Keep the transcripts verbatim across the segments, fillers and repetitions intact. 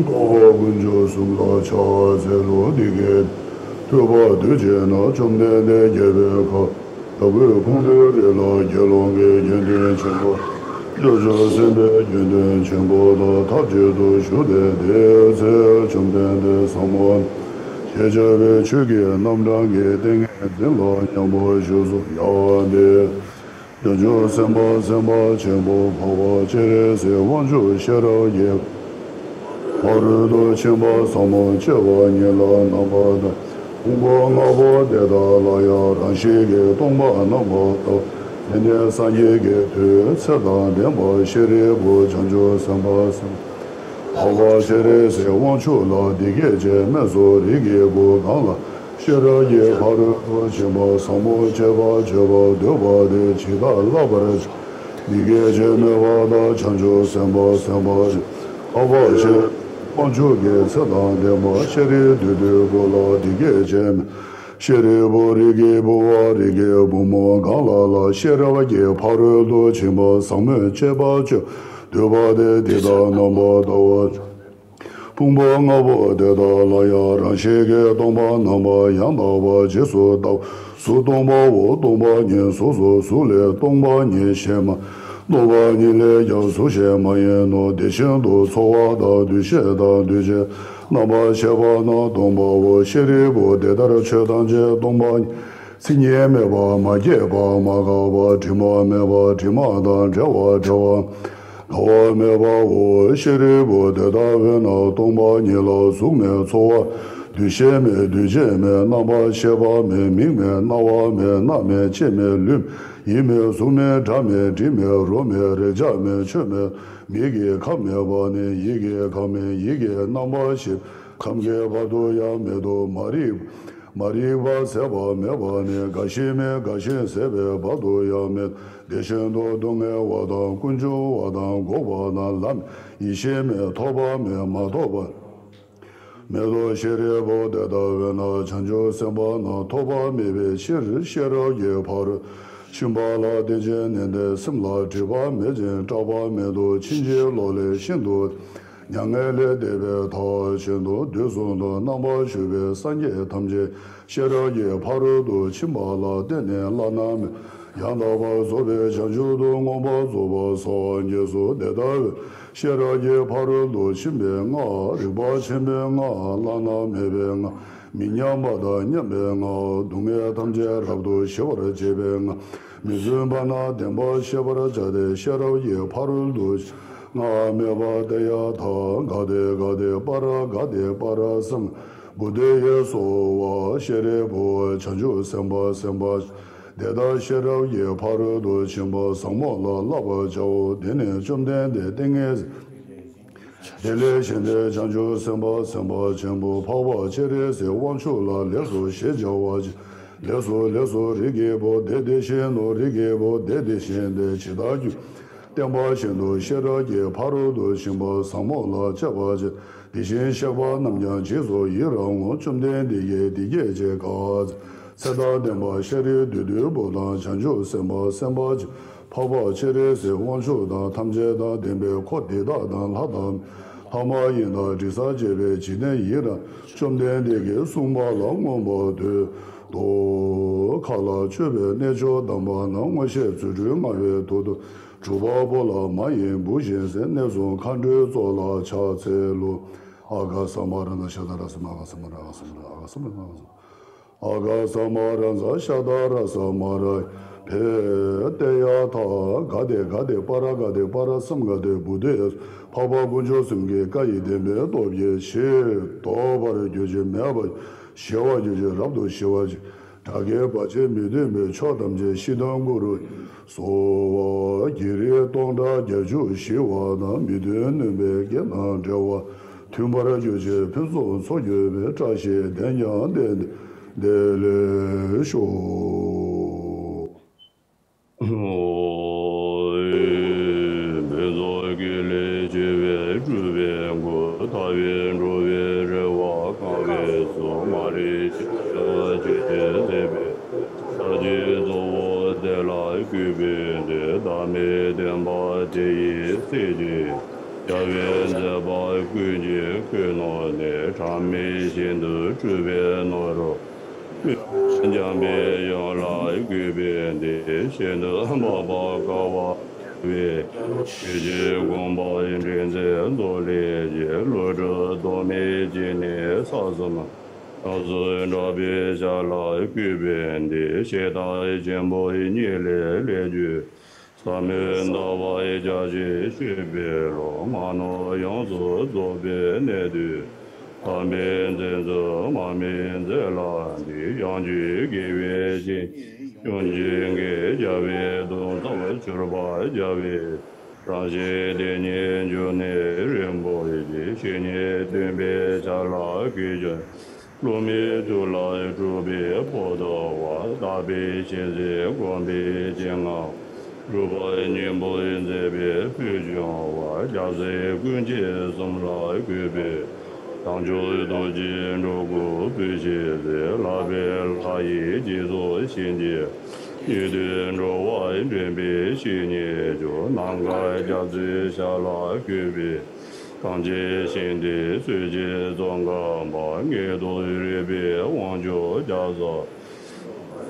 འཁོར་བ་དཀོན་མཆོག་གསུམ་ལ་ཕྱག་འཚལ་ལོ། འདི་སྐད་ཐོས་པ་དུས་གཅིག་ན་བཅོམ་ལྡན་འདས་རྒྱལ་པོའི་ཁབ་ལྟ་བུའི་ཁོང་དུ་རི་ལ་དགེ་སློང་གི་དགེ་འདུན་ཆེན་པོ། སྐྱབས་མཆོག་སེམས་དཔའི་དགེ་འདུན་ཆེན་པོ་དང་ཐབས་གཅིག་ཏུ་བཞུགས་ཏེ། དེའི་ཚེ་བཅོམ་ལྡན་འདས་ཟབ་མོ་ཞེས་བྱ་བའི་ཆོས་ཀྱི་རྣམ་གྲངས་ཀྱི་ཏིང་ངེ་འཛིན་ལ་མཉམ་པར་བཞུགས་སོ། ཡང་དེ། བྱང་ཆུབ་སེམས་དཔའ་སེམས་དཔའ་ཆེན་པོ་འཕགས་པ་སྤྱན་རས་གཟིགས་དབང་ཕྱུག་ཤེས་རབ་ཀྱི་ཕ་རོལ་ཏུ་ཕྱིན་པ་ཟབ་མོ་སྤྱད་པ་ཉིད་ལ་རྣམ་པར་ལྟ། ཕུང་པོ་ལྔ་པོ་དེ་དག་ལ་ཡང་རང་བཞིན་གྱིས་སྟོང་པར་རྣམ་པར་ལྟའོ། དེ་ནས་སངས་རྒྱས་ཀྱི་མཐུས་ཚེ་དང་ལྡན་པ་ཤཱ་རིའི་བུ་བྱང་ཆུབ་སེམས་དཔའ་སེམས་འཕགས་པ་སྤྱན་རས་གཟིགས་དབང་ཕྱུག་ལ་འདི་སྐད་ཅེས་སྨྲས་སོ། རིགས་ཀྱི་བུ་གང་ལ་ཤེས་རབ་ཀྱི་ཕ་རོལ་ཏུ་ཕྱིན་པ་ཟབ་མོ་སྤྱད་པར་བརྗོད་པར་འདོད་པ་དེས་ཇི་ལྟར་བསླབ་པར་བྱ། འདི་སྐད་ཅེས་སྨྲས་པ་དང་། བྱང་ཆུབ་སེམས་དཔའ་སེམས་དཔའ་འཕགས་པ་སྤྱན་རས་གཟིགས་དབང་ཕྱུག་གིས་ཚེ་དང་ལྡན་པ་ཤཱ་རིའི་བུ་དེའི་བུ་ལ་འདི་སྐད་ཅེས་སྨྲས། ཤཱ་རིའི་བུ་རིགས་ཀྱི་བུའམ་རིགས་ཀྱི་བུ་མོ་གང་ལ་ལ་ཤེས་རབ་ཀྱི་ཕ་རོལ་ཏུ་ཕྱིན་པ་ཟབ་མོ་སྤྱད་པར་བརྗོད་འདོད་པ་དེས་འདི་ལྟར་རྣམ་པར་བལྟ་བར་བྱ། ཕུང་པོ་ལྔ་པོ་དེ་དག་ལ་ཡང་རང་བཞིན་གྱིས་སྟོང་པར་རྣམ་པར་ཡང་དག་པར་རྗེས་སུ་བལྟའོ། གཟུགས་སྟོང་པའོ། སྟོང་པ་ཉིད་གཟུགས་སོ། གཟུགས་ལས་སྟོང་པ་ཉིད་གཞན་མ། སྟོང་པ་ཉིད་ལས་ཀྱང་གཟུགས་གཞན་མ་ཡིན་ནོ། དེ་བཞིན་དུ་ཚོར་བ་དང་འདུ་ཤེས་དང་འདུ་བྱེད་རྣམ་པར་ཤེས་པ་རྣམས་སྟོང་པའོ། ཤཱ་རིའི་བུ་དེ་ལྟར་ཆོས་ཐམས་ཅད་སྟོང་པ་ཉིད། མཚན་ཉིད་མེད་པ། མ་སྐྱེས་པ། མ་འགགས་པ། དྲི་མ་མེད་པ། དྲི་མ་དང་བྲལ་བ། བྲལ་བ་འགག་པ་མེད་པའོ། ཤཱ་རིའི་བུ་དེ་ལྟ་བས་ན་སྟོང་པ་ཉིད་ལ་གཟུགས་མེད། ཚོར་བ། འདུ་ཤེས་མེད། འདུ་བྱེད་མེད། རྣམ་པར་ཤེས་པ་མེད། མིག་མེད། རྣ་བ་མེད། སྣ་མེད། ལྕེ་མེད། ལུས་མེད། ཡིད་མེད། གཟུགས་མེད། སྒྲ་མེད། དྲི་མེད། རོ་མེད། རེག་བྱ་མེད། ཆོས་མེད། མིག་གི་ཁམས་མེད་པ་ནས་ཡིད་ཀྱི་ཁམས་མེད། ཡིད་ཀྱི་རྣམ་པར་ཤེས་ཁམས་ཀྱི་བར་དུ་ཡང་མེད་དོ། མ་རིག་མ་རིག་པ་ཟད་པ་མེད་པ་ནས་རྒ་ཤི་མེད། རྒ་ཤི་ཟད་པའི་བར་དུ་ཡང་མེད། དེ་བཞིན་དུ་སྡུག་བསྔལ་བ་དང་ཀུན་འབྱུང་བ་དང་འགོག་པ་དང་ལམ་ཡེ་ཤེས་མེད། ཐོབ་པ་མེད། མ་ཐོབ་པ་མེད་དོ། ཤཱ་རིའི་བུ་དེ་ལྟ་བས་ན་བྱང་ཆུབ་སེམས་དཔའ་རྣམས་ཐོབ་པ་མེད་པའི་ཕྱིར། ཤེས་རབ་ཀྱི་ཕ་རོལ་ཕྱིན་པ་ལ་བརྟེན་ཅིང་ནན་ཏན་སེམས་ལ་སྒྲིབ་པ་མེད་ཅིང་སྐྲག་པ་མེད་དོ། ཕྱིན་ཅི་ལོག་ལས་ཤིན་ཏུ་མྱ་ངན་ལས་འདས་པའི་མཐར་ཕྱིན་ཏོ། དུས་གསུམ་དུ་རྣམ་པར་བཞུགས་པའི་སངས་རྒྱས་ཐམས་ཅད་ཤེས་རབ་ཀྱི་ཕ་རོལ་ཏུ་ཕྱིན་པ་ལ་བརྟེན་ནས་བླ་ན་མེད་ཡང་དག་པར་རྫོགས་པའི་བྱང་ཆུབ་ཏུ་མངོན་པར་རྫོགས་པར་སངས་རྒྱས་སོ། དེ་ལྟ་བས་ཤེས་རབ་ཀྱི་ཕ་རོལ་ཏུ་ཕྱིན་པའི་སྔགས། རིག་པ་ཆེན་པོའི་སྔགས། བླ་ན་མེད་པའི་སྔགས། མི་མཉམ་པ་དང་མཉམ་པའི་སྔགས། སྡུག་བསྔལ་ཐམས་ཅད་རབ་ཏུ་ཞི་བར་བྱེད་པའི་སྔགས། མི་བརྫུན་པ་ན་བདེན་པར་ཤེས་པར་བྱ་སྟེ། ཤེས་རབ་ཀྱི་ཕ་རོལ་ཏུ་སྔགས་སྨྲས་པ། ཏདྱ་ཐཱ། ག་ཏེ་ག་ཏེ་པཱ་ར་ག་ཏེ་པཱ་ར་སཾ་བུདྡྷེ་ཡེ་སྭཱ་ཧཱ། ཤཱ་རིའི་བུ་བྱང་ཆུབ་སེམས་དཔའ་སེམས་དཔའ་དེ་དག་ཤེས་རབ་ཀྱི་ཕ་རོལ་ཏུ་ཕྱིན་པ་ཟབ་མོ་ལ་བསླབ་པར་བྱའོ། དེ་ནས་བཅོམ་ལྡན་འདས་ཏིང་ངེ་འཛིན། དེ་ལས་བཞེངས་ཏེ་བྱང་ཆུབ་སེམས་དཔའ་སེམས་དཔའ་ཆེན་པོ་འཕགས་པ་སྤྱན་རས་གཟིགས་དབང་ཕྱུག་ལ་ལེགས་སོ་ཞེས་བྱ་བ་ཅི། ལེགས་སོ་ལེགས་སོ། རིགས་ཀྱི་བུ་དེ་དེ་བཞིན་ནོ། རིགས་ཀྱི་བུ་དེ་དེ་བཞིན་ཏེ། ཇི་ལྟར་རྒྱུད་བསྟན་པ་བཞིན་དུ་ཤེས་རབ་ཀྱི་ཕ་རོལ་ཏུ་ཕྱིན་པ་ཟབ་མོ་ལ་སྤྱད་པ་ཅི། དེ་བཞིན་གཤེགས་པ་རྣམས་ཀྱང་རྗེས་སུ་ཡི་རང་ངོ་། བཅོམ་ལྡན་འདས་ཀྱིས་འདི་སྐད་ཅེས་བཀའ་སྩལ། ཚེ་དང་ལྡན་པ་ཤཱ་ར་དྭ་ཏིའི་བུ་དང་། བྱང་ཆུབ་སེམས་དཔའ་སེམས་དཔའ་ཆེན་པོ་འཕགས་པ་སྤྱན་རས་གཟིགས་དབང་ཕྱུག་དང་། ཐམས་ཅད་དང་ལྡན་པའི་འཁོར་འདི་དག་དང་། ལྷ་དང་ ལྷ་མ་ཡིན་དང་དྲི་ཟར་བཅས་པའི་འཇིག་རྟེན་ཡི་རང་། བཅོམ་ལྡན་འདས་ཀྱིས་གསུངས་པ་ལ་མངོན་པར་བསྟོད་དོ། མཁའ་ལ་མཆོད་པའི་རྣལ་འབྱོར་དམ་པ་རྣམས། མངོན་ཤེས་རྫུ་འཕྲུལ་སྨྲ་བའི་མདོ་སྡེ། གྲུབ་པ་པོ་ལ་མ་ཡིན་བུ་བཞིན་གསལ། གནས་གསུམ་མཁའ་འགྲོའི་ཚོགས་ལ་ཕྱག་འཚལ་ལོ། ཨ་ག་ས་མ་ར་ན་ཤ་ད་ར་ས་མ་ག་ས་མ་ར་ག་ས་མ་ར་ག་ས་མ་ར། ཨ་ག་ས་མ་ར་ཛ་ཤ་ད་ར་ས་མ་ར། ཕེ་ཏེ་ཡ་ཐ་ག་ཏེ་ག་ཏེ་པ་ར་ག་ཏེ་པ་ར་སཾ་ག་ཏེ་བུ་ཏེ། འཕགས་པ་དཀོན་མཆོག་གསུམ་གྱི་བཀའ་ཡི་བདེན་པའི་སྟོབས་ཀྱིས་ཕྱིར་ལྡོག་པར་གྱུར་ཅིག་མེད་པར་ཞི་བར་གྱུར་ཅིག་རབ་ཏུ་ཞི་བར་གྱུར་ཅིག་དགྲ་བགེགས་བར་ཆད་མི་མཐུན་པའི་ཕྱོགས་ཐམས་ཅད་ཞི་དང་གུ་རུ་སྭཱ་ཧཱ། བགེགས་རིགས་སྟོང་ཕྲག་བརྒྱད་ཅུ་ཞི་བ་དང་། མི་མཐུན་གནོད་པའི་བགེགས་དང་བྲལ་བ། མཐུན་པར་གྱུར་ཅིག་ཕུན་སུམ་ཚོགས་གྱུར་པའི། བཀྲ་ཤིས་དོན་ཀྱང་ལྡན་ཏེ་བདེ་ལེགས་ཤོག་ཕུན་ཚོགས་བརྒྱད་ལས་སྐྱེས་པའི་སྤྲུལ་པའི་སྐུ། ཐར་པའི་འགྲོ་བའི་རེ་བ་བསྐང་བའི་གཟུགས། མ་རིག་ཆགས་སྡང་ཆོས་ཅན་སྲེག་པའི་ཕྱག་རྒྱའི་གཙོ་བོ་དེ་ལ་གུས་པས་འདུད། བདག་མེད་བདེན་པ་དེ་ཡི་སྲས་ཀྱི། རྒྱལ་བའི་མཛད་པ་ཀུན་གྱི་ཁུ་ནུ་ནས། གྲངས་མེད་ཤིན་ཏུ་སྤྲུལ་པའི་ནུ་རོ། འཇམ་པའི་དབྱངས་ལ་གུས་པས་འདུད། ཤིན་ཏུ་འཕགས་པ་དགའ་བ་སྤྱོད་པའི། ཆོས་ཀྱི་དགོངས་པ་འདྲེན་མཛད་རྫོགས་ལས་སྐྱེས། བློ་གྲོས་རྟོག་མེད་སྐྱེས་ནས་ས་གསུམ། སྣང་སྲིད་འཁྲུགས་པའི་ཞྭ་ལ་གུས་པས་འདུད། ཞེ་སྡང་ཆེན་པོ་གཉིད་ལས་སླེབས་གྱུར། ཟབ་མོའི་ལྟ་བ་རྒྱ་ཆེར་སྤྱོད་པའི་བློ། མ་ནོར་ཡོངས་སུ་རྫོགས་པའི་གནད་དུ། དམ་པའི་མཛད་མཛད་མ་སྨིན་མཛད་ལ་འདུད། ཡང་ཅིན་དགེ་བའི་བཤེས་གཉེན་ཀུན་གྱིས་བསྐལ། རྒྱལ་བའི་གདུང་བསམ་གྱུར་པ་རྒྱལ་བའི། རང་བཞིན་དེ་ཉིད་འབྱུང་གནས་རིན་པོ་ཆེ། བཤེས་གཉེན་སྟོན་པའི་ཞྭ་ལ་གུས་ཀྱང་། སློབ་མའི་ཐུགས་ལ་སྤྲུལ་པའི་བོད་དུ་བ། དག་པའི་ཞིང་གཟིགས་དགོངས་པའི་སྤྱན་སྔར། སྒྲུབ་པ་སྙིང་པོར་མཛད་པའི་ཕུལ་བྱུང་བ། སྐྱབས་སེམས་ཀུན་མཁྱེན་གསུམ་ལ་གུས་པས། བྱང་ཆུབ་རྡོ་རྗེའི་འགྲོ་ཀུན་བོད་ཞིག་མཛད། ལྷག་པའི་ལྷ་ཡི་རྗེས་སུ་བྱིན་གྱིས། ཉན་ཐོས་འགྲོ་བ་འདྲེན་པའི་བཤེས་གཉེན་མཆོག་ནམ་མཁའ་རྒྱ་མཚོའི་ཞྭ་ལ་གུས་པས། ཐམས་ཅད་ཞིང་དེར་སྲོལ་འབྱེད་ཙོང་ཁ་པ། ངེས་དོན་རིག་པའི་དབང་ཕྱུག་རྒྱ་མཚོ།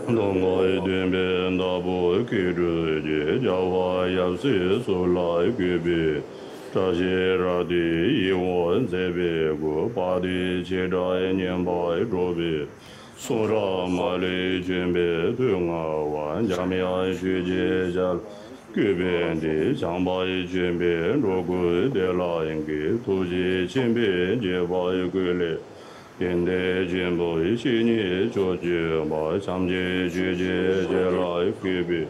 མདོ་སྔགས་བསྟན་པའི་བདག་པོ་མཁས་གྲུབ་ཀྱི། རྒྱལ་བ་ཡབ་སྲས་གསུམ་ལ་གུས་པས། བཀྲ་ཤིས་རབ་བརྟན་ཡིད་འོང་མཛད་པའི་སྐུ། དཔལ་ལྡན་ཆེ་དགྲ་ཉེན་པར་སྒྲོག་པའི། གསུང་རབ་མ་ལུས་ལྗོན་པའི་མཐུ་མངའ་བ། འཇམ་དབྱངས་ཆོས་ཀྱི་ཞྭ་ལ་གུས་པས་འདུད། བྱམས་པ་ལྗོན་པའི་འགྲོ་ཀུན་བདེ་ལ་འགོད། ཐུགས་རྗེ་ཆེན་པོས་དགྱེས་པ་ཀུན་ལས། ཡོན་ཏན་ཆེན་པོའི་བཤེས་གཉེན་མཆོག་གྱུར་པ། བྱམས་ཆེན་ཆོས་ཀྱི་ཞྭ་ལ་གུས་པས།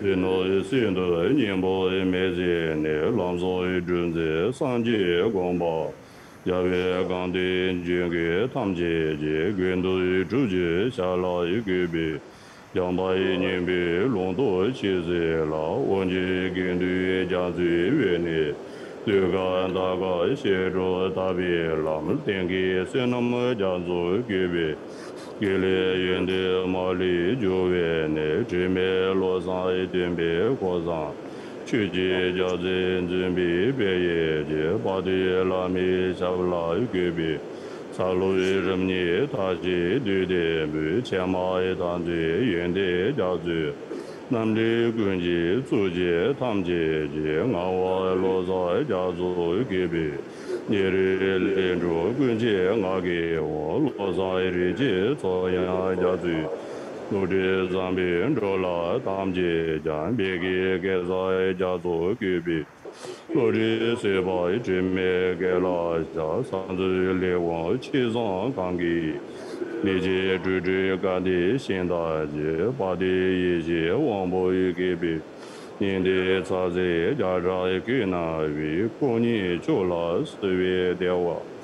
བདེ་སྟོང་གསེར་དུ་སྙིང་པོ་མེ་བྱས་ནས། ལམ་བཟང་སྒྲུབ་མཛད་སངས་རྒྱས་དགོངས་པ། རྒྱལ་བའི་གང་དེ་འཇུག་གི་ཐམས་ཅད་ཀྱི། ཀུན་ཏུ་གྲུབ་ཀྱི་ཞྭ་ལ་གུས་པས། འཇམ་དཔལ་སྙིང་པོའི་ལུང་རྟོགས་ཆོས་ཟེར་ལ། དབང་ཆེན་དགེ་འདུན་རྒྱ་མཚོའི་དབུས་ནས། ཐུགས་ཀར་དར་དཀར་ཞལ་དྲུག་དར་བའི་ལམ། གཏན་གྱི་བསོད་ནམས་རྒྱ་མཚོར་གུས་པས། དགེ་ལེགས་ཡོན་ཏན་མ་ལུས་འབྱུང་བའི་གནས། དྲི་མེད་བློ་བཟང་སྟོན་པའི་གོ་བཟང་། ཆོས་ཀྱི་རྒྱལ་མཚན་འཛིན་པའི་དཔལ་ཡེ་ཤེས། དཔལ་ལྡན་བླ་མའི་ཞབས་ལ་གུས་པས། སཱ་ལུའི་རིམ་གཉིས་མཐའ་བཞིའི་བདུད་འདུལ་བའི། ཕྱེ་མ་ཐག་འཛིན་ཡོན་ཏན་རྒྱ་མཚོའི། རྣམ་འདྲེན་ཀུན་གྱི་གཙུག་རྒྱན་ཐམས་ཅད་ཀྱི། ངག་དབང་བློ་བཟང་རྒྱ་མཚོར་གུས་པས། ཉེ་རིང་ལས་འགྲོ་ཀུན་གྱི་ངག་གི་དབང་། བློ་བཟང་རིགས་ཀྱི་ཚོགས་དབྱངས་རྒྱ་མཚོའི། བློ་གྲོས་བཟང་པོས་འགྲོ་ལ་ཐམས་ཅད་ཀྱང་། བདེ་སྐྱིད་གེ་སར་རྒྱ་མཚོར་གུས་པས། བློ་གྲོས་སད་པ་དྲི་མེད་སྐེ་ལ་བཞག་ས་འཛུལ་ལས་ཀུན་ཆོས་བཟང་གང་གིས། ལས་ཀྱི་དྲུག་སྒྲིལ་སྐལ་ལྡན་ཤིང་རྟ་ཅན། དཔལ་ལྡན་ཡེ་ཤེས་དབང་པོས་གུས་པས། སྙིང་ཐིག་ཚ་ཟེར་རྒྱ་གྲགས་ཀུན་ན་བའི། དཀོན་གཉེན་མཆོག་ལ་གསོལ་བའི་བདེ་བ།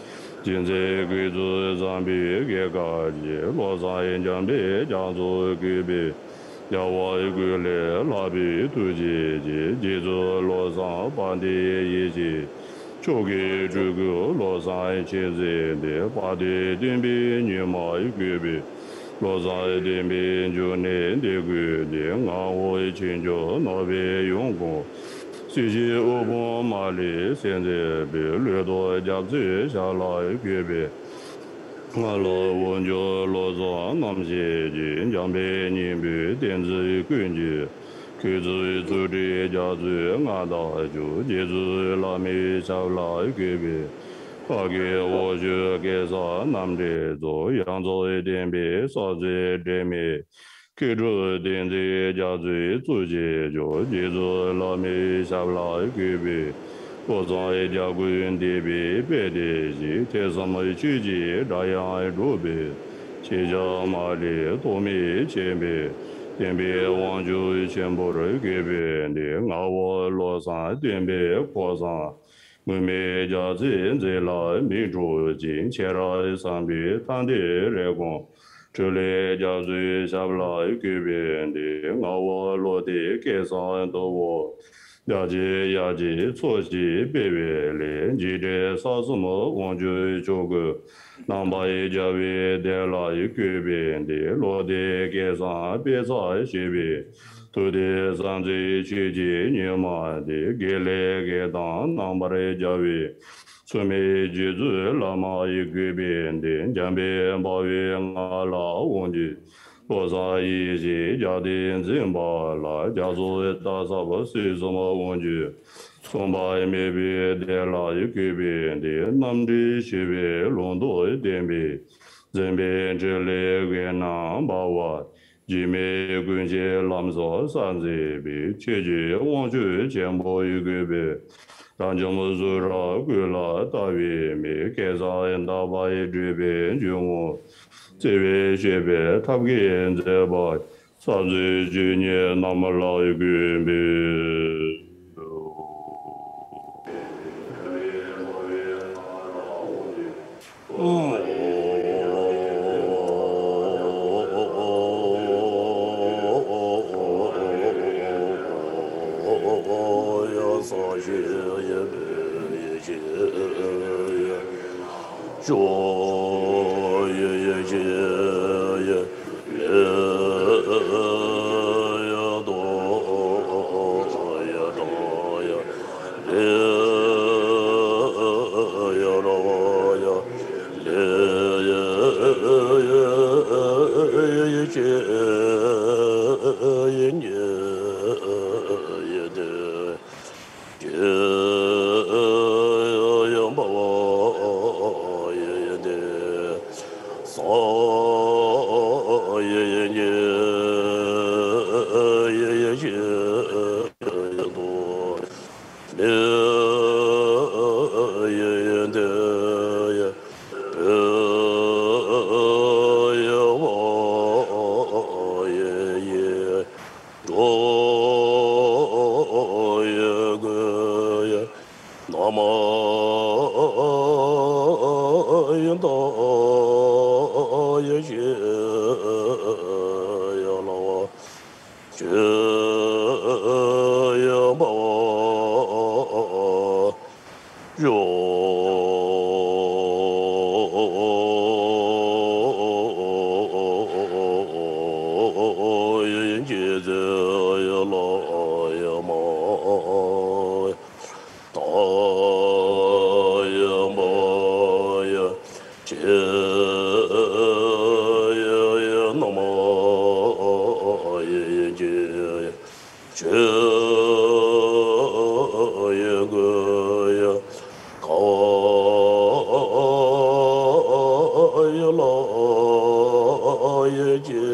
རྗེ་བཙུན་ཀུན་ཏུ་བཟང་པོའི་སྐྱེས་སྐར་རྗེ། བློ་བཟང་འཇམ་དཔལ་རྒྱ་མཚོར་གུས་པས། རྒྱལ་བ་ཀུན་ལས་ལྷག་པའི་ཐུགས་རྗེ་ཅན། རྗེ་བཙུན་བློ་བཟང་དཔལ་ལྡན་ཡེ་ཤེས། མཆོག་གི་སྤྲུལ་སྐུ་བློ་བཟང་མཁྱེན་བརྩེ་ལྡན། དཔལ་ལྡན་སྟོན་པའི་ཉི་མར་གུས་པས། བློ་བཟང་སྟོན་པའི་འབྱུང་གནས་འདི་ཀུན་ཏུ། ངག་དབང་ཆོས་འབྱོར་ནོར་བུས་ཡོངས་གང་། སྲིད་ཞིའི་དབུལ་ཕོངས་མ་ལུས་སེལ་མཛད་པའི། བློས་བཏང་རྒྱ་མཚོའི་ཞབས་ལ་གུས་པས། ང་ལ་དབང་ཕྱུག་བློ་བཟང་རྣམ་ཤེས་ཀྱིས། འཇམ་དཔལ་སྙིང་པོའི་བསྟན་འཛིན་ཀུན་གྱི། ཁུ་ཚུར་བཙུགས་ཏེ་རྒྱ་མཚོའི་མངའ་བདག་མཆོག་རྗེ་བཙུན་བླ་མའི་ཞབས་ལ་གུས་པས། ཕ་གི་དབང་ཕྱུག་སྐལ་བཟང་རྣམ་འདྲེན་ཚོགས། ཡང་རྫོགས་བསྟན་པའི་ས་མཚམས་འབྲལ་མེད། མཁས་གྲུབ་བསྟན་འཛིན་རྒྱ་མཚོའི་གཙུག་གི་མཆོག་རྗེ་བཙུན་བླ་མའི་ཞབས་ལ་གུས་པས། བློ་བཟང་རྒྱལ་ཀུན་འདུས་པའི་དཔལ་དེ་བཞིན། ཐེག་གསུམ་ཆོས་ཀྱི་སྒྲ་དབྱངས་སྒྲོག་པའི། ཞེན་ཆགས་མ་ལུས་རྟོག་མེད་ཆེན་པོའི། བསྟན་པའི་དབང་ཕྱུག་ཆེན་པོར་གུས་པས་འདུད། ངག་དབང་བློ་བཟང་སྟོན་པའི་ཁ་སང་། དངོས་མེད་རྒྱལ་སྲས་མཛད་ལ་མིག་འཕྲོག་ཅིང་། ཁྱེད་རང་བསམ་པའི་ཐ་མལ་རེ་སྐོང་། འཕྲིན་ལས་རྒྱ་མཚོའི་ཞབས་ལ་གུས་པས་འདུད། ངག་དབང་བློ་གཏེར་སྐལ་བཟང་དུ་བོ། རྒྱ་ཆེ་ཡ་གྱི་ཚོགས་ཞིག་སྤེལ་བའི་ལས། འཇིགས་བྲལ་ས་གསུམ་དབང་ཕྱུག་མཆོག་གི། རྣམ་པར་རྒྱལ་བའི་གདན་ལ་གུས་པས་འདུད། བློ་གཏེར་སྐལ་བཟང་དཔེ་མཚོན་བྱེད་པའི། ཐུགས་ཐེག་ས་མཛད་ཆོས་ཀྱི་ཉི་མ་འདི། དགེ་ལེགས་དགེ་དང་རྣམ་པར་རྒྱལ་བའི། འཚུབ་མའི་རྗེ་བཙུན་བླ་མ་ཡི་གུས་པས་འདུད། འཇམ་དཔལ་འབར་བའི་ངང་ལ་དབང་ཕྱུག་བློ་བཟང་ཡེ་ཤེས་རྒྱལ་བསྟན་འཛིན་པ་ལ། རྒྱ་མཚོ་རྟ་ཟབ་སྲིད་གསུམ་དབང་ཕྱུག་མཚུངས་པ་མེད་པའི་གདན་ལ་གུས་པས་འདུད། རྣམ་འདྲེན་བྱེད་པའི་ལུང་རྟོགས་བསྟན་པའི། འཛིན་པའི་འཕྲིན་ལས་འོད་རྣམ་འབར་བ། འཇིགས་མེད་ཀུན་མཁྱེན་ལམ་བཟང་གསལ་མཛད་པའི། ཆོས་ཀྱི་དབང་ཕྱུག་ཆེན་པོ་ཡི་གུས་པས། དགྲ་འཇོམས་གཟུགས་རབ་སྐུ་ལ་བལྟ་བའི་མིག་སྐལ་བཟང་དག་པ་ཡི་སྤྲུལ་པའི་འཇུག་ངོགས། བརྩེ་བས་སྤྱོད་པའི་ཐབས་མཁས་མཛད་པ། ས་མཛོད་བཅུ་གཉིས་རྣམས་ལ་གུས་པས། འགྲོ་ཡི་གོས་ཡི་རྣམ་ཡི་མདའ་ཡི་ཞེས་ཡ་ལ་བ་ཆོས་ཡི་འབའ་བ་ཡོ། ཡིན་གྱི་ཚེ་ཡི་ལ་ཡི་མ་ད་ཡི་མ་ཡི་ཆེ་ཡི་ཡི་ན་མ་ཡི་ཡིན་གྱི། ཆོས་ཡི་གོས་ཡི་ཁ་བ་ཡི་ལ་ཡི་ཀྱི་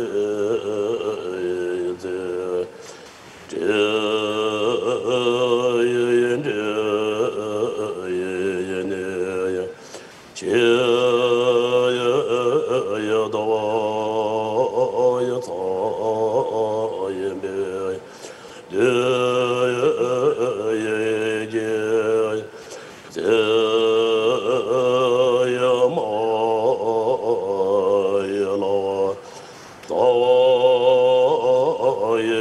ཚེ། འདྲེ་ཡི་འདྲེ་ཡི་ནི་ཡི། ཆེ་ཡི་ཡི་ད་བ་ཡི་ཚ་ཡི་མེ། ལེ་ཡི་ཀྱི་ཚེ་ཡི་མ་ཡི་ལ། ད་བ་ཡི་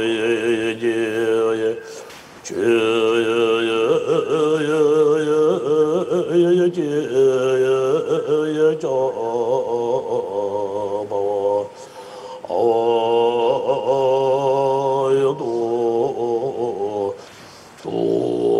ཀྱི་ཆོས་ཡི་ཀྱི་ཅ་བ་ཡི་དོ།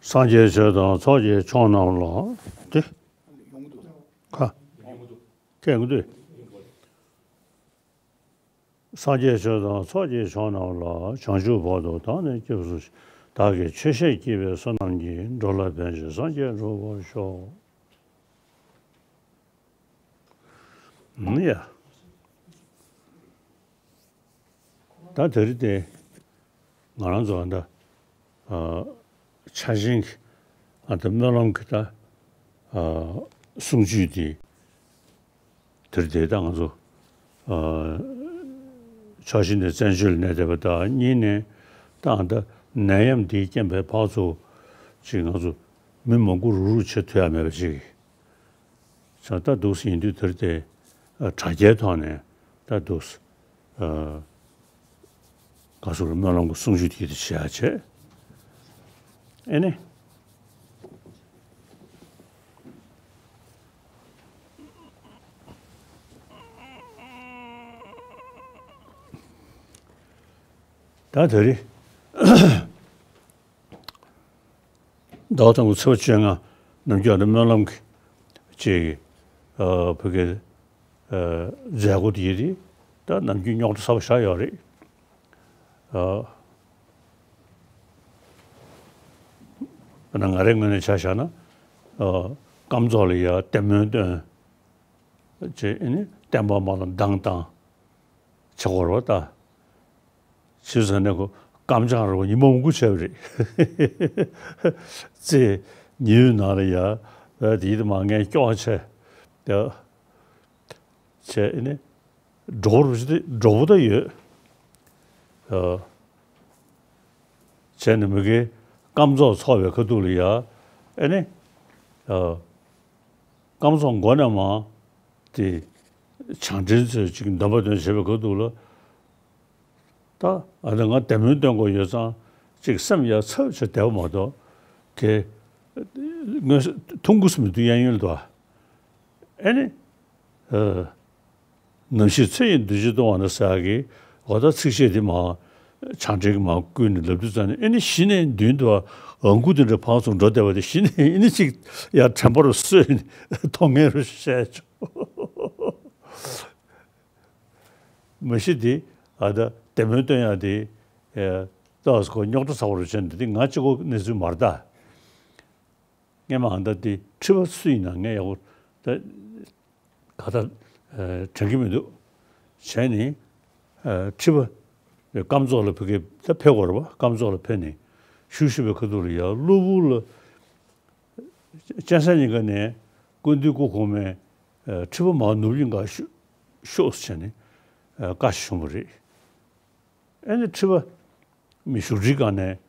སངས་རྒྱས་ཆོས་དང་ཚོགས་ཀྱི་མཆོག་རྣམས་ལ། དེ། ཁ། ཁས་འདུག་སངས་རྒྱས་ཆོས་དང་ཚོགས་ཀྱི་མཆོག་རྣམས་ལ། བྱང་ཆུབ་བར་དུ་བདག་ནི་སྐྱབས་སུ་མཆི། བདག་གིས་ཆོས་བཤད་བགྱིས་པའི་བསོད་ནམས་ཀྱིས། འགྲོ་ལ་ཕན་ཕྱིར་སངས་རྒྱས་འགྲུབ་པར་ཤོག་ཨུམ་ཡ། ད་དེ་རིང་དེ་ང་རང་ཚོ་ད་ཨ་ཕྱག་ཆེན་གྱི་ཨ་ད་སྨོན་ལམ་གྱི་ད་ཨ་གསུང་ཆོས་དེ་དེར་དེ་ད་ང་ཚོ་ཨ་ཕྱོགས་བཞི་ནས་བཙན་བྱོལ་གནས་བསྡད་པ་དང་གཉིས་ནས་ད་ཨ་ད་ནད་ཡམས་དེའི་རྐྱེན་པས་ཕར་ཚུར་ཅིག་ང་ཚོ་མི་མང་པོ་རུག་རུག་བྱེད་ཐུབ་ཡ་མེད་པ་ཅིག་ཙང་ད་འདུག་སེ་ཡིན་དུས་དེར་དེ་ཨ་དྲ་རྒྱའི་ཐོག་ནས་ད་འདུག་སེ་ཨ་ག་སོགས་སྨོན་ལམ་གྱི་གསུང་ཆོས་དེ་དེ་བྱེད་ཡ་བྱེད། ཨེ་ནི། ད་དེ་རིང་ཟླ་བ་དང་པོ་ཚེས་པ་བཅོ་ལྔ་ནམ་རྒྱུན་ཨ་ནི་སྨོན་ལམ་གྱི་ཅིག་ཨ་བོད་སྐད་ཨ་མཛད་སྒོ་དེ་ཡིན་དེ་ད་ནམ་རྒྱུན་རྙོག་དྲ་ཚ་པོ་ཞེ་དྲག་ཡོད་རེད། ཨ་དཔེར་ན་ང་རའི་ངོས་ནས་ཆ་བཞག་ན་ཨ་སྐམ་ཚོགས་ལ་ཡ་བདེ་སྨོན་སྟོན་ཅེས་ཨ་ནི་བསྟན་པ་མ་ལ་སྡང་དང་བྱེད་དགོས་རེད་པ་ད། ཕྱི་ས་ནས་ཁོ་སྐམ་ཆག་རོགས་ཉི་མ་མང་པོ་བྱས་པ་རེད། རྩེ་ཉི་འོད་ནང་ལ་ཡ་ཨ་དེ་ཡིད་མ་ངན་སྐྱོ་བ་བྱས་ཡ་བྱས་ཨ་ནི་འགྲོ་རུ་འགྲོ་བོ་ད་ཡོད། ཨ་བྱས་ནས་མི་དགེ་སྐམ་ཚོགས་ཚོགས་པའི་ཁ་ཐུག་ལ་ཡ་ཨ་ནི་ཨ་སྐམ་ཚོགས་མགོ་ནས་མར་དེ་བྱང་འདྲེན་ཚོས་ཅིག་འདོན་པ་འདོན་བྱེད་པའི་ཁ་ཐུག་ལ། ད་ཨ་ད་ང་བདེ་སྨོན་སྟོན་དགོས་ཡོད་ཙང་ཅིག་སེམས་ཡ་ཚབ་ཆེ་བདེ་བ་མ་གཏོགས་གལ་ངོས་ཐུང་ཀུ་སུ་མི་འདུག་གཡས་གཡོན་ལ་འདུག་ཨ་ནི་ཨ་ནམ་ཞིག་ཚེ་ཡི་འདུ་བྱེད་གཏོང་བ་ན་ཟེར་གི་འོ་ད་ཚིགས་བཅད་འདི་མ་བྱང་འདྲེན་གྱི་མ་བསྐུལ་ནས་ལབ་དུས་ཙང་ནས་ཨ་ནི་གཞི་ནས་མདུན་དུ་ཨང་ཀུ་དེ་འདྲ་ཕར་ཚུར་འགྲོ་བསྡད་པ་དེ་གཞི་ནས་ཨ་ནི་ཅིག་ཡ་དྲན་པ་རུ་གསོས་ནས་མཐོང་ངེས་རུ་བཤད་ཆོག་མ་གཞི་དེ་ཨ་ད་བདེ་སྨོན་སྟོན་ཡག་དེ་ཨེ་ཏོག་ཙམ་ཁོ་རྙོག་དྲ་ཚ་བོ་རུ་བྱས་འདུག་དེ་ང་གཅིག་པོ་གནས་ཚུལ་མ་རེད་ད། སྔས་མ་ཨ་ད་དེ་ཁྲི་པ་སུ་ཡིན་ན་ངས་ཡག་པོ་ད་ག་ད་ཨེ་དྲན་གྱི་མི་འདུག་བྱས་ནས་ཨེ་ཁྲི་པ་སྐམ་ཚོགས་ལ་ཕ་གི་ད་ཕེབས་དགོས་རེད་པ། སྐམ་ཚོགས་ལ་ཕེབས་ནས་བཞུགས་བཞུགས་པའི་ཁ་ཐུག་ལ་ཡ་གློ་བུར་ལ་སྤྱན་གསལ་ཉིན་ཀ་ནས་སྐུ་མདུན་སྐུ་གོང་མས་ཨ་ཁྲི་པ་མར་ནུབ་གླིང་ཁ་ཤོག་ཤོག་ཟེར་ནས་ཨ་བཀའ་ཞིག་བྱུང་བ་རེད། ཨ་ནི་ཁྲི་པ་མི་བཞུགས་ཁྲིའི་སྒང་ནས་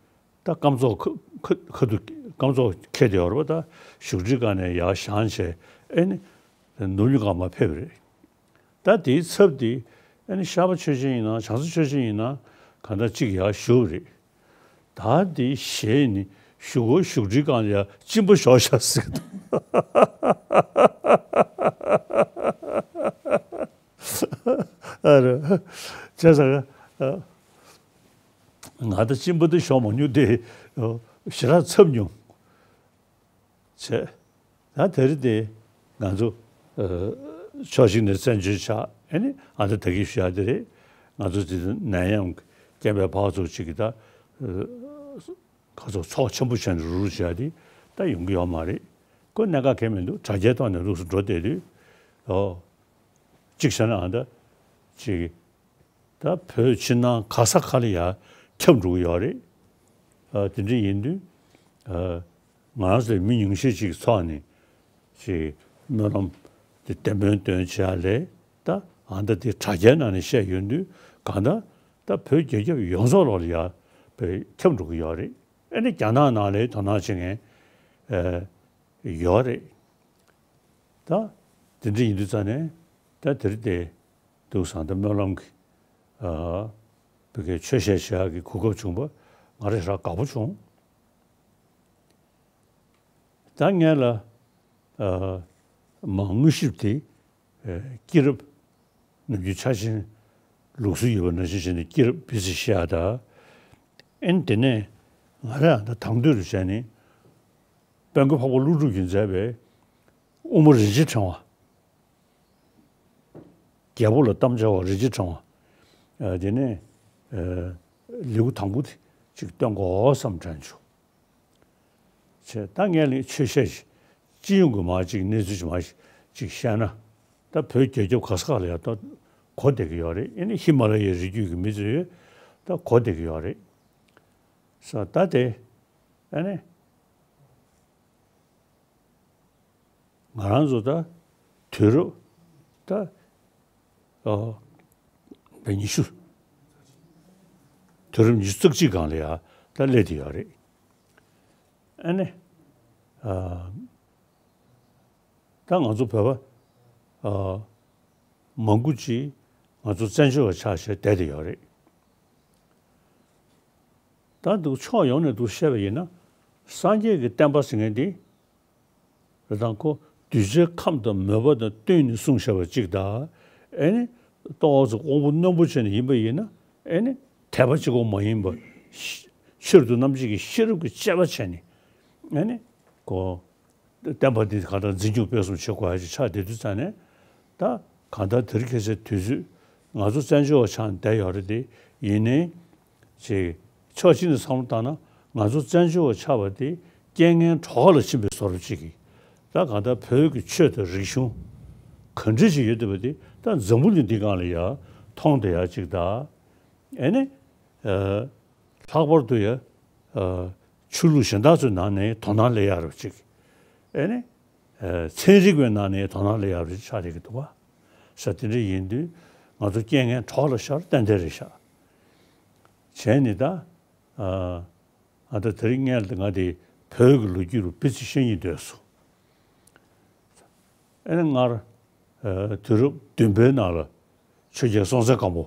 ད་སྐམ་ཚོགས་ཁ་ཁ་ཁ་ཐུག་སྐམ་ཚོགས་འཁེལ་བསྡད་ཡོད་རེད་པ། ད་བཞུགས་ཁྲིའི་སྒང་ནས་ཡར་བཞེངས་བྱས་ཨ་ནི་ནུབ་གླིང་ཁ་མར་ཕེབས་པ་རེད། ད་དེའི་ཚབ་དེ་ཨ་ནི་ཤར་པ་ཆོས་རྒྱལ་ཡིན་ན་བྱང་ས་ཆོས་རྒྱལ་ཡིན་ན་གང་ལྟར་གཅིག་ཡར་བཞུགས་རེད། ད་དེ་གཞས་ནི་བཞུགས་སྒོ་བཞུགས་ཁྲིའི་སྒང་ལ་ཡ་གཅིན་པ་ཞོག་ཤག་ཟེར་གི་འདུག་ཨ་རེ། བྱས་ཙང་ང་ད་གཅིན་པ་དེ་ཞོག་མ་མྱོང་དེ་ཞེ་དྲག་འཚབ་མྱོང་། བྱས། ད་དེ་རིང་དེ་ང་ཚོ་ཨ་ཕྱོགས་གཅིག་ནས་བཙན་བྱོལ་ཆགས་ཨ་ནི་ཨ་ད་ད་གི་ཞུ་ཡ་དེ་རེད། ང་ཚོ་དེ་ནད་ཡམས་རྐྱེན་པས་ཕར་ཚུར་གཅིག་གི་ད་ཨ་ཁ་ཚོ་ཚོགས་ཆེན་པོ་བྱས་ནས་རུ་རུ་བྱས་དེ་ད་ཡོང་གི་ཡོད་མ་རེད། ཁོ་གནད་འགག་གང་མི་འདུག་དྲ་རྒྱའི་ཐོག་ནས་ལུགས་སུ་འགྲོ་བསྡད་དུས་ཨོ་གཅིག་བྱས་ན་ཨ་ད་གཅིག་ད་བོད་ཕྱི་ནང་ག་ས་ག་ལ་ཡ་ཁྱབ་འགྲོ་གི་ཡོད་རེད། ཨ་དེ་འདྲ་ཡིན་དུས་ཨ་ང་རང་ཚོའི་མི་ཉུང་ཤས་ཅིག་ཚོགས་ནས་ཅིག་སྨོན་ལམ་དེ་བདེ་སྨོན་སྟོན་བྱེད་ཡ་ལས་ད་ཨ་ད་དེ་དྲ་རྒྱའི་ནང་ནས་བཤད་ཡོང་དུས་གང་ལྟར་ད་བོད་རྒྱལ་ཁབ་ཡོངས་རྫོགས་ལོག་ལ་ཡ་བོད་ཁྱབ་འགྲོ་གི་ཡོད་རེད། ཨ་ནི་རྒྱ་ནག་ནང་ལ་དོ་སྣང་བྱེད་མཁན་ཨ་ཡོད་རེད། ད་དེ་འདྲ་ཡིན་དུས་ཙང་ནས་ད་དེ་རིང་དེ་འདུག་སང་ད་སྨོན་ལམ་གྱི་ཨ་བོད་སྐད་ཆོས་བཤད་བྱེད་ཡག་གི་གོ་སྐབས་བྱུང་བ་ང་རང་ཞེ་དྲག་དགའ་པོ་བྱུང་། ད་ངས་ལ་ཨ་མ་དངོས་གཞི་དེ་ཨ་སྐྱེས་རབས་ནམ་རྒྱུན་ཆ་ཆེན་ལུགས་སྲོལ་ཡོད་པ་ནང་བཞིན་བྱས་ནས་སྐྱེས་རབས་བི་ཟི་བཤད་ཡ་ད། ཨེ་ནི་དེ་ནས་ང་རང་ད་དང་དུས་རུ་བྱས་ནས་ དཔལ་མགོན་འཕགས་པ་ཀླུ་སྒྲུབ་ཀྱིས་མཛད་པའི་དབུ་མ་རིན་ཆེན་ཕྲེང་བ། རྒྱལ་པོ་ལ་དམ་བཅའ་བ་རིན་ཆེན་ཕྲེང་བ། ཨ། དེ་ནས། ཨ། ལེའུ་དང་པོ་དེ་ཅིག་སྟོན་དགོས་བསམ་དྲན་བྱུང་། བྱས་ད་ངས་ལ་ཆོས་བཤད་ཅིག་སྤྱི་ཡོངས་ཀྱི་མར་ཅིག་གནས་ཚུལ་ཅིག་མར་ཅིག་བཤད་ན། ད་བོད་རྒྱལ་ཁབ་ག་ས་ག་ལ་ཡ་ད་གོ་བསྡད་ཀྱི་ཡོད་རེད། ཨ་ནི་ཧི་མ་ལ་ཡའི་རི་རྒྱུད་ཀྱི་མི་ཚོས་ད་གོ་བསྡད་ཀྱི་ཡོད་རེད། ས་ད་དེ། ཨ་ནི། ང་རང་ཚོ་ད་དུས་རབས་ད་ཨ་བ་ཉི་ཤུ། དུས་རབས་ཉི་ཤུ་རྩ་གཅིག་སྒང་ལ་ཡ་ད་སླེབས་བསྡད་ཡོད་རེད། ཨ་ནི། ཨ། ད་ང་ཚོ་བོད་པ་ཨ་མང་པོ་ཅིག་ང་ཚོ་བཙན་བྱོལ་བ་ཆགས་བྱས་བསྡད་བསྡད་ཡོད་རེད། ད་འདུག་ཕྱོགས་ཡོངས་ནས་འདུག་བཤད་པ་ཡིན་ན། སངས་རྒྱས་ཀྱི་བསྟན་པ་ཟེར་མཁན་འདི། རེད་དང་ཁོ་གདུལ་བྱའི་ཁམས་དང་མོས་པ་དང་བསྟུན་ནས་གསུངས་བཞག་པ་གཅིག་དང་། ཨེ་ནི། ཏོག་ཙམ་དབང་པོ་རྣོན་པོ་བྱས་ནས་ཡིན་པ་ཡིན་ན། ཨེ་ནི། དད་པ་གཅིག་པོ་མ་ཡིན་པ། ཤ་ཆོས་རབ་ཏུ་རྣམ་འབྱེད་ཀྱི་ཤེས་རབ་ཀྱི་དཔྱད་པ་བྱས་ནས། ཨེ་ནི། ཁོ། བསྟན་པ་འདི་གང་ལྟར་འཛིན་སྐྱོང་སྤེལ་གསུམ་བྱེད་དགོས་ཡ་ཅིག་ཆགས་བསྡད་དུས་ཙང་ནས། ད་གང་ལྟར་དེ་རིང་ཁ་སང་དུས་ཚོད་ང་ཚོ་བཙན་བྱོལ་བ་ཆགས་བསྡད་ཡོད་རེད་དེ། ཡིན་ནའི་ཅིག་ཕྱོགས་གཅིག་ནས་བསམ་བློ་བཏང་ན། ང་ཚོ་བཙན་བྱོལ་བ་ཆགས་པ་དེ་རྐྱེན་ངན་གྲོགས་ལ་ཕྱིན་པའི་བཟོ་འདྲ་ཅིག་གིས། ད་གང་ལྟར་བོད་ཀྱི་ཆོས་དང་རིག་གཞུང་ག་འདྲ་ཞིག་ཡོད་བསྡད་པ་དེ་ད་འཛམ་བུ་གླིང་འདི་སྒང་ལ་ཡ་མཐོང་བསྡད་ཡ་ཅིག་དང་། ཨེ་ནི། ཨ། ལྷག་པར་དུ་ཡ། ཨ། ཆོས་ལུགས་གཞན་དག་ཚོའི་ནང་ནས་དོ་སྣང་སླེབས་ཡག་རབ་ཅིག་ཨེ་ནི། ཨ། ཚན་རིག་པའི་ནང་ནས་དོ་སྣང་སླེབས་ཡག་རབ་ཅིག་ཆགས་བསྡད་ཀྱི་འདུག་བ། ས་དེ་འདྲ་ཡིན་དུས་ང་ཚོ་རྐྱེན་ངན་གྲོགས་ལ་ཤར་ཏན་ཏན་རེད་ཤག་བྱས་ནས་ད། ཨ། ཨ། ད་དེ་རིང་ངས་ང་དེ་བོད་ཀྱི་ལོ་རྒྱུས་རུ་ཕི་ཙི་བཤད་སྙིང་འདོད་སོང་། ཨེ་ནི་སྔར། ཨ། དུས་རབས་བདུན་པའི་ནང་ལ་ཆོས་རྒྱལ་སྲོང་བཙན་སྒམ་པོ།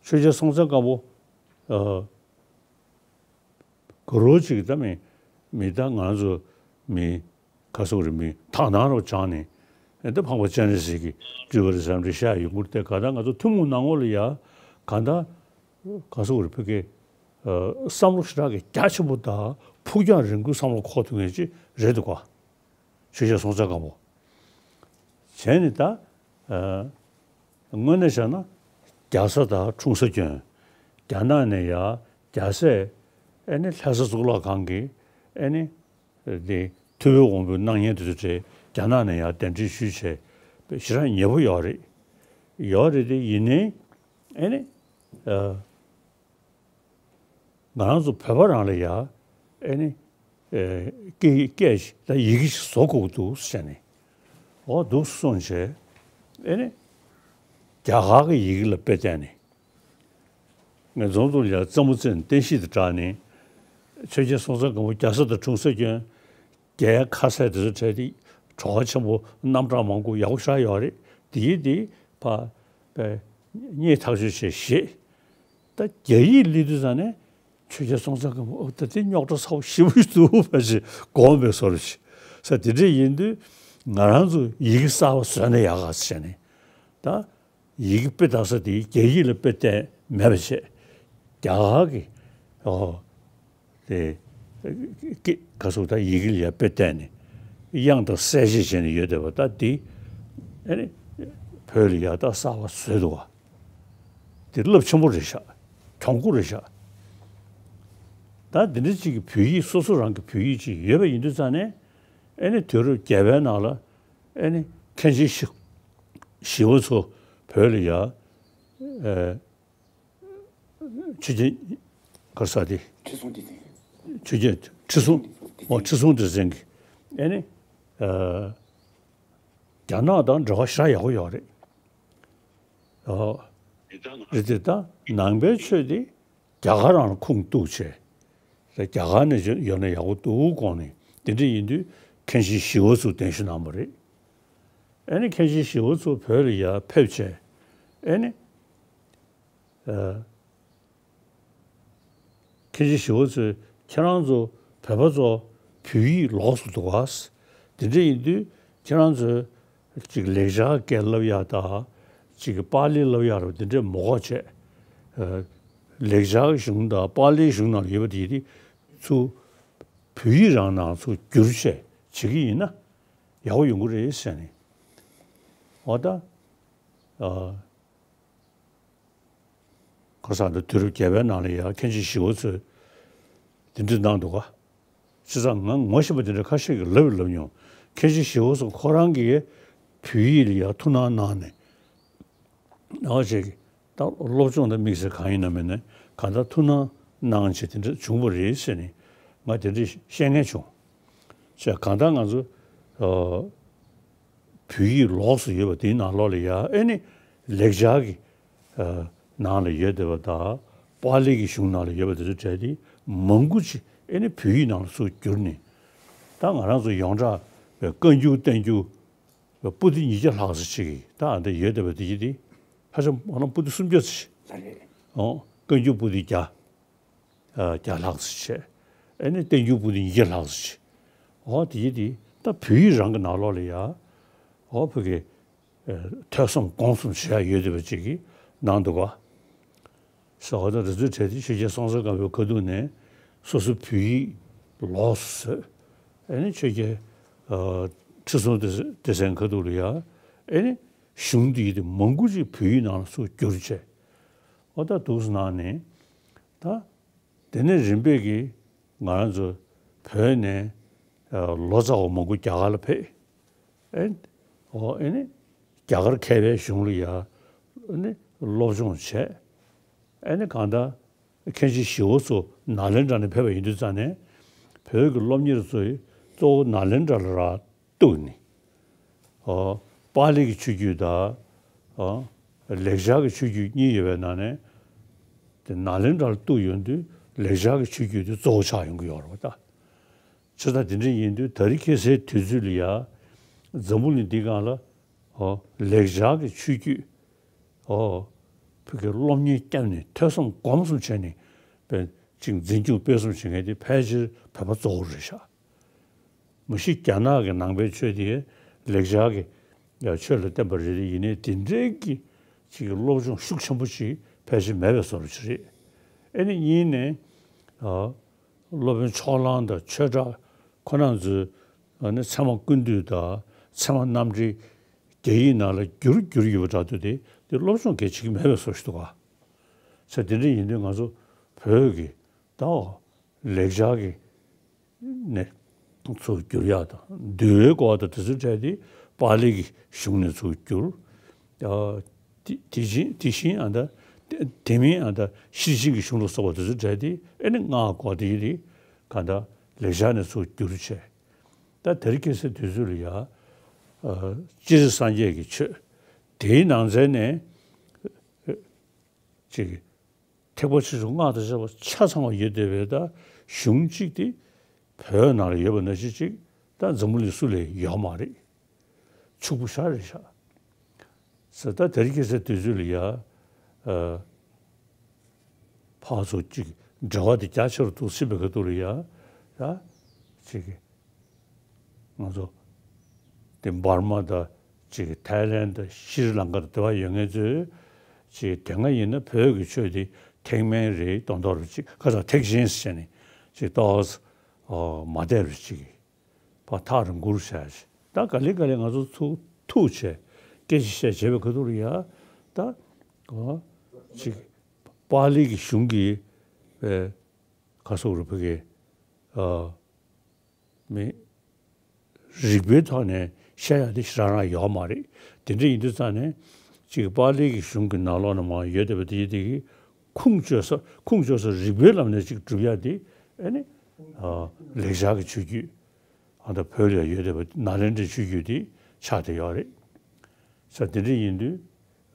ཆོས་རྒྱལ་སྲོང་བཙན་སྒམ་པོ། ཨ། ག་རོ་ཅིག་ད་མི། མི་ད་ང་ཚོ་མི་ག་སོག་རེ་མི་དག་སྣང་རུ་སྦྱངས་ནས། ཨེ་ད་འཕགས་པ་སྤྱན་རས་གཟིགས་ཀྱིས་སྤྲུལ་པ་རེད་བསམ་རེ་བཤད་ཡོང་གི་རེད་དེ། ག་ད་ང་ཚོ་ཐུན་མོང་ནང་ལོགས་ལ་ཡ་ག་ད་ག་སོག་རེ་ཕ་གི། ཨ། བསམ་བློ་ཞེ་དྲག་གི་རྒྱ་ཆེན་པོ་དང་ཕུགས་རྒྱང་རིང་པོའི་བསམ་བློ་འཁོར་ཐུབ་མཁན་ཅིག་རེད་འདུག་ག་ཆོས་རྒྱལ་སྲོང་བཙན་སྒམ་པོ། བྱས་ནས་ད། ཨ། དངོས་གནས་བྱས་ན་རྒྱ་བཟའ་དང་འཁྲུངས་ས་སྐྱོན། རྒྱ་ནག་ནས་ཡ་རྒྱ་སྲས། ཨེ་ནི་ལྷ་ས་གཙུག་ལག་ཁང་གི། ཨེ་ནི། དེ་ཐུབ་པའི་དབང་པོའི་སྣང་བརྙན་དེ་ཚོ་བྲིས། རྒྱ་ནག་ནས་ཡ་གདན་འདྲེན་ཞུས་བྱས་ཞེ་དྲག་ཉེ་པོ་ཡོད་རེད། ཡོད་རེད་དེ། ཡིན་ནའི། ཨེ་ནི། ཨ། ང་རང་ཚོ་བོད་པ་རང་ལ་ཡ། ཨེ་ནི། ཨེ། སྐད་སྐད་ཞིག་ད་ཡི་གེ་ཞིག་བཟོ་དགོས་ཀྱི་འདུག་ཟེར་ནས། འོ་འདུག་གསུངས་བྱས། ཨེ་ནི། རྒྱ་གར་གྱི་ཡི་གེ་ལ་དཔེ་བལྟས་ནས། ངས་འཛོམས་འཛོམས་ལ་ཡ་རྩེད་མོ་རྩེས་ནས་བསྟན་བཤིག་དང་སྦྲགས་ནས། ཆོས་རྒྱལ་སྲོང་བཙན་སྒམ་པོ་རྒྱ་བཟའ་དང་འཁྲུངས་ས་སྐྱོན། རྒྱའི་ཁ་ཟས་དེ་ཚོ་བྲལ་ཏེ། བྲོ་བ་ཆེན་པོ་རྣམ་གྲངས་མང་པོ་ཡག་པོ་ཞེ་དྲག་ཡོད་རེད། དེ་ཡིས་དེ་ཕ། པའི་སྙད་ཐག་ཆོད་བྱས་བཞེས། ད་རྒྱ་ཡིག་སླེབས་དུས་ཙང་ནས་ཆོས་རྒྱལ་སྲོང་བཙན་སྒམ་པོ། ཨོ་ད་དེ་རྙོག་དྲ་ཚ་པོ་ཞེ་པོ་ཞིག་འདུག་ཕལ་ཆེར་དགོངས་པའི་བཟོ་འདྲ་ཞིག་ས་དེ་འདྲ་ཡིན་དུས་ང་རང་ཚོ་ཡི་གེ་གསར་པ་བཟོས་ན་ཡག་ག་ཟེར་ནས། ད་ཡི་གེ་དཔེ་ལྟ་ས་དེ་རྒྱ་ཡིག་ལ་དཔེ་བལྟས་མེད་པ་བྱས། རྒྱ་གར་གྱི། ཨོ། དེ། ཀི། ག་སོགས་ད་ཡི་གེ་ལ་ཡ་དཔེ་བལྟས་ནས། དབྱངས་དང་གསལ་བྱེད་བྱས་ནས་ཡོད་བསྡད་པ་ད་དེ། ཨེ་ནི། བོད་ལ་ཡ་ད་གསར་པ་བཟོས་འདུག་བ། དེ་རླབས་ཆེན་པོ་རེད་ཤག་གྱོང་པོ་རེད་ཤག་ད་འདི་འདྲ་ཅིག་གི་བོད་ཡིག་སོ་སོ་རང་གི་བོད་ཡིག་ཅིག་ཡོད་པ་ཡིན་དུས་ཙང་ནས། ཨེ་ནི་དུས་རབས་བརྒྱད་པའི་ནང་ལ། ཨེ་ནི་མཁན་ཆེན་ཞི། ཞི་བ་འཚོ་བོད་ལ་ཡ། ཨེ། ཆོས་རྒྱལ། ག་རེ་ཟེར་དེ། ཁྲི་སྲོང་ལྡེ་བཙན། ཆོས་རྒྱལ་ཁྲི་སྲོང་། ཁྲི་སྲོང་ལྡེ་བཙན། ཨོ། ཁྲི་སྲོང་ལྡེ་བཙན་གྱིས། ཨེ་ནི། ཨ། རྒྱ་ནག་དང་འབྲེལ་བ་ཞེ་དྲག་ཡག་པོ་ཡོད་རེད། ཨོ། རེད་དེ། ད་ནང་པའི་ཆོས་དེ་རྒྱ་གར་རང་ལ་ཁུངས་གཏུགས་བྱས། ད་རྒྱ་གར་ནས་ཡོད་ན་ཡག་པོ་འདུག་དགོངས་ནས། དེ་འདྲ་ཡིན་དུས་མཁན་ཆེན་ཞི་བ་འཚོ་གདན་ཞུ་གནང་བ་རེད། ཨེ་ནི་མཁན་ཆེན་ཞི་བ་འཚོ་བོད་ལ་ཡར་ཕེབས་བྱས། ཨེ་ནི། ཨ། མཁན་ཆེན་ཞི་བ་འཚོས་ཁྱེད་རང་ཚོ་བོད་པ་ཚོ་བོད་ཡིག་ལོགས་སུ་འདུག་ག་དེ་འདྲ་ཡིན་དུས་ཁྱེད་རང་ཚོས་ཅིག་ལེགས་སྦྱར་སྐད་བསླབ་ཡག་དང་། ཅིག་པཱ་ལི་བསླབ་ཡག་རུ་དེ་འདྲ་མ་དགོས་བྱས། ཨ། ལེགས་སྦྱར་གཞུང་དང་པཱ་ལིའི་གཞུང་ནང་ལ་ཡོད་པ་དེ་དེ་ཚུར། བོད་ཡིག་རང་ནང་ཚུར་བསྒྱུར་བྱས་བྱེད་ཀྱི་ཡིན་ན་ཡག་པོ་ཡོང་གི་རེད་ཟེར་ནས། འོ་ད། ཨ། ཁ་སང་དུ་དུས་རབས་བརྒྱད་པའི་ནང་ལ་ཡང་མཁན་ཆེན་ཞི་བ་འཚོས་དེ་འདྲ་གནང་འདུག་ག་བྱས་ཙང་ང་ངོ་ཤེས་པ་དེ་འདྲ་ཁ་ཤས་ཀྱིས་ལབ་ལབ་མྱོང་། མཁན་ཆེན་ཞི་བ་འཚོ་ཁོ་རང་གིས་བོད་ཡིག་ལ་ཡང་ཐུགས་སྣང་གནང་ནས། ཨོ་ཅིག་ད་སློབ་སྦྱོང་དང་དམིགས་བསལ་གང་ཡིན་ན་མིན་ན་གང་ལྟར་ཐུགས་སྣང་གནང་བྱས་དེ་འདྲ་བྱུང་བ་རེད་ཟེར་ནས་ང་དེ་འདྲ་བཤད་མཁན་བྱུང་། བྱས་གང་ལྟར་ང་ཚོ་ཨ་བོད་ཡིག་ལོགས་སུ་ཡོད་པ་དེའི་ནང་ལོགས་ལ་ཡ་ཨེ་ནི་ལེགས་སྦྱར་གྱི་ཨ་ནང་ལ་ཡོད་བསྡད་པ་དང་པཱ་ལི་གི་གཞུང་ནང་ལ་ཡོད་པ་དེ་ཚོ་གྲས་དེ་མང་པོ་ཅིག་ཨེ་ནི་བོད་ཡིག་ནང་ལ་ཚུར་བསྒྱུར་ནས། ད་ང་རང་ཚོ་ཡོངས་གྲགས་པའི་བཀའ་འགྱུར་བསྟན་འགྱུར། པོ་ཏི་ཉིས་བརྒྱ་ལྷག་ཙམ་ཅིག་གིས་ད་ཨ་འདྲ་ཡོད་བསྡད་པ་དེ་ཡིན་ཏེ། ཧ་ཅང་ང་རང་པོ་ཏི་སུམ་བརྒྱ་ཙམ་ཞིག་ད་རེད། ཨོ། བཀའ་འགྱུར་པོ་ཏི་བརྒྱ། ཨ། བརྒྱ་ལྷག་ཙམ་བྱས། ཨ་ནི་བསྟན་འགྱུར་པོ་ཏི་ཉིས་བརྒྱ་ལྷག་ཙམ་བྱས། ཨོ་དེ་ཡིན་ཏེ་ད་བོད་ཡིག་རང་གི་ནང་ལོགས་ལ་ཡ། ཨོ་བོད་ཀྱི་ཨ་ཐོས་བསམ་སྒོམ་གསུམ་བྱེད་ཡ་ཡོད་བསྡད་པ་ཅིག་གིས་གནང་འདུག་ག་ཟེར་བ་དང་། དེ་ཚོའི་གྲས་དེ་ཆོས་རྒྱལ་སྲོང་བཙན་སྒམ་པོའི་ཁ་ཐུག་ནས་སོ་སོའི་བོད་ཡིག་ལོགས་སུ་བཟོས། ཨ་ནི་ཆོས་རྒྱལ་ཨ་ཁྲི་སྲོང་ལྡེ་ལྡེ་བཙན་ཁ་ཐུག་ལ་ཡ་ཨ་ནི་གཞུང་འདི་ཡི་དེ་མང་པོ་ཅིག་བོད་ཡིག་ནང་ལ་ཚུར་བསྒྱུར་བྱས། ཨོ་ད་འདུག་སེ་གནང་ནས་ད་དེ་ནས་རིམ་པས་ཀྱིས་ང་རང་ཚོ་བོད་ནས་ཨ་ལོ་ཙཱ་བ་མང་པོ་རྒྱ་གར་ལ་ཕེབས། ཨེ། ཨོ་ཨེ་ནི། རྒྱ་གར་མཁས་པའི་གཞུང་ལ་ཡ། ཨེ་ནི། སློབ་སྦྱོང་བྱས། ཨེ་ནི་གང་ལྟར། མཁན་ཆེན་ཞི་བ་འཚོ་ནཱ་ལེནྡྲ་ནས་ཕེབས་པ་ཡིན་དུས་ཙང་ནས། བོད་ཀྱི་སློབ་གཉེར་ཚོ་ཡི་གཙོ་བོ་ནཱ་ལེནྡྲ་ལ་རག་གཏུགས་ནས། ཨོ། པཱ་ལི་གི་ཆོས་བརྒྱུད་དང་། ཨོ། ལེགས་སྦྱར་གྱི་ཆོས་བརྒྱུད་གཉིས་ཡོད་པའི་ནང་ནས། དེ་ནཱ་ལེནྡྲ་ལ་གཏུགས་ཡོང་དུས་ལེགས་སྦྱར་གྱི་ཆོས་བརྒྱུད་དེ་གཙོ་བོ་ཆགས་ཡོང་གི་ཡོད་རེད་པ་ད། བྱས་ཙང་དེ་འདྲ་ཡིན་དུས་ད་རེས་ཁ་སང་དུས་ཚོད་ལ་ཡ། འཛམ་བུ་གླིང་འདིའི་སྒང་ལ། ཨོ། ལེགས་སྦྱར་གྱི་ཆོས་བརྒྱུད། ཨོ། བོད་ཀྱི་སློབ་གཉེར་བསྐྱངས་ནས་ཐོས་བསམ་སྒོམ་གསུམ་བྱས་ནས་པའི་ཅིག་འཛིན་སྐྱོང་སྤེལ་གསུམ་བྱེད་མཁན་དེ་ཕལ་ཆེར་བོད་པ་གཙོ་བོ་རེད་ཤག་མ་གཞི་རྒྱ་ནག་གི་ནང་པའི་ཆོས་དེ་ལེགས་སྦྱར་གྱི་ཡ་ཆོས་ལ་བརྟེན་པ་རེད། དེ་ཡིན་ནའི་དེ་འདྲའི་གི་ཅིག་གི་སློབ་སྦྱོང་ཤུགས་ཆེན་པོ་ཅིག་ཕལ་ཆེར་མེད་པའི་བཟོ་འདྲ་ཅིག་རེད། ཨེ་ནི་གཉིས་ནས། ཨ། སློབ་དཔོན་ཕྱོགས་གླང་དང་ཆོས་གྲགས་ཁོ་རང་ཚོའི་ཨ་ནི་ཚད་མ་ཀུན་བཏུས་དང་ཚད་མ་རྣམ་འགྲེལ་རྒྱ་ཡིག་ནང་ལ་བསྒྱུར་བསྒྱུར་ཡོད་པ་འདྲ་འདུག་དེ་དེ་སློབ་སྦྱོང་གལ་ཆེ་གི་མེད་པའི་བཟོ་ཞིག་འདུག་ག་ཚེ་དེ་འདྲ་ཡིན་དུས་ང་ཚོ་བོད་ཀྱི་ད་ལེགས་སྦྱར་གྱི་ནས་ཚུར་བསྒྱུར་ཡག་དང་འདུལ་བའི་སྐོར་དང་དེ་ཚོའི་གྲས་དེ་པཱ་ལི་གི་གཞུང་ནས་ཚུར་བསྒྱུར། ཨ། དེ་དེ་བཞིན་དེ་བཞིན་ཨ་ད་དེ་མིན་ཨ་ད་ཤེར་ཕྱིན་གྱི་གཞུང་ལ་སོགས་པ་དེ་ཚོའི་གྲས་དེ་ཨེ་ནི་སྔགས་སྐོར་དེ་ཡི་རིགས་ག་ད་ལེགས་སྦྱར་ནས་ཚུར་བསྒྱུར་བྱས། ད་དེ་རིང་ཁ་སང་དུས་ཚོད་ལ་ཡ། ཨ། སྤྱིར་སངས་རྒྱས་ཀྱི་ཆོས་དེའི་ནང་ཚན་ནས་ཅིག་ཐེག་པ་ཆེ་ཆུང་སྔགས་དང་བཅས་པ་ཆ་ཚང་བ་ཡོད་བསྡད་པའི་ད་གཞུང་གཅིག་དེ་བོད་ནང་ལ་ཡོད་པ་ནང་བཞིན་ཅིག་ད་འཛམ་བུ་གླིང་སུ་ལ་ཡོད་མ་རེད། ཕྱུག་པོ་ཞེ་དྲག་རེད་ཤག་ཟེར། ད་དེ་རིང་ཁ་སང་དུས་ཚོད་ལ་ཡ། ཨ། ཕར་ཚུར་ཅིག་འབྲེལ་བ་དེ་རྒྱ་ཆེ་རུ་འདུག་ཕྱིན་པའི་ཁ་ཐུག་ལ་ཡ། ཡ། ཅིག་ང་ཚོ་དེ་འབར་མ་དང་ཅིག་ཐའི་ལེན་དང་ཤྲི་ལང་ཀ་དང་དེ་བ་ཡོད་མཁན་ཚོས་ཅིག་དེ་སྔ་ཡིན་ན་བོད་ཀྱི་ཆོས་དེ་ཐེག་དམན་རེད་མདོག་མདོག་རེད། ཅིག་ཁ་སང་ཐེག་ཆེན་ཟེར་ནས་ཅིག་ཏོག་ཙམ་མ་བདེ་རུ་ཅིག་ཕར་ཐག་རིང་པོར་བྱས་ཅིག་ད་ག་ལེ་ག་ལེ་ང་ཚོ་ཚུར་ཐུག་བྱས་སྐད་ཆ་བཤད་བྱས་པའི་ཁ་ཐུག་ལ་ཡ། ད་ཅིག་པཱ་ལི་གི་གཞུང་གི་ཨེ། ག་སོགས་རུ་ཕ་གི། ཨ། མི། རིག་པའི་ཐོག་ནས་བཤད་ཡ་དེ་ཞེ་དྲག་རང་ཡོད་མ་རེད། དེ་འདྲ་ཡིན་དུས་ཙང་ནས་ཅིག་པཱ་ལི་གི་གཞུང་གི་ནང་ལོགས་ན་མར་ཡོད་བསྡད་པ་དེ་དེ་གི་ཁུངས་བཅོལ་ས་ཁུངས་བཅོལ་ས་རིག་པའི་ལམ་ནས་ཅིག་སྒྲུབ་ཡ་དེ་ཨ་ནི། ཨ། ལེགས་སྦྱར་གྱི་ཆོས་བརྒྱུད། ཨ་ད་བོད་ལ་ཡོད་བསྡད་པ་ནཱ་ལེནྡྲའི་ཆོས་བརྒྱུད་དེ་ཆགས་བསྡད་ཡོད་རེད། ས་དེ་འདྲ་ཡིན་དུས་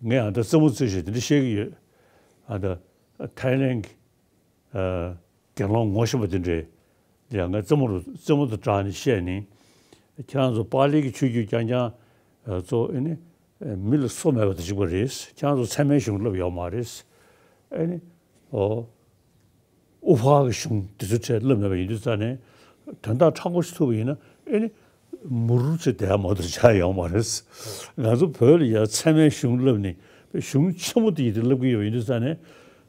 ངས་ཨ་ད་རྩེད་མོ་རྩེ་བཞིན་དེ་འདྲ་བཤད་ཀྱི་ཡོད། ཨ་ད་ཐའི་ལེན་གྱི། ཨ། དགེ་སློང་ངོ་ཤེས་པ་དེ་འདྲས་ཡང་ང་རྩེད་མོ་རུ་རྩེད་མོ་དང་སྦྲགས་ནས་བཤད་ནས། ཁྱེད་རང་ཚོ་པཱ་ལི་གི་ཆོས་བརྒྱུད་རྐྱང་རྐྱང་ཨ་གཙོ་ཨེ་ནི་ཨ་མི་ལ་བསོད་མེད་པ་དང་གཅིག་པ་རེད། ཁྱེད་རང་ཚོ་ཚད་མའི་གཞུང་བསླབ་ཡོད་མ་རེད། ཨེ་ནི་ཨོ་ཨུ་ཕ་གི་གཞུང་དེ་ཚོ་ཚད་བསླབ་མེད་པ་ཡིན་དུས་ཙང་ནས་དོན་དག་མཁྲེགས་པོ་ཞིག་ཐུག་པ་ཡིན་ན་ཨེ་ནི། མུར་ཚེ་དེ་མ་གཏོགས་བྱ་ཡོང་མ་རེད། ང་ཚོ་བོད་ལ་ཡ་ཚད་མའི་གཞུང་བསླབ་ནས་གཞུང་ཆེན་མོ་དེ་ཡི་དེ་བསླབ་ཀྱི་ཡོད་པ་ཡིན་དུས་ཙང་ནས།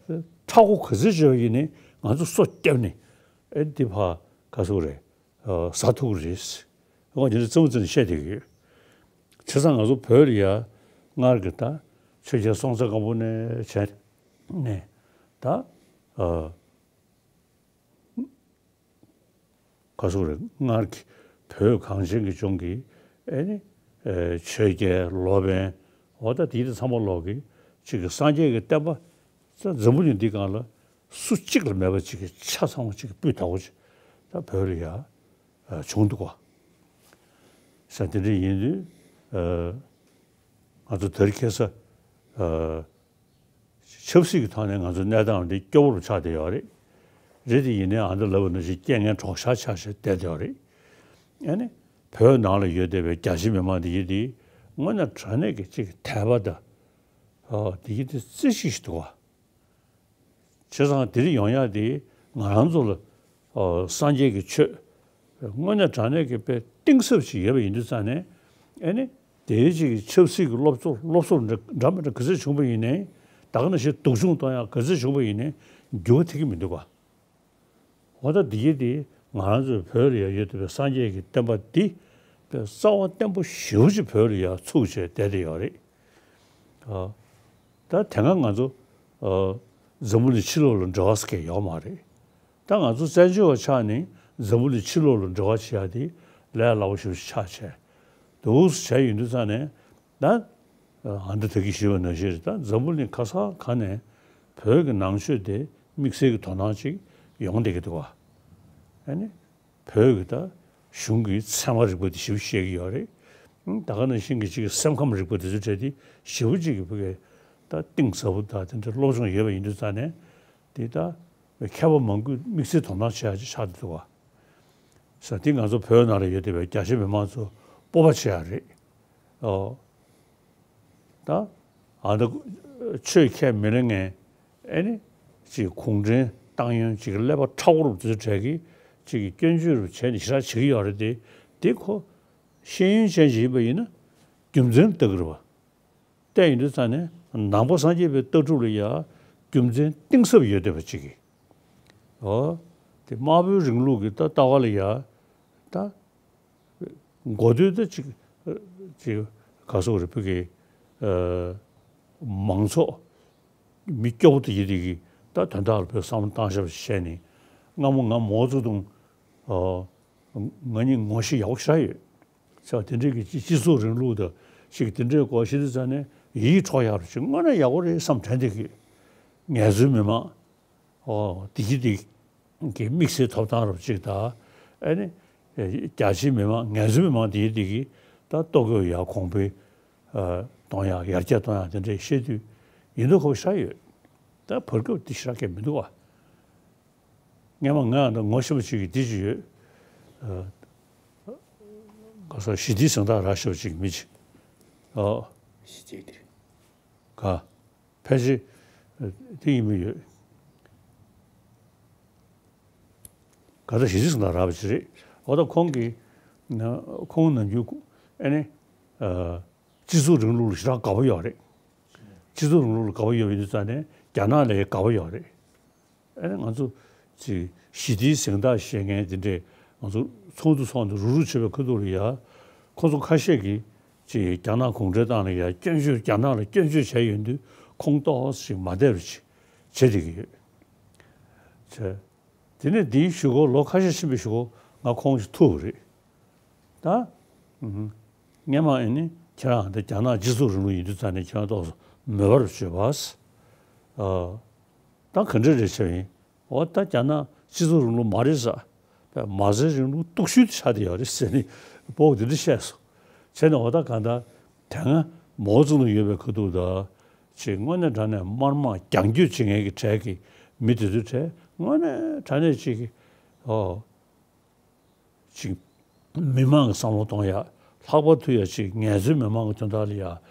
མཁྲེགས་པོ་ག་ཚོད་བྱས་པ་ཡིན་ནའི་ང་ཚོ་སོ་བརྒྱབ་ནས་ཨེ་འདི་ཕ་ ག་ཟེར་རེད། ཟ་ཐུབ་ཀྱི་རེད། ང་འདི་འདྲ་རྩེད་མོ་རྩེ་ནས་བཤད་བསྡད་ཀྱི་ཡོད། བྱས་ཙང་ང་ཚོ་བོད་ལ་ཡ་སྔར་གྱི་ད་ཆོས་རྒྱལ་སྲོང་བཙན་སྒམ་པོ་ནས་བྱས་ནས་ད་ག་ཟེར་རེད། སྔར་གྱི་བོད་གངས་ཅན་གྱི་ལྗོངས་ཀྱི་ཨེ་ནི་ཆོས་རྒྱལ་ལོ་པཎ་འོ་ད་དེ་དེ་ཚང་མ་ལོག་གི་ཅིག་གི་སངས་རྒྱས་ཀྱི་བསྟན་པ་འཛམ་བུ་གླིང་འདི་སྒང་ལ་སུ་གཅིག་ལ་མེད་པ་ཅིག་གི་ཆ་ཚང་བ་ཅིག་གི་སྤུས་དག་པོ་ཅིག་ད་བོད་ལ་ཡ་བྱུང་འདུག་གོ། ས་དེ་འདྲ་ཡིན་དུས་ང་ཚོ་དེ་རིང་ཁ་སང་ཆབ་སྲིད་ཀྱི་ཐོག་ནས་ང་ཚོ་གནས་སྟངས་འདི་སྐྱོ་བོ་རུ་ཆགས་བསྡད་ཡོད་རེད། རེད་དེ་ཡིན་ནའི་ཨ་མདོ་ལབ་པ་ནང་བཞིན་རྐྱེན་ངན་གྲོགས་ཤར་ཆགས་བྱས་བསྡད་ཡོད་རེད། ཨ་ནི་བོད་ནང་ལ་ཡོད་བསྡད་པའི་རྒྱ་ཆེ་མི་མང་འདི་ཡིན་དེ་དངོས་གནས་དྲང་གནས་ཀྱི་ཅིག་དད་པ་དང་འདི་ཡིན་དེ་རྩེ་གཅིག་ཞིག་འདུག་བ། བྱས་ཙང་དེ་རིང་ཡོང་ཡག་དེ་ང་རང་ཚོ་ལ་སངས་རྒྱས་ཀྱི་ཆོས་དངོས་གནས་དྲང་གནས་ཀྱི་དཔེ་གཏིང་ཟབ་ཅིག་ཡོད་པ་ཡིན་དུས་ཙང་ནས་ཨེ་ནི་དེའི་ཅིག་ཆབ་སྲིད་ཀྱི་སློབ་གསོ་སློབ་གསོ་འདྲ་འདྲ་མི་འདྲ་ག་ཚོད་བྱུང་པ་ཡིན་ནའི་ད་ག་ནང་བཞིན་སྡུག་སྦྱོང་གཏོང་ཡག་ག་ཚོད་བྱུང་པ་ཡིན་ནའི་འགྱུར་བ་ཐེབས་ཀྱི་མི་འདུག་ག། འོ་ད་འདི་གི་དེ་ང་རང་ཚོའི་བོད་ལ་ཡ་ཡོད་བསྡད་པའི་སངས་རྒྱས་ཀྱི་བསྟན་པ་འདི་དཔེ་རྩ་བ་བརྟན་པོ་ཞེ་པོ་ཅིག་བོད་ལ་ཡ་ཚུགས་བྱས་བསྡད་བསྡད་ཡོད་རེད། ད་དེ་སྔ་ང་ཚོ་འཛམ་བུ་གླིང་ཕྱི་ལོགས་ལ་འབྲེལ་བ་ཟེར་མཁན་ཡོད་མ་རེད། ད་ང་ཚོ་བཙན་བྱོལ་བ་ཆགས་ནས་འཛམ་བུ་གླིང་ཕྱི་ལོགས་ལ་འབྲེལ་བ་བྱེད་ཡ་དེ་ལས་སླ་པོ་ཞེ་པོ་ཅིག་ཆགས་བྱས་འདུག་བྱས་ཡོང་དུས་ཙང་ནས་ད་ཨ་མདོ་ད་གིན་ཞུས་པ་ནང་བཞིན་རེད། ད་འཛམ་བུ་གླིང་ག་ས་ག་ནས་བོད་ཀྱི་ནང་ཆོས་དེ་དམིགས་བསལ་གྱི་དོ་སྣང་ཅིག་ཡོང་བསྡད་ཀྱི་འདུག་བ། ཨ་ནི། བོད་ཀྱི་ད་གཞུང་གི་ཚད་མ་རིག་པ་དེ་ཞིབ་བཤད་ཀྱི་ཡོད་རེད། ད་ག་ནང་བཞིན་གྱི་ཅིག་སེམས་ཁམས་རིག་པ་དེ་ཚོ་གྲས་དེ་ཞེ་པོ་ཅིག་གི་བོད་ཀྱི་ད་གཏིང་ཟབ་པོ་ད་དེ་འདྲ་སློབ་སྦྱོང་ཡོད་པ་ཡིན་དུས་ཙང་ནས་དེ་ད་མཁས་པ་མང་པོས་དམིགས་བསལ་དོ་སྣང་བྱེད་ཡ་ཅིག་ཆགས་བསྡད་འདུག་བ། ས་དེ་ང་ཚོ་བོད་ནང་ལ་ཡོད་བསྡད་པའི་རྒྱ་ཆེ་མི་མང་ཚོ་སྤོབས་པ་བྱེད་ཡ་རེད། ཨོ། ད་ཨ་ད་ཆོས་ཁས་མི་ལེན་མཁན་ཨེ་ནི་ཅིག་གུང་ཁྲན་ཏང་ཡོན་ཅིག་ཀླད་པ་ཁྲ་བོ་རུ་དེ་ཚོ་གྲས་ཀྱིས་ཅིག་གི་སྐྱོན་བརྗོད་རུ་བྱས་ནས་ཞེ་དྲག་བྱེད་ཀྱི་ཡོད་རེད་དེ། དེ་ཁོ་ཤེས་ཡོན་ཅན་ཞིག་ཡིན་པ་ཡིན་ན་རྒྱུ་མཚན་ལྟ་གི་རེད་བ། བལྟས་ཡིན་དུས་ཙང་ནས་ནང་པ་སངས་རྒྱས་པའི་ལྟ་གྲུབ་ལ་ཡ་རྒྱུ་མཚན་གཏིང་ཟབ་ཡོད་བསྡད་པ་ཅིག་གིས། ཨོ། དེ་དམར་པོའི་རིང་ལུགས་ཀྱི་ད་ལྟ་བ་ལ་ཡ་ད། འགོ་སྟོད་ད་ཅིག་ཅིག་ག་སོག་རེ་ཕུ་གི་མང་ཚོགས་མི་སྐྱོ་བོ་དེ་ཡི་དེ་གི་ད་དོན་དག་ལ་ཕུ་བསམ་བློ་བཏང་ཤག་བྱས་ནས་སྔ་མོ་ང་མའོ་ཙེ་ཏུང་ང་གཉིས་ངོ་ཤེས་ཡག་པོ་ཞེ་དྲག་ཡོད། ཅག་དེ་འདྲའི་གི་སྤྱི་སྤྱི་ཚོགས་རིང་ལུགས་དང་ཅིག་དེ་འདྲའི་སྐོར་ཤེས་དུས་ཙང་ནས་ཡིད་འཕྲོག་ཡག་རུ་ཅིག་དངོས་གནས་ཡག་པོ་རེད་བསམ་དྲན་བསྡད་ཀྱི་ཡོད། ངལ་རྩོལ་མི་མང་། ཨོ། དེ་གི་དེ་གི་དམིགས་བསལ་ཐོབ་ཐང་རབ་ཅིག་དང་། ཨ་ནི། རྒྱ་ཆེའི་མི་མང་ངལ་རྩོལ་མི་མང་དེ་གི་དེ་གི་ད་ལྟོ་གོས་ཡག་གོང་འཕེལ་གཏོང་ཡག་ཡར་རྒྱས་གཏོང་ཡག་དེ་འདྲའི་བཤད་དུས་ཡིན་མདོག་ཁ་པོ་ཞེ་དྲག་ཡོད། ད་བར་སྐབས་དེ་ཞེ་དྲག་གས་མི་འདུག་བ། སྔན་མ་ང་ཡང་ད་ངོ་ཤེས་པ་ཅིག་གི་དེ་ཅིག་ཡོད། ག་ས་ཞི་བདེའི་གཟེངས་རྟགས་རག་ཤག་ཅིག་མི་ཅིག་ཨོ། ཞི་བདེ་དེ། ག་ཕལ་ཆེར་དེ་ཡིན་མི་ཡོད། ག་ད་ཞི་བདེའི་གཟེངས་རྟགས་རག་པ་ཅིག་རེད། འོ་ད་ཁོང་གིས་ཁོང་ནམ་རྒྱུན་ཨ་ནི་སྤྱི་ཚོགས་རིང་ལུགས་ལ་ཞེ་དྲག་དགའ་པོ་ཡོད་རེད། སྤྱི་ཚོགས་རིང་ལུགས་ལ་དགའ་པོ་ཡོད་པ་ཡིན་དུས་ཙང་ནས་རྒྱ་ནག་ལ་ཡང་དགའ་པོ་ཡོད་རེད། ཨ་ནི་ང་ཚོ་ཅིག་ཞི་བདེའི་གཟེངས་རྟགས་བཞེས་མཁན་དེ་འདྲས་ང་ཚོ་ཚོགས་འདུ་ཚོགས་འདུ་རུག་རུག་བྱེད་པའི་ཁ་ཐུག་ལ་ཡ། ཁོ་ཚོ་ཁ་ཤས་ཀྱིས་ཅིག་རྒྱ་ནག་གུང་ཁྲན་ཏང་ལ་ཡ་སྐྱོན་བརྗོད་རྒྱ་ནག་ལ་སྐྱོན་བརྗོད་བྱས་ཡོང་དུས་ཁོང་ཏོག་ཙམ་ཞིག་མ་བདེ་བ་ཅིག་བྱེད་བསྡད་ཀྱི་ཡོད། བྱས། དེ་ནས་འདིའི་གཞུག་གུ་ལོ་ཁ་ཤས་ཕྱིན་པའི་གཞུག་གུ་ང་ཁོང་ཞིག་ཐུག་པ་རེད། ད། སྔན་མ་ཨེ་ནི་ཁྱེད་རང་འདི་རྒྱ་ནག་སྤྱི་ཚོགས་རིང་ལུགས་ཡིན་དུས་ཙང་ནས་ཁྱེད་རང་ཏོག་ཙམ་མོས་པ་རུ་བྱོས་པ། ད་ག་འདྲ་རེད་བྱས་ཡིན། འོ་ད་རྒྱ་ནག་སྤྱི་ཚོགས་རིང་ལུགས་མ་རེད་ཟེར། མ་རྩའི་རིང་ལུགས་སྟུག་ཤོས་དེ་ཆགས་བསྡད་ཡོད་རེད་ཟེར་ནས་སྤོ་བོ་དེ་འདྲ་བཤད་སོང་། བྱས་ནས་འོ་ད་གང་ལྟར་དེ་སྔ་མའོ་ཙེ་ཏུང་ཡོད་པའི་ཁ་ཐུག་ད་ཅིག་དངོས་གནས་དྲང་གནས་དམར་དམག་རྒྱང་སྐྱོད་བྱེད་མཁན་གྱི་གྲས་ཀྱི་མི་དེ་ཚོའི་གྲས་དངོས་གནས་དྲང་གནས་ཅིག་གི་ཨོ། ཅིག་མི་མང་གི་བསམ་བློ་གཏོང་ཡ། ལྷག་པར་དུ་ཡ་ཅིག་ངལ་རྩོལ་མི་མང་གི་དོན་དག་ལ་ཡ་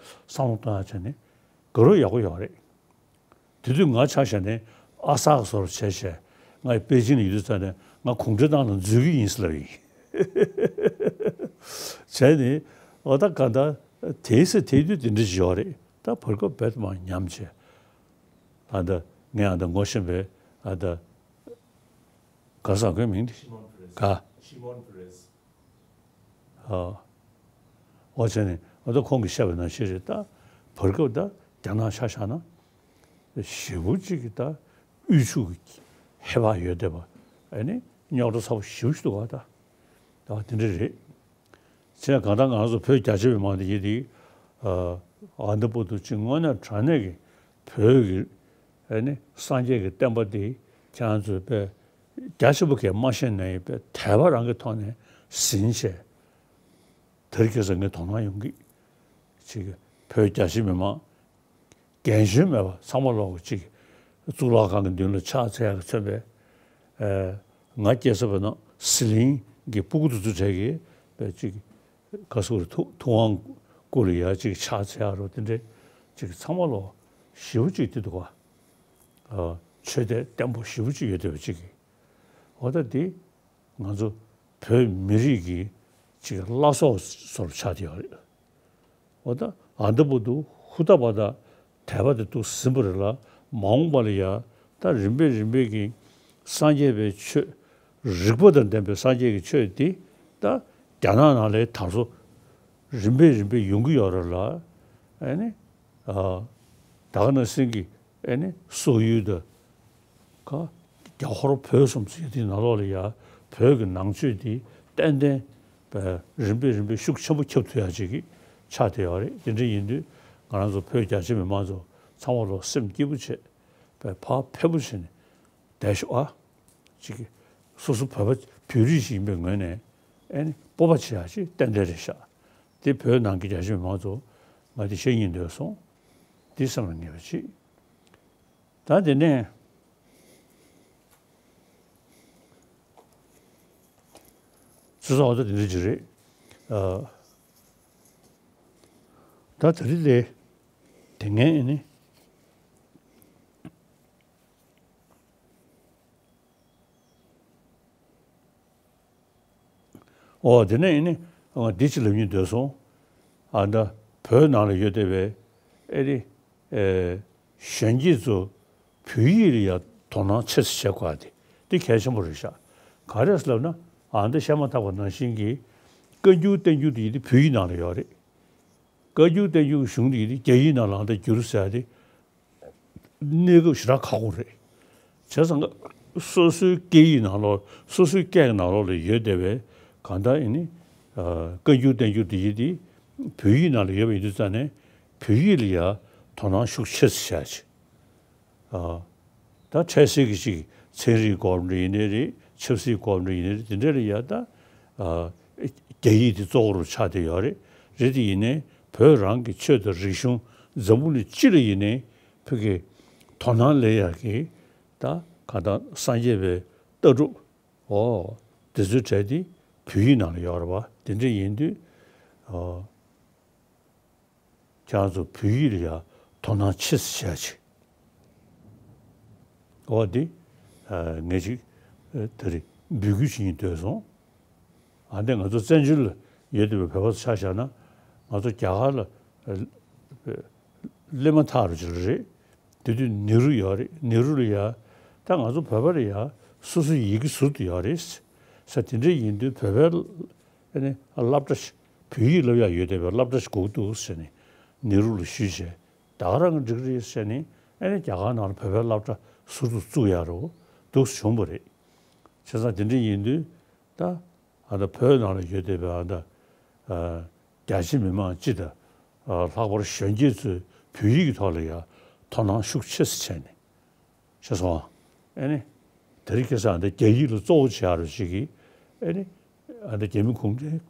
བསམ་བློ་གཏོང་ཡ་བྱས་ནས་དགའ་རབ་ཡག་པོ་ཡོད་རེད། དེ་དུས་ང་ཆ་བཞག་ནས་ཨ་གསར་ག་བཟོ་འདྲ་བྱས་བྱས་ང་པེ་ཅིན་ལ་ཡོད་དུས་ཙང་ནས་ང་གུང་ཁྲན་ཏང་ལ་འཛུལ་གྱི་ཡིན་ཟེར་ལབ་ཡིན། བྱས་ནས་འོ་ད་ག་ད་དེའི་ཚེ་དེའི་དུས་དེ་འདྲ་ཅིག་ཡོད་རེད། ད་བར་སྐབས་རྦད་དེ་མར་ཉམས་བྱས། ཨ་ད་ངས་ཨ་ད་ངོ་ཤེས་པའི་ཨ་ད། ག་ས་ཁོའི་མིང་དེ། ག Shimon Peres། ཨ། འོ་བྱས་ནས་ཨ་ད་ཁོང་གིས་བཤད་པ་ནང་བཞིན་རེད། ད་བར་སྐབས་ད་རྒྱ་ནག་ཆ་བཞག་ན་ཞེ་པོ་ཅིག་གི་ད་དབུལ་ཕྱུག་གི་ཧེ་བག་ཡོད་བསྡད་པ། ཨ་ནི་རྙོག་དྲ་ཚ་པོ་ཞེ་པོ་ཞིག་འདུག་ག་ད་ད་དེ་འདྲ་རེད། བྱས་ན་གང་ལྟར་ང་ཚོ་བོད་རྒྱ་ཆེ་མི་མང་དེ་ཡིན་དེ། ཨ་ཨ་འདི་པོ་དུ་ཅིག་དངོས་གནས་དྲང་གནས་ཀྱི་བོད་ཀྱི་ཨ་ནི་སངས་རྒྱས་ཀྱི་བསྟན་པ་དེ་ཁྱེད་རང་ཚོས་དཔེ་རྒྱ་ཆེ་པོ་གས་མ་ཤེས་ན་ཡང་དཔེ་དད་པ་རང་གི་ཐོག་ནས་ཟིན་བྱས། དེར་ཁྱེད་ཚོ་ངས་དོ་སྣང་ཡོང་གི། ཅིག་བོད་རྒྱ་ཆེ་མི་མང་རྒན་གཞོན་མེད་པ་ཚང་མ་ལོག་གི་ཅིག་གཙུག་ལག་ཁང་གི་མདུན་ལ་ཕྱག་འཚལ་ཡག་གི་མཚོན་པའི། ཨ་ང་སྐྱེས་ས་བོད་ནང་ཟི་ལིང་གི་སྤུ་གུ་དེ་ཚོ་གྲས་ཀྱིས་དཔེ་ཅིག་ག་སུ་རེད། ཐུབ་ཐུབ་དབང་སྐུ་ལ་ཡ་ཅིག་ཕྱག་འཚལ་ཡག་རོ་དེ་འདྲའི་ཅིག་ཚང་མ་ལོག་ཞེ་པོ་ཅིག་དེ་འདུག་ག་ཨ་ཆོས་དད་བརྟན་པོ་ཞེ་པོ་ཅིག་ཡོད་བསྡད་པ་ཅིག་གིས། འོ་ད་དེ་ང་ཚོ་བོད་མི་རིགས་ཀྱི་ཅིག་བླ་སྲོག་བཟོ་འདྲ་ཆགས་བསྡད་ཡོད་རེད། འོ་ད་ཨ་འདི་པོ་འདུག་ཧུར་ཐག་པ་དང་དད་པ་དེ་འདུག་ཟིན་པ་རེད་ལ། མ་འོངས་པ་ལ་ཡ་ད་རིམ་པས་རིམ་པས་ཀྱི་སངས་རྒྱས་པའི་ཆོས་རིག་པ་དང་ལྡན་པའི་སངས་རྒྱས་ཀྱི་ཆོས་དེ་ད་རྒྱ་ནག་ནང་ལའི་དར་སྲོལ་རིམ་པས་རིམ་པས་ཡོང་གི་ཡོད་རེད་ལ། ཨ་ནི་ཨ་ད་ག་ནང་བཞིན་གྱི་ཨ་ནི་སོག་ཡུལ་དང་། ཁ། རྒྱ་ཧོར་བོད་གསུམ་ཟེར་དེའི་ནང་ལོགས་ལ་ཡ་བོད་ཀྱི་ནང་ཆོས་དེ་ཏན་ཏན་པའི་རིམ་པས་རིམ་པས་ཤུགས་ཆེན་པོ་ཁྱབ་ཐུབ་ཡ་ཅིག་གི་ཆགས་བསྡད་ཡོད་རེད། དེ་འདྲ་ཡིན་དུས་ང་རང་ཚོ་བོད་རྒྱ་ཆེ་མི་མང་ཚོ་ཚང་མ་ལོག་སེམས་སྐྱིད་པོ་བྱས་པའི་ཕར་ཕེབས་པོ་བྱས་ནས་བསྡད་ཤོག་ཨ། ཅིག་གི་སོ་སོ་བོད་པ་བོད་རིགས་ཤིག་ཡིན་པའི་ངོས་ནས་ཨེ་ནི་སྤོབས་པ་བྱེད་ཡ་ཅིག་ཏན་ཏན་རེད་ཤག་དེ་བོད་ནང་གི་རྒྱ་ཆེ་མི་མང་ཚོ་ང་དེ་བཤད་སྙིང་འདོད་སོང་། འདི་བསམ་ལ་ངེས་པ་ཅིག་ད་དེ་ནས་ཚུལ་བཟང་བ་ད་དེ་འདྲ་ཅིག་རེད། ཨ། ད་དེ་རིང་ལས་དེ་ངས་ནི། ཨོ་དེ་ནས་ཡིན་ནི་ཨ་འདི་ཅི་ལབ་སྙིང་འདོད་སོང་། ཨ་ད་བོད་ནང་ལ་ཡོད་བསྡད་པའི་ཨེ་རི་ཨེ་གཞོན་སྐྱེས་ཚོ་བོད་ཡིག་ལ་ཡ་དོ་སྣང་ཆེ་ཙམ་བྱེད་དགོས་དེ་འདི་གལ་ཆེན་པོ་རེད་ཤག་ག་རེ་ཟེར་ལབ་ན་ཨ་འདི་བཤད་མ་ཐག་པ་ནང་བཞིན་གྱི་བཀའ་འགྱུར་བསྟན་འགྱུར་དེ་ཡིན་དེ་བོད་ཡིག་ནང་ལ་ཡོད་རེད། བཀའ་འགྱུར་བསྟན་འགྱུར་གྱི་གཞུང་དེ་ཡིན་དེ་རྒྱ་ཡིག་ནང་ལ་ཨ་འདི་བསྒྱུར་ཟེར་ཡ་དེ། གནས་སྐབས་ཞེ་དྲག་ཁག་པོ་རེད། བྱས་ཙང་ཀ་སོ་སོའི་སྐད་ཡིག་ནང་ལོགས་སོ་སོའི་སྐད་ཀྱི་ནང་ལོགས་ལ་ཡོད་བསྡད་པའི་གང་ལྟར་ཨེ་ནི་ཨ་བཀའ་འགྱུར་བསྟན་འགྱུར་དེ་ཡིན་དེ་བོད་ཡིག་ནང་ལ་ཡོད་པ་ཡིན་དུས་ཙང་ནས་བོད་ཡིག་ལ་ཡ་དོ་སྣང་ཤུགས་ཆེ་ཙམ་བྱ་ཆེ། ཨ་ད་འཕྲལ་སེལ་གྱི་ཅིག་ཚན་རིག་སྐོར་འདྲ་ཡིན་ནའི་རེད། ཆབ་སྲིད་སྐོར་འདྲ་ཡིན་ནའི་རེད། དེ་འདྲ་ལ་ཡ་ད་ཨ་རྒྱ་ཡིག་དེ་གཙོ་བོ་རུ་ཆགས་བསྡད་ཡོད་རེད། རེད་དེ་ཡིན་ནའི་བོད་རང་གི་ཆོས་དང་རིག་གཞུང་འཛམ་བུ་གླིང་སྤྱི་ལ་ཡིན་ནའི་ཕ་གི་དོ་སྣང་སླེབས་ཡག་གི་ད་ག་ད་སངས་རྒྱས་པའི་ལྟ་གྲུབ་འོ་དེ་ཚོའི་གྲས་དེ་བོད་ཡིག་ནང་ལ་ཡོད་རེད་པ། དེ་འདྲ་ཡིན་དུས་ཨོ་ཁྱེད་རང་ཚོ་བོད་ཡིག་ལ་ཡ་དོ་སྣང་ཆེ་ཙམ་བྱེད་ཡ་ཆེ། འོ་དེ་ཨ་ངས་ཅིག་ཨ་དེ་རིང་འབོད་སྐུལ་བྱེད་སྙིང་འདོད་སོང་། ཨ་འདི་ང་ཚོ་བཙན་བྱོལ་ལ་ཡོད་བསྡད་པའི་བོད་པ་ཚོ་ཆ་བཞག་ན་ང་ཚོ་རྒྱ་གར་ལ་ཨ་སླེབས་མ་ཐག་རུ་ཅིག་རེད། དེ་དུས་ནེ་རུ་ཡོད་རེད། ནེ་རུ་ལ་ཡ་ད་ང་ཚོ་བོད་པ་ལ་ཡ་སོ་སོའི་ཡི་གེ་ཟུར་དུ་ཡོད་རེད་ཟེར། དེ་འདྲ་ཡིན་དུས་བོད་པའི་ཨ་ནི་སློབ་གྲྭ་ཞིག་བོད་ཡིག་སློབ་ཡག་ཡོད་བསྡད་པའི་སློབ་གྲྭ་ཞིག་དགོས་འདུག་ཟེར་ནས་ནེ་རུ་ལ་ཞུས་བྱས། ད་ག་རང་གི་འགྲིག་རེད་ཟེར་ནས་ཨ་ནི་རྒྱ་གར་ནང་ལ་བོད་པའི་སློབ་གྲྭ་ཟུར་དུ་བཙུགས་ཡག་རུ་འདུག་བྱུང་བ་རེད། བྱས་ཙང་དེ་འདྲ་ཡིན་དུས་ད་ཨ་ད་བོད་ནང་ལ་ཡོད་བསྡད་པའི་ཨ་ད་ཨ་རྒྱ་ཆེ་མི་མང་སྤྱི་དང་ཨ་ལྷག་པར་གཞོན་སྐྱེས་ཚོས་བོད་ཡིག་གི་ཐོག་ལ་ཡ་དོ་སྣང་ཤུགས་ཆེ་ཙམ་བྱས་ནས། ཤེས་སོང་ཨ། ཨེ་ནི། དེ་རིང་ཁ་སང་འདི་རྒྱ་ཡིག་ལ་གཙོ་བོ་བྱེད་ཡག་རུ་ཞིག་གིས། ཨེ་ནི། ཨ་འདི་རྒྱ་མི་གུང་ཁྲན།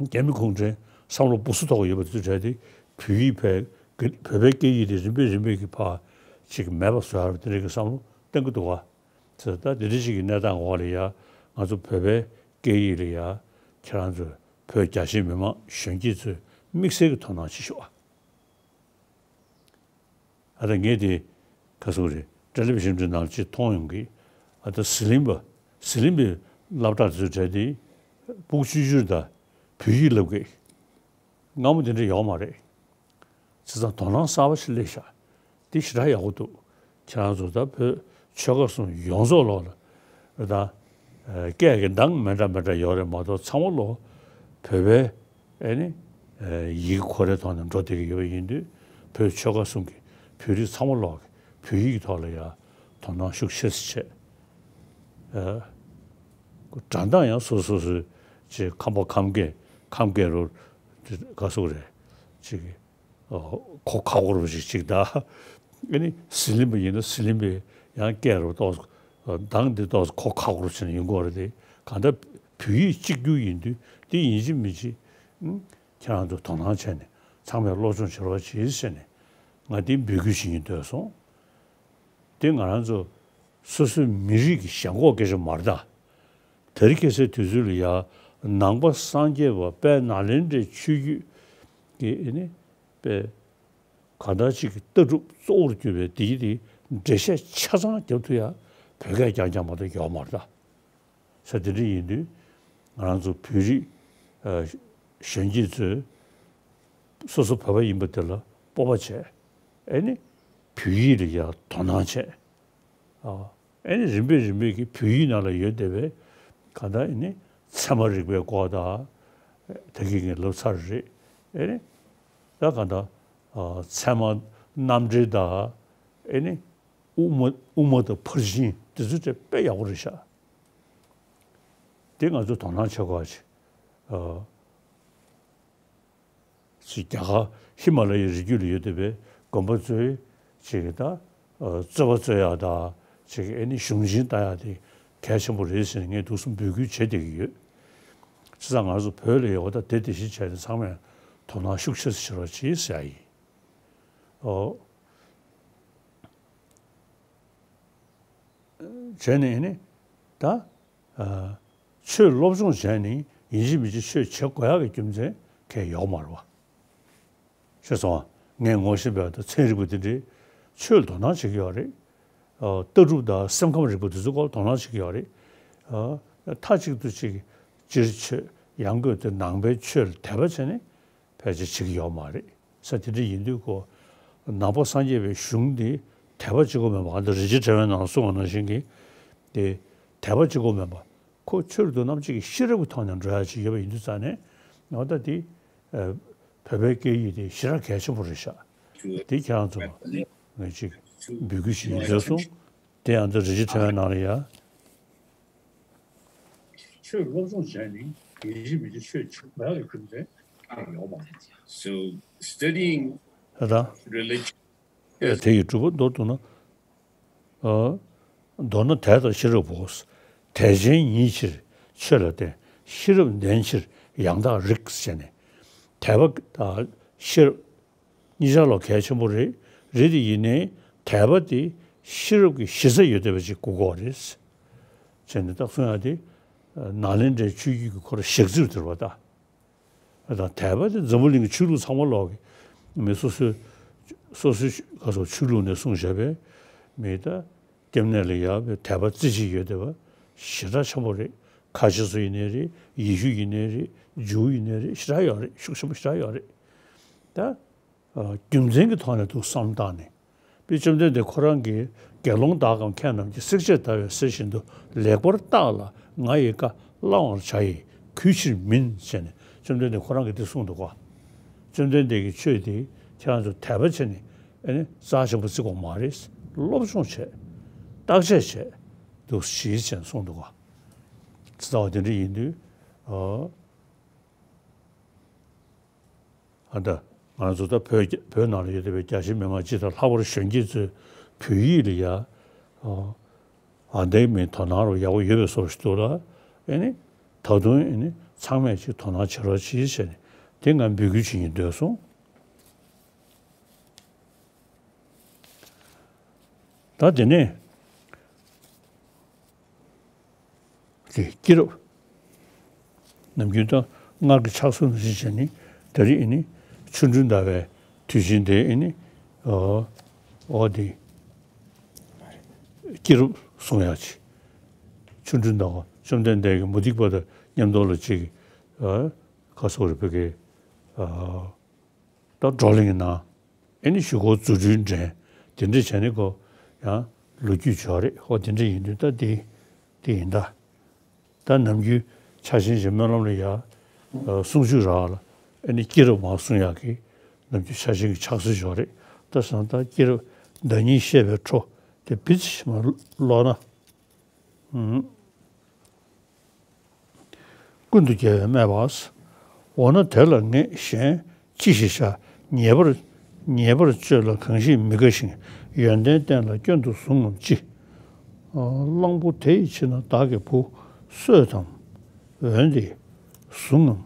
རྒྱ་མི་གུང་ཁྲན་བསམ་བློ་སྦུག་སུ་ཐོག་ཡོད་པ་དེ་ཚོ་གྲས་དེ་བོད་ཡིག་བས་བོད་པའི་སྐད་ཡིག་དེ་རིམ་པས་རིམ་པས་ཀྱི་ཕར་ཅིག་མེད་པ་བཟོ་ཡག་རུ་དེ་འདྲ་གི་བསམ་བློ་གཏོང་གི་འདུག་བ། ཚེ་ད་དེ་འདྲ་ཞིག་གི་གནས་སྟངས་འོག་ལ་ཡ་ང་ཚོ་བོད་པའི་སྐད་ཡིག་ལ་ཡ་ཁྱེད་རང་ཚོ་བོད་རྒྱ་ཆེ་མི་མང་གཞོན་སྐྱེས་ཚོས་དམིགས་བསལ་གྱི་དོ་སྣང་བྱེད་ཤོག་ཨ། ཨ་ད་ངས་དེ་ཁ་སང་རེད་ཀྲ་ལི་བི་ཤན་འདྲ་ནང་ཅིག་མཐོང་ཡོང་གི། ཨ་ད་ཟི་ལིང་པ་ཟི་ལིང་པའི་སློབ་གྲྭ་དེ་ཚོ་གྲས་དེ་སྤུ་གུ་ཆུང་ཆུང་ད་བོད་ཡིག་སློབ་གི། སྔ་མོ་དེ་འདྲ་ཡོད་མ་རེད། བྱས་ཙང་དོ་སྣང་གསར་པ་ཞིག་སླེབས་ཤག་དེ་ཞེ་དྲག་ཡག་པོ་འདུག་ཁྱེད་རང་ཚོ་ད་བོད་ཆོལ་ཁ་གསུམ་ཡོངས་རྫོགས་ལོག་ལ་ད་ སྐད་ཀྱི་གདངས་མི་འདྲ་མི་འདྲ་ཡོད་རེད་མ་གཏོགས་ཚང་མ་ལོ་བོད་པའི་ཨེ་ནི་ཡི་གེ་ཁོ་རའི་ཐོག་ནས་འགྲོ་བསྡད་ཀྱི་ཡོད་པ་ཡིན་དུས། བོད་ཆོལ་ཁ་གསུམ་གྱི་བོད་རིགས་ཚང་མ་ལོག་གི་བོད་ཡིག་གི་ཐོག་ལ་ཡང་དོ་སྣང་ཤུགས་ཆེ་ཙམ་བྱས། སྒྲ་གདངས་ཡང་སོ་སོ་སོའི་ཅིག་ཁམས་པ་ཁམས་སྐད་ཁམས་སྐད་རུ་ག་སོག་རེད། ཅིག་གོ་ཁ་སྐོར་བ་ཞིག་ཅིག་ད། ཨེ་ནི་ཟི་ལིང་པ་ཡིན་ན་ཟི་ལིང་པའི་ཡང་སྐད་རུ་ཏོག་ཙམ་གདངས་འདི་ཏོག་ཙམ་གོ་ཁ་སྐོར་བྱས་ནས་ཡོང་གི་ཡོད་རེད་དེ། གང་ལྟར་བོད་ཡིག་གཅིག་གྱུར་ཡིན་དུས་འདི་ཡིན་གཅིག་མིན་གཅིག་ཁྱེད་རང་ཚོ་དོ་སྣང་བྱས་ནས་ཚང་མས་སློབ་སྦྱོང་བྱེད་རོགས་གྱིས་ཟེར་ནས་ང་འདི་འབོད་སྐུལ་ཞིག་ཡིན་འདོད་སོང་། དེ་ང་རང་ཚོ་སོ་སོའི་མི་རིགས་ཀྱི་ཞེན་ཁོག་སྐད་ཆ་མ་རེད་ད། དེ་རིང་ཁ་སང་དུས་ཚོད་ལ་ཡ་ནང་པ་སངས་རྒྱས་པ་དཔལ་ནཱ་ལེནྡྲའི་ཆོས་བརྒྱུད་ཀྱི་ཨེ་ནི་དཔེ་གང་ལྟར་ཅིག་གི་ལྟ་གྲུབ་གཙོ་བོར་གྱུར་པའི་དེའི་དེ་འགྲེལ་བཤད་ཆ་ཚང་རྒྱབ་ཐུབ་ཡ་བོད་སྐད་རྐྱང་རྐྱང་མ་གཏོགས་ཡོད་མ་རེད་ད། ས་དེ་འདྲ་ཡིན་དུས་ང་རང་ཚོ་བོད་རིགས་གཞོན་སྐྱེས་ཚོས་སོ་སོ་བོད་པ་ཡིན་པ་དེ་ལ་སྤོབས་པ་བྱས། ཨེ་ནི་བོད་ཡིག་ལ་ཡང་དོ་སྣང་བྱས། ཨེ་ནི་རིམ་པས་རིམ་པས་ཀྱི་བོད་ཡིག་ནང་ལ་ཡོད་བསྡད་པའི་གང་ལྟར་ཨེ་ནི་ཚད་མ་རིག་པའི་སྐོར་དང་། ད་གིན་ངས་ལབ་ཚར་རེད། ཨེ་ནི་ད་གང་ལྟར་ཚད་མ་རྣམ་འགྲེལ་དང་། ཨེ་ནི་དབུ་མ་དབུ་མ་དང་ཕར་ཕྱིན་དེ་ཚོ་དཔེ་ཡག་པོ་རེད་ཤག་དེ་ང་ཚོ་དོ་སྣང་བྱེད་དགོས་ཅིག་ཅིག་རྒྱ་གར་ཧི་མ་ལ་ཡའི་རི་རྒྱུད་ལ་ཡོད་བསྡད་པའི་དགོན་པ་ཚོའི་ཅིག་གི་ད་རྩོད་པ་རྩོད་ཡག་དང་ཅིག་གི་ཨེ་ནི་གཞུང་ཆེན་ལྟ་ཡག་དེ་གལ་ཆེན་པོ་རེད་ཟེར་ནས་ངས་འདུག་སེ་འབོད་སྐུལ་བྱེད་བསྡད་ཀྱི་ཡོད། བྱས་ཙང་ང་ཚོ་བོད་ལ་ཡོད་པ་ད་དེ་དེ་བཞིན་བྱས་ནས་ཚང་མས་དོ་སྣང་ཤུགས་ཆེ་ཙམ་བྱེད་རོགས་གྱིས་ཟེར་ཡ་ཡིན། ཨོ། བྱས་ནས་ཨེ་ནི་ད། ཆོས་སློབ་སྦྱོང་བྱས་ནས་ཡིན་གཅིག་མིན་གཅིག་ཆོས་བྱེད་དགོས་ཡག་གི་རྒྱུ་མཚན་གང་ཡང་ཡོད་མ་རེད་བ། ཤེས་སོང་ང་། ངས་ངོ་ཤེས་པའི་ད་ཚན་རིག་པ་དེ་འདྲས་ཆོས་ལ་དོ་སྣང་བྱེད་ཀྱི་ཡོད་རེད། ལྟ་གྲུབ་དང་སེམས་ཁམས་རིག་པ་དེ་ཚོའི་སྐོར་ལ་དོ་སྣང་བྱེད་ཀྱི་ཡོད་རེད། མཐའ་གཅིག་ཏུ་ཅིག་སྤྱིར་ཆོས་ཡང་སྒོས་དེ་ནང་པའི་ཆོས་ལ་དད་པ་བྱས་ནས་ཕལ་ཆེར་བྱེད་ཀྱི་ཡོད་མ་རེད། ས་དེ་འདྲ་ཡིན་དུས་ཁོ་ནང་པ་སངས་རྒྱས་པའི་གཞུང་འདི་དད་པ་གཅིག་པོ་མིན་པ། ཨ་ནི་རིན་ཆེན་ཕྲེང་བའི་ནང་གསུངས་པ་ནང་བཞིན་གྱི་དེ་དད་པ་གཅིག་པོ་མིན་པ། ཁོ་ཆོས་རབ་ཏུ་རྣམ་འབྱེད་ཀྱི་ཤེས་རབ་ཀྱི་ཐོག་ནས་འགྲོ་ཡ་ཅིག་ཡོད་པ་ཡིན་དུས་ཙང་ནས། ང་ད་འདི་བོད་པའི་སྐད་ཡིག་དེ་ཞེ་དྲག་གལ་ཆེན་པོ་རེད་ཤག་དེ་ཁྱེད་རང་ཚོ་ལ་ངས་ཅིག་འབོད་སྐུལ་ཞིག་ཡིན་འདོད་སོང་། དེ་ཡང་འདི་རིན་ཆེན་ཕྲེང་བའི་ནང་ལ་ཡ། ཆོས་སློབ་སྦྱོང་བྱས་ནས་ཡིན་གཅིག་མིན་གཅིག་ཆོས་བྱེད་དགོས་ཡག་གི་རྒྱུ་མཚན་གང་ཡང་ཡོད་མ་རེད། So studying ད་ལྟ་religion དེ་ཡི་སྒྲུབ་པ་མདོར་བསྡུ་ན། མདོར་ན་དད་དང་ཤེས་རབ་བོ། དད་ཅན་ཡིན་ཕྱིར་ཆོས་ལ་བརྟེན། ཤེས་རབ་ལྡན་ཕྱིར་ཡང་དག་རིག་ཟེར་ནས། དད་པ་དང་ཤེས་རབ་གཉིས་ཆར་ལོ་གལ་ཆེན་པོ་རེད། རེད་དེ་ཡིན་ནའི་དད་པ་དེ་ཤེས་རབ་ཀྱི་གཞི་རྩ་ཡོད་བསྡད་པ་ཅིག་དགོས་ཀྱི་ཡོད་རེད། བྱས་ནས་ད་གསུང་ཡག་དེ་ནཱ་ལེནྡྲའི་ཆོས་བརྒྱུད་ཀྱི་ཁོ་ར་ཞག་རྩིར་གྱུར་པ་ད། ད་དད་པ་དེ་འཛམ་བུ་གླིང་གི་ཆོས་ལུགས་ཚང་མ་ལོག་གི་མི་སོ་སོའི་སོ་སོའི་ག་སོ་ཆོས་ལུགས་ནས་གསུངས་བཞག་པའི་མི་ད་སྐྱབས་གནས་ལ་ཡག་པའི་དད་པ་རྩེ་གཅིག་ཡོད་བསྡད་པ་ཞེ་དྲག་ཆེན་པོ་རེད། ཁ་ཆེ་ཚོ་ཡིན་ནའི་རེད། ཡེ་ཤུ་ཡིན་ནའི་རེད། ཇུའུ་ཡིན་ནའི་རེད། ཞེ་དྲག་ཡོད་རེད། ཤུགས་ཆེན་པོ་ཞེ་དྲག་ཡོད་རེད། ད། རྒྱུ་མཚན་གྱི་ཐོག་ནས་འདུག་བསམ་བཏང་ནས། དཔེ་བཅོམ་ལྡན་འདས་ཁོ་རང་གིས་དགེ་སློང་དག་གམ་མཁས་རྣམས་ཀྱིས། བསྲེགས་བཅད་ཟླ་བའི་གསེར་བཞིན་དུ། ལེགས་པར་བརྟགས་ལ་ང་ཡི་བཀའ་བླང་བར་བྱ་ཡི། གུས་ཕྱིར་མིན་ཟེར་ནས་བཅོམ་ལྡན་འདས་ཁོ་རང་གིས་འདི་གསུངས་འདུག་ག་བཅོམ་ལྡན་འདས་ཀྱི་ཆོས་དེ་ཁྱེད་རང་ཚོ་དད་པ་བྱས་ནས་ཨེ་ནི་རྩ་ཆེན་པོ་བརྩི་དགོས་མ་རེད། སློབ་སྦྱོང་བྱས། བརྟག་དཔྱད་བྱས། འདུག་ཞེས་ཟེར་ནས་གསུངས་འདུག་ག་ཙི་ཙ་བ་དེ་འདྲ་ཡིན་དུས། ཨ། ཨ་ད། ང་ཚོ་ད་བོད་རྒྱ་བོད་ནང་ལ་ཡོད་བསྡད་པའི་རྒྱ་ཆེ་མི་མང་སྤྱི་དང་ལྷག་པར་གཞོན་སྐྱེས་ཚོས་བོད་ཡིག་ལ་ཡ། ཨ་འདའི་མི་དོ་སྣང་རོ་ཡག་པོ་ཡོད་པའི་བཟོ་ཞིག་འདུག་ལ། ཨེ་ནི། ད་དུང་ཨེ་ནི་ཚང་མས་ཅིག་དོ་སྣང་བྱེད་རོགས་གྱིས་བྱས་ནས་དེ་ང་འབོད་སྐུལ་བྱེད་ཀྱིན་འདོད་སོང་། ད་དེ་ནས། དེ་སྐྱེས་རབས། ནམ་རྒྱུན་ད་སྔར་གྱི་ཕྱག་སྲོལ་ནང་བཞིན་བྱས་ནས་ད་རེས་ཨེ་ནི་ཆོ་འཕྲུལ་ཟླ་བའི་དུས་ཆེན་དེ་ཨེ་ནི་ཨོ་ཨོ་དེ་སྐྱེས་རབས་གསུང་ཡག་ཅིག་ཆོ་འཕྲུལ་ཟླ་བ་བཅོམ་ལྡན་འདས་ཀྱི་མུ་སྟེགས་པ་དང་མཉམ་དུ་ལ་ཅིག་ཨ་ཁ་སོག་རེ་བོད་ཀྱི་ཨ། ད་བགྲོ་གླེང་གནང་། ཨེ་ནི་གཞུག་གུ་རྫུ་འཕྲུལ་འགྲན། དེ་འདྲ་བྱས་ནས་ཁོ་ཡང་ལོ་རྒྱུས་བྱུང་བ་རེད། ཁོ་དེ་འདྲ་ཡིན་དུས་ད་དེ་དེ་ཡིན་ད། ད་ནམ་རྒྱུན་ཕྱག་ཆེན་གྱི་སྨོན་ལམ་ལ་ཡ་ཨ་གསུང་ཆོས་རག་ལ། ཨ་ནི་སྐྱེས་རབས་མར་གསུང་ཡག་གི་ནམ་རྒྱུན་ཕྱག་ཆེན་གྱི་ཕྱག་སྲོལ་ཡོད་རེད། ད་བསམ་ད་སྐྱེས་རབས་བདག་ཉིད་བཤད་པའི་འཕྲོ་དེ་བི་ཙི་ཞིག་མར་ཀློག་ན། ཨུམ། ཀུན་ཏུ་རྒྱལ་བས་སྨྲས་པ། འོ་ན་དེ་ལ་ངས་གཞན་ཅི་ཞིག་བྱ། ཉེས་པར་ཉེས་པར་སྤྱོད་ལ་གང་ཞིག་མི་དགའ་ཞིང་། ཡོན་ཏན་བསྟན་ལ་སྐྱོན་དུ་བཟུང་ངམ་ཅི། གླང་པོ་དེ་ཡི་ཕྱིར་ན་བདག་གི་བུ་གསོད་དམ། འོན་ཏེ་བཟུང་ངམ་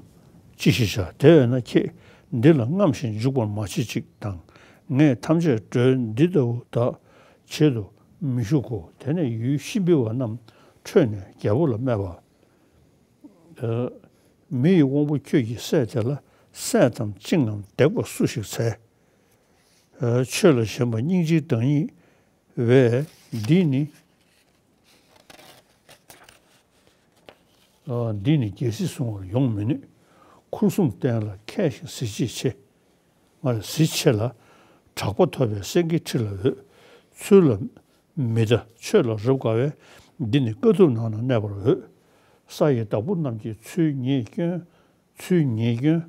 ཅི་ཞིག་བྱ། དེ་བས་ན་ཁྱེད་འདི་ལ་རྔམ་ཞིང་འཇུག་པར་མ་བྱེད་ཅིག་དང་། ངས་ཐམས་ཅད་སྒྲོལ་འདི་ལྟ་བུ་བདག་བྱེད་དུ་མི་གཞུག་གོ། དེ་ནས་ཡུལ་ཤི་འབི་བ་རྣམས་ཁྲོས་ནས་རྒྱལ་པོ་ལ་སྨྲས་པ། མི་ཡི་དབང་པོ་ཁྱོད་ཀྱི་སྲས་དེ་ལ་སྲས་དམ་བཅིངས་ངམ་འདེགས་པ་སུ་ཞིག་འཚལ། ཆོས་ལ་ཞེན་པ་སྙིང་རྗེའི་བདག་ཉིད་བས། འདི་ནི་འདི་ནི་རྒྱལ་སྲིད་བཟུང་བར་ཡོང་མི་ནུས། ཁུར་གསུམ་བསྟན་ལ་མཁས་ཤིང་གཟི་བརྗིད་ཆེ། ང་ལ་གཟི་ཆེ་ལ། དྲག་པོ་ཐོབ་པའི་སེང་གེའི་ཁྲི་ལ་འོས། ཚུལ་ལ་མི་ལྟ་ཆོས་ལ་རབ་དགའ་བས། འདི་ནི་དཀའ་ཐུབ་ནང་ན་གནས་པར་འོས། ས་ཡི་བདག་པོ་རྣམས་ཀྱིས་ཚུར་ཉེས་སྐྱོན། ཚུར་ཉེས་སྐྱོན་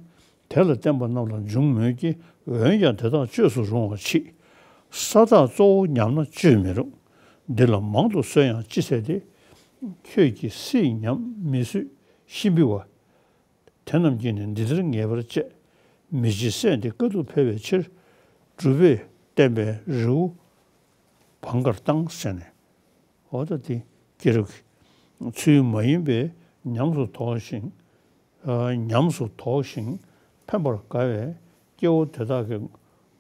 དེ་ལ་བརྟེན་པ་རྣམས་ལ་འབྱུང་མོད་ཀྱི། འོན་ཀྱང་དེ་དག་བཅོས་སུ་རུང་བར་མཆིས། ས་བདག་གཙོ་བོ་ཉམས་ན་བཅོས་མི་རུང་། འདི་ལ་མང་དུ་གསོན་ཡང་ཅི་ཟད་དེ། ཁྱོད་ཀྱིས་སྲིད་ཉམས་མི་བཟོད་ཤི་འབི་བ། དེ་རྣམས་ཀྱིས་ནི་འདི་ལྟར་ངེས་པར་བྱེད། མི་འཇིགས་སྲས་འདི་དཀའ་ཐུབ་འཕེལ་བའི་ཕྱིར། སྒྲུབ་པས་བསྟན་པའི་རི་བོ་བང་གར་བཏང་ཟེར་ནས། འོ་ད་དེ་སྐྱེས་རབས་ཀྱི་ཚུལ་མ་ཡིན་པའི་ཉམས་སུ་དོགས་ཤིང་། ཉམས་སུ་དོགས་ཤིང་ཕན་པར་དགའ་བའི་སྐྱེ་བོ་དེ་དག་གི་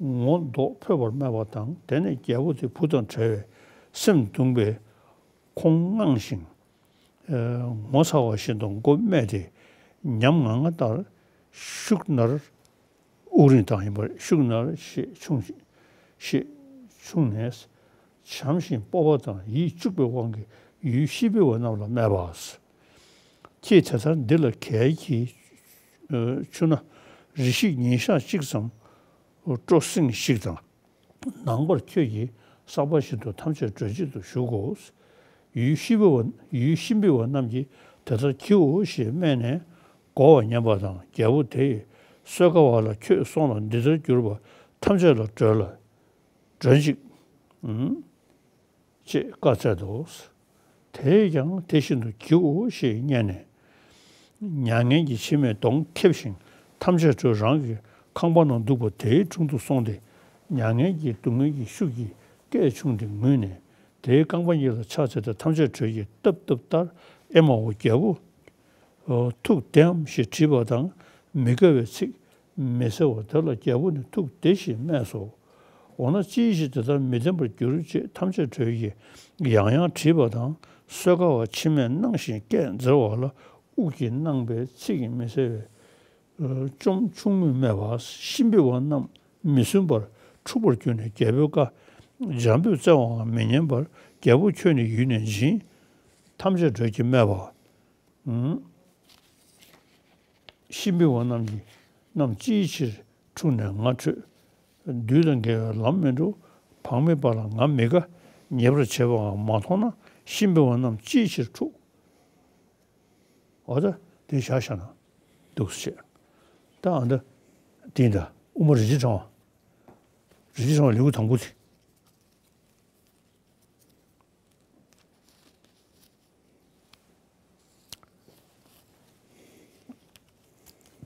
ངོ་མདོག་ཕོད་པར་སྨྲས་པ་དང་། དེ་ནས་རྒྱལ་པོ་དེ་བུ་དང་བྲལ་བའི་སེམས་གདུང་བས་ཁོང་དངངས་ཤིང་། ངོ་ཚ་བ་བཞིན་དུ་མགོ་སྨད་དེ་ཉམ་ང་ང་ལྟར་ཤུགས་ནར། དབུགས་རིང་ཐག་ཡིན་པར་ཤུགས་ནར་ཞེས་ཕྱུང་ཞེས་ཕྱུང་ནས། བྱམས་ཤིང་སྤོབས་པ་དང་ཡིད་གཅུགས་པའི་དབང་གིས་ཡུལ་ཤི་འབི་བ་རྣམས་ལ་སྨྲས་པ། ཁྱེད་དེ་ལྟར་འདི་ལ་གལ་གྱིས་ཆུ་ན་རེ་ཞིག་ཉིན་ཞག་གཅིག་ཙམ་སྤྲོ་གསེང་ཞིག་དང་། ནངས་པར་ཁྱོད་ཀྱིས་བསགས་པ་བཞིན་དུ་ཐམས་ཅད་སྒྲོལ་བྱེད་དུ་བཞུག་གོ། ཡུལ་ཤི་འབི་བ་ཡུལ་ཤི་འབི་བ་རྣམས་ཀྱིས་དེ་ལྟར་བགྱིའོ་ཞེས་སྨྲས་ནས་བསྒོ་བ་ཉན་པ་དང་། རྒྱལ་པོ་དེ་ཡིས་གསོལ་དཀའ་བ་ལ་ཁྱོད་སོང་ལ་འདི་ལྟར་གྱུར་པ་ཐམས་ཅད་ལ་སྒྲོལ་ལ་སྒྲོལ་ཅིག། ཅེས་བཀའ་སྩལ་ཏོ། དེས་ཀྱང་དེ་བཞིན་དུ་བགྱིའོ་ཞེས་མཉན་ནས། མྱ་ངན་གྱི་མཆི་མས་གདོང་ཁེབས་ཤིང་ཐམས་ཅད་སྒྲོལ། རང་གི་ཁང་པ་ན་འདུག་པ་དེའི་དྲུང་དུ་སོང་སྟེ། མྱ་ངན་གྱི་སྡུག་བསྔལ་གྱི་ཤུགས་ཀྱིས་སྐད་ཕྱུང་སྟེ་ངུས་ནས་དེའི་རྐང་པ་གཉིས་ལ་ཕྱག་འཚལ་ཏེ་ཐམས་ཅད་སྒྲོལ་གྱིས་བཏབ་བཏབ་ལྟར། ཨེ་མ་ཧོ་རྒྱལ་པོ། ཐུགས་བདེའམ་ཞེས་དྲིས་པ་དང་། མི་དགའ་བའི་ཚིག་མི་ཟེར་བ་དེ་ལ་རྒྱལ་པོ་ནི་ཐུགས་བདེ་ཞེས་སྨྲས་སོ། འོ་ན་ཅིའི་ཕྱིར་དེ་ལྟར་མི་བདེན་པར་གྱུར་ཅེས་ཐམས་ཅད་གྲོལ་གྱིས་ཡང་ཡང་དྲིས་པ་དང་། གསོལ་དཀའ་བ་མཆི་མས་བརྣངས་ཤིང་སྐད་འཛེར་བ་ལ་དབུགས་ཀྱིས་བརྣངས་པའི་ཚིག་གིས་མི་ཟེར་བའི་ཅོམ་ཆུང་ངུས་སྨྲས་པ། ཤི་འབི་བ་རྣམས་མི་སྲུན་པར་འཁྲུགས་པར་གྱུར་ནས་རྒྱལ་པོའི་བཀའ་འཇམ་པོས་སྩལ་བའང་མི་ཉན་པར་རྒྱལ་པོ་ཁྱོད་ནི་ཡུལ་ནས་འབྱིན། ཐམས་ཅད་གྲོལ་གྱིས་སྨྲས་པ། ཤི་འབི་བ་རྣམས་ཀྱིས་རྣམས་ཅིའི་ཕྱིར་འཁྲུགས་ནས་ང་ཁྲོས། བདུད་དང་འགལ་བའི་ལམ་མི་འགྲོ། བག་མེད་པ་ལ་ང་མི་དགའ། ཉེས་པར་བྱེད་པའང་མ་མཐོང་ན། ཤི་འབི་བ་རྣམས་ཅིའི་ཕྱིར་འཁྲུགས། འོ་ད་དེ་བཞག་བཞག་ན་འདུག་སེ་བྱས། ད་ཨ་ད་དེ་ཡིན་ད་དབུ་མ་རིན་ཆེན་ཕྲེང་བ། རིན་ཆེན་ཕྲེང་བ་ལེའུ་དང་པོ་དེ།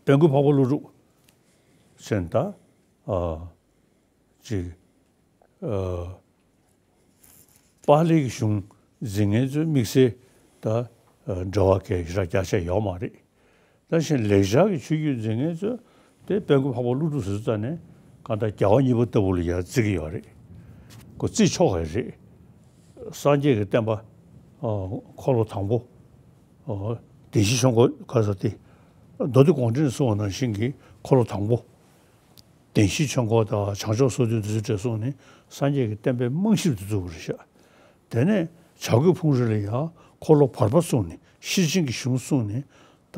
དཔལ་མགོན་འཕགས་པ་ཀླུ་སྒྲུབ་ཟེར་ད། ཨ་ཅིག་ཨ་པཱ་ལིའི་གཞུང་འཛིན་མཁན་ཚོའི་དམིགས་བསལ་ད་ཨ་འབྲེལ་བ་གལ་ཞེ་དྲག་རྒྱ་ཆེ་ཡོད་མ་རེད། ད་བཞིན་ལེགས་སྦྱར་གྱི་ཆོས་བརྒྱུད་འཛིན་མཁན་ཚོས་དེ་དཔལ་མགོན་འཕགས་པ་ཀླུ་སྒྲུབ་ཟེར་ཙ་ནས་གང་ལྟར་རྒྱལ་བ་གཉིས་པ་ལྟ་བུ་ལ་ཡང་བརྩི་གི་ཡོད་རེད། ཁོ་བརྩི་ཆོག་གི་རེད། སངས་རྒྱས་ཀྱི་བསྟན་པ་འཁོར་ལོ་དང་པོ་བདེན་བཞིའི་ཆོས་འཁོར་ག་ས་དེ་མདོ་སྡེ་དགོངས་འགྲེལ་ནས་གསུངས་པ་ནང་བཞིན་གྱི་འཁོར་ལོ་དང་པོ་བདེན་བཞིའི་ཆོས་འཁོར་དང་བྱང་ཕྱོགས་སོ་བདུན་དེ་ཚོའི་གྲས་སོང་ནས་སངས་རྒྱས་ཀྱི་བསྟན་པའི་རྨང་གཞི་དེ་བཙུགས་པ་རེད་ཤག་དེ་ནས་བྱ་རྒོད་ཕུང་རི་ལ་ཡང་འཁོར་ལོ་བར་པ་གསུངས་ནས་ཤེར་ཕྱིན་གྱི་གཞུང་གསུངས་ནས་ད་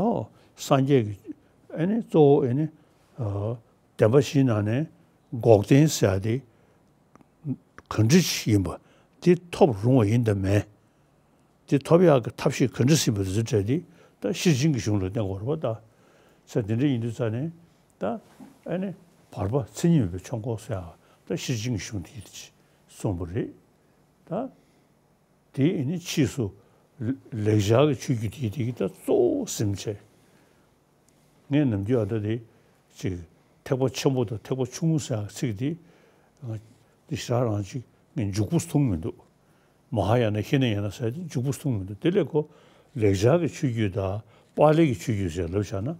སངས་རྒྱས་ཀྱི་ཨེ་ནི་གཙོ་བོ་ཨེ་ནི་བདེན་པ་བཞིའི་ནང་ནས་འགོག་བདེན་ཟེར་ཡ་དེ་ག་འདྲ་ཞིག་ཡིན་པ་དེ་ཐོབ་རུང་བ་ཡིན་དང་མེད། དེ་ཐོབ་ཡག་གི་ཐབས་ཤེས་ག་འདྲ་ཟིན་པ་དེ་ཚོ་བྲལ་ཏེ་ད་ཤེར་ཕྱིན་གྱི་གཞུང་ལ་བརྟེན་དགོས་རེད་པ། ད་ས་དེ་འདྲ་ཡིན་དུས་ཙ་ནས་ད་ཨ་ནི་བར་པ་མཚན་ཉིད་མེད་པའི་ཆོས་འཁོར་ཟེར་ཡག་ད་ཤེར་ཕྱིན་གྱི་གཞུང་དེ་ཡིན་གསུངས་པ་རེད། ད་དེ་ཨ་ནི་ཕྱིས་སུ་ལེགས་སྦྱར་གྱི་ཆོས་བརྒྱུད་དེ་དེ་གི་ད་གཙོ་བོ་ཟིན་བྱས། ངས་ནམ་རྒྱུན་ཨ་ད་དེ་ཅིག་ཐེག་པ་ཆེན་པོ་དང་ཐེག་པ་ཆུང་ངུ་ཟེར་ཡག་ཚིག་དེ་ང་དེ་ཞེ་དྲག་རང་ཅིག་ངས་འཇུག་པོ་མཐོང་མི་འདུག་མ་ཧཱ་ཡ་ན་ཧི་ན་ཡ་ན་ཟེར་དེ་འཇུག་པོ་མཐོང་མི་འདུག་དེ་ལས་ཁོ་ལེགས་སྦྱར་གྱི་ཆོས་བརྒྱུད་དང་པཱ་ལི་གི་ཆོས་བརྒྱུད་ཟེར་ལབ་བཞག་ན་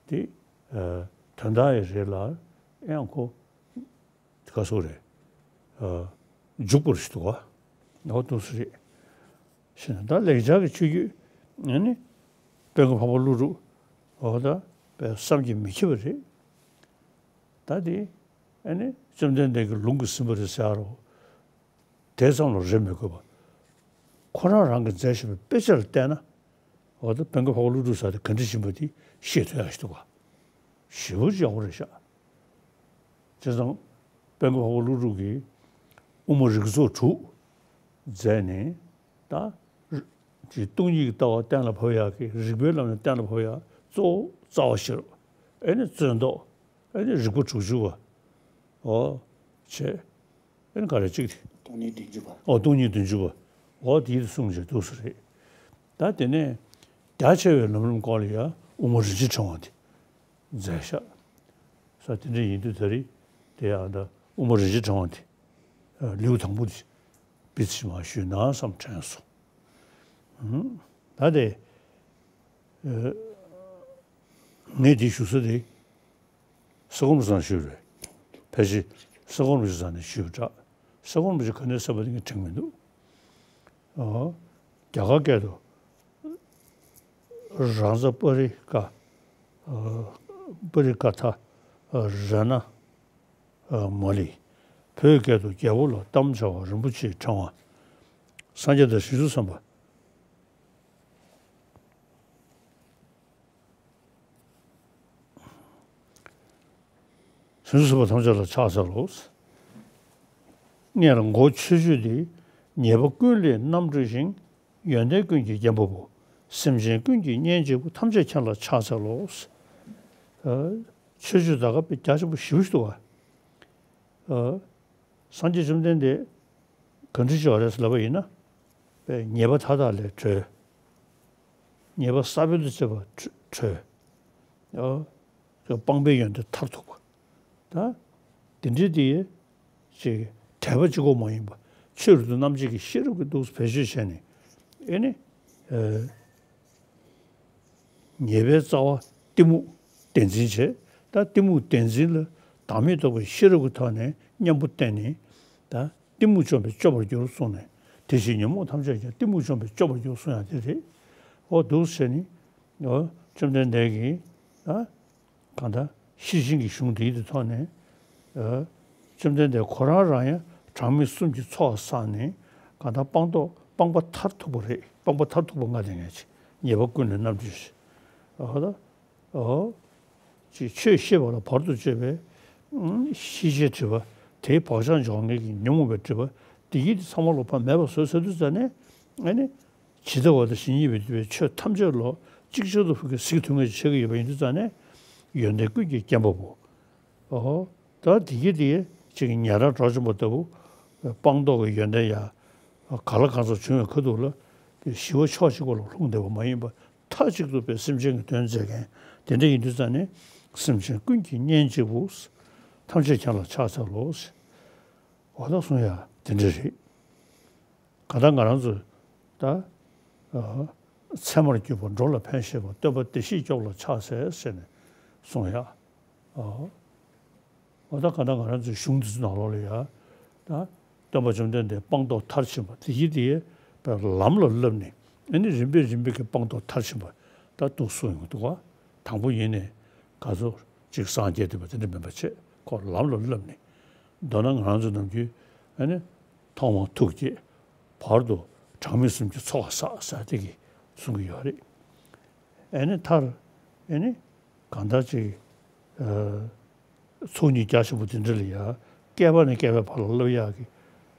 དེ་དོན་དག་ཡང་རེད་ལ་ཡང་ཁོ་ག་སོགས་རེད། འཇུག་པོ་ཞིག་འདུག་བ། འོ་འདུག་སེ་རེད། ཞེ་ན་ད་ལེགས་སྦྱར་གྱི་ཆོས་བརྒྱུད་ཨ་ནི་དཔལ་མགོན་འཕགས་པ་ཀླུ་སྒྲུབ་འོ་ད་དཔེ་བསམ་གྱིས་མི་ཁྱབ་པ་རེད། ད་དེ་ཨ་ནི་བཅོམ་ལྡན་འདས་ཀྱི་ལུང་གིས་ཟིན་པ་རེད་ཟེར་རོ། དེ་ཙམ་ལ་རེ་མི་དགོས་པ། ཁོ་རང་རང་གིས་མཛད་བཞིན་པའི་དཔེ་ཆ་ལ་བལྟས་ན། འོ་ད་དཔལ་མགོན་འཕགས་པ་ཀླུ་སྒྲུབ་ཟེར་དེ་ག་འདྲ་ཡིན་པ་དེ་ཤེས་ཐུབ་ཡག་ཞིག་འདུག་ག་ཞེ་པོ་ཅིག་ཡག་པོ་རེད་ཤག་བྱས་ཙང་དཔལ་མགོན་འཕགས་པ་ཀླུ་སྒྲུབ་ཀྱིས་དབུ་མ་རིགས་ཚོགས་དྲུག་མཛད་ནས་ད་ཅིག་སྟོང་ཉིད་ཀྱི་ལྟ་བ་གཏན་ལ་ཕབ་ཡག་གི་རིགས་པའི་ལམ་ནས་གཏན་ལ་ཕབ་ཡག་གཙོ་བོ་རྩ་བ་ཤེས་རབ། ཨེ་ནི་རྩོད་ཟློག་ཨེ་ནི་རིགས་པ་དྲུག་ཅུ་པ། འོ། བྱས། ཨེ་ནི་ག་རེ་གཅིག་དེ། སྟོང་ཉིད་བདུན་ཅུ་པ། ཨོ་སྟོང་ཉིད་བདུན་ཅུ་པ། འོ་དེའི་གསུང་བྱས་འདུག་སེ་རེད། ད་དེ་ནས་རྒྱ་ཆེ་བའི་ལམ་རིམ་སྐོར་ལ་ཡང་དབུ་མ་རིན་ཆེན་ཕྲེང་བ་དེ་མཛད་ཤག་ས་དེ་འདྲ་ཡིན་དུས་ད་རེས་དེ་ཡང་ད་དབུ་མ་རིན་ཆེན་ཕྲེང་བ་དེ་ལེའུ་དང་པོ་དེ་སྤེལ་ཚིག་མ་ཞུས་ན་བསམ་དྲན་སོང་། ད་དེ། ངས་འདི་ཞུ་ས་དེ། ས་གོ་རམ་ས་ཞུས་རེད། ཕལ་ཆེར་ས་གོ་རམ་ས་ནས་ཞུས་པ་འདྲ། ས་གོ་རམ་ས་ག་ནས་ས་པ་དེ་ངས་དྲན་མི་འདུག་ཨོ། རྒྱ་གར་སྐད་དུ། རཱ་ཛ་པ་རི་ཀ་ཨ། པ་རི་ཀ་ཐ། ཨ། ར་ན། ཨ། མ་ལི། བོད་སྐད་དུ་རྒྱལ་པོ་ལ་དམ་བཅའ་བ་རིན་པོ་ཆེའི་ཕྲེང་བ། སངས་རྒྱས་དང་བྱང་ཆུབ་སེམས་དཔའ། བྱང་ཆུབ་སེམས་དཔའ་ཐམས་ཅད་ལ་ཕྱག་འཚལ་ལོ། སྔར་མགོ་མཆོད་བརྗོད་འདི། ཉེས་པ་ཀུན་ལས་རྣམ་གྲོལ་ཞིང་། ཡོན་ཏན་ཀུན་གྱི་རྒྱན་པ་པོ། སེམས་ཅན་ཀུན་གྱི་གཉེན་གཅིག་པུ། ཐམས་ཅད་མཁྱེན་ལ་ཕྱག་འཚལ་ལོ། ཨ། མཆོད་བརྗོད་ད་ག་དཔེ་རྒྱ་ཆེན་པོ་ཞེ་པོ་ཞིག་འདུག་ག་ཨ། སངས་རྒྱས་བཅོམ་ལྡན་འདས་ག་འདྲ་བྱས་པ་རེད་ཟེར་ལབ་པ་ཡིན་ན། དཔེ་ཉེས་པ་མཐའ་དག་ལས་གྲོལ། ཉེས་པ་ས་བོན་དང་བཅས་པ་གྲོལ། ཨོ། དཔང་པོའི་ཡོན་ཏན་མཐར་ཐུག་པ། ད། དེ་འདྲའི་དེ། ཅིག་དད་པ་གཅིག་པོ་མ་ཡིན་པ། ཆོས་རབ་ཏུ་རྣམ་འབྱེད་ཀྱི་ཤེས་རབ་ཀྱིས་འདུག་སེ་བེད་སྤྱོད་བྱས་ནས། ཨེ་ནི། ཨ། ཉེས་པའི་རྩ་བ་གཏི་མུག་བདེན་འཛིན་བྱས། ད་གཏི་མུག་བདེན་འཛིན་ལ་བདག་མེད་རྟོགས་པའི་ཤེས་རབ་ཀྱི་ཐོག་ནས་གཉེན་པོ་བསྟེན་ནས། ད་གཏི་མུག་འཇོམས་པས་སྐྱོབ་པར་འགྱུར་གསུངས་ནས། དེ་བཞིན་ཉོན་མོངས་ཐམས་ཅད་ཀྱང་། གཏི་མུག་འཇོམས་པས་སྐྱོབ་པར་འགྱུར་གསུངས་ཡག་དེ་རེད། འོ་འདུག་སེ་བྱས་ནས། འོ་བཅོམ་ལྡན་འདས་ཀྱིས། ད། གང་ལྟར་ཤེར་ཕྱིན་གྱི་གཞུང་འདིའི་ཐོག་ནས། ཨ། བཅོམ་ལྡན་འདས་ཁོ་རང་རང་ཡང་གྲངས་མེད་གསུམ་གྱི་ཚོགས་བསགས་ནས། གང་ལྟར་སྤངས་རྟོགས་སྤངས་པ་མཐར་ཐུག་པ་རེད། སྤངས་པ་མཐར་ཐུག་པ་ལྔ་དེ་ངས་ཅིག་ཉེས་པ་ཀུན་ལས་རྣམ་གྲོལ་ཞིང་། ཨོ་ད། ཨོ། ཅིག་ཆོས་ཤེས་པ་ལ་བར་དུ་གཅོད་པའི། ཨུམ། ཤེས་བྱའི་སྒྲིབ་པ་དེའི་བག་ཆགས་འཇོག་མཁན་གྱི་ཉོན་མོངས་པའི་སྒྲིབ་པ་དེ་ཡིས་དེ་ཚང་མ་ལོག་པ་མེད་པ་བཟོས་ཚར་དུས་ཙ་ནས། ཨ་ནི། ཇི་ལྟ་བ་དང་ཇི་སྙེད་པའི་ཆོས་ཐམས་ཅད་ལ་ཅིག་ཅར་དུ་ཕུགས་ཀྱི་གཟིགས་ཐུབ་མཁན་ཞིག་ཆགས་ཀྱི་ཡོད་པ་ཡིན་དུས་ཙ་ནས། ཡོན་ཏན་ཀུན་གྱི་རྒྱན་པ་པོ། ཨོ། ད་དེ་གི་དེ་ཅིག་ཉན་རང་གྲོགས་ཆེན་པོ་ལྟ་བུ། སྤངས་རྟོགས་ཀྱི་ཡོན་ཏན་ཡང་གང་ལ་གང་འཚམ་བྱུང་བའི་ཁ་ཐུག་ལ། དེ་ཞི་བ་ཕྱོགས་གཅིག་པ་ལ་ལྷུང་བསྡད་པ་མ་ཡིན་པ། མཐའ་གཅིག་ཏུ་དཔེ་སེམས་ཅན་གྱི་དོན་མཛད་མཁན་དེ་འདྲ་ཡིན་དུས་ཙ་ནས། སེམས་ཅན་ཀུན་གྱི་གཉེན་གཅིག་པུ། ཐམས་ཅད་མཁྱེན་ལ་ཕྱག་འཚལ་ལོ། འོ་ད་གསུང་ཡག་དེ་འདྲ་རེད། གང་ལྟར་ང་རང་ཚོས་ད། ཨ། ཚད་མར་གྱུར་པ་འགྲོ་ལ་ཕན་བཞེད་པ། སྟོན་པ་བདེ་གཤེགས་སྐྱོབ་ལ་ཕྱག་འཚལ་ཟེར་ནས་གསུང་ཡག་ཨ། འོ་ད་གང་ལྟར་ང་རང་ཚོའི་གཞུང་འདི་ཚོ་ནང་ལོགས་ལ་ཡ། ད་སྟོན་པ་བཅོམ་ལྡན་འདས་སྤངས་རྟོགས་མཐར་ཕྱིན་པ་དེ་ཡིན་དེ། ལམ་ལ་བསླབས་ནས། ཨ་ནི་རིམ་པས་རིམ་པས་ཀྱི་སྤངས་རྟོགས་མཐར་ཕྱིན་པ། ད་འདུག་སེ་ཡོང་གི་འདུག་ག་དང་པོ་ཡིན་ནས་ག་ཚོད་ཅིག་སངས་རྒྱས་བསྡད་པ་དེ་འདྲ་མིན་པ་བྱས། ཁོ་ལམ་ལ་བསླབས་ནས། མདོར་ན་ང་རང་ཚོ་ནམ་རྒྱུན་ཨ་ནི་ཐོག་མར་ཐུགས་བསྐྱེད། བར་དུ་གྲངས་མེད་གསུམ་གྱི་ཚོགས་བསགས་ཟེར་དེ་གི་གསུང་གི་ཡོད་རེད། ཨ་ནི་མཐར་ཨ་ནི་གང་ལྟར་ཅིག་ཨ། ཚོགས་གཉིས་རྒྱ་ཆེན་པོ་དེ་འདྲ་ལ་ཡ། བསྐལ་པ་ནས་བསྐལ་པའི་བར་ལ་བསླབ་ཡག་གི།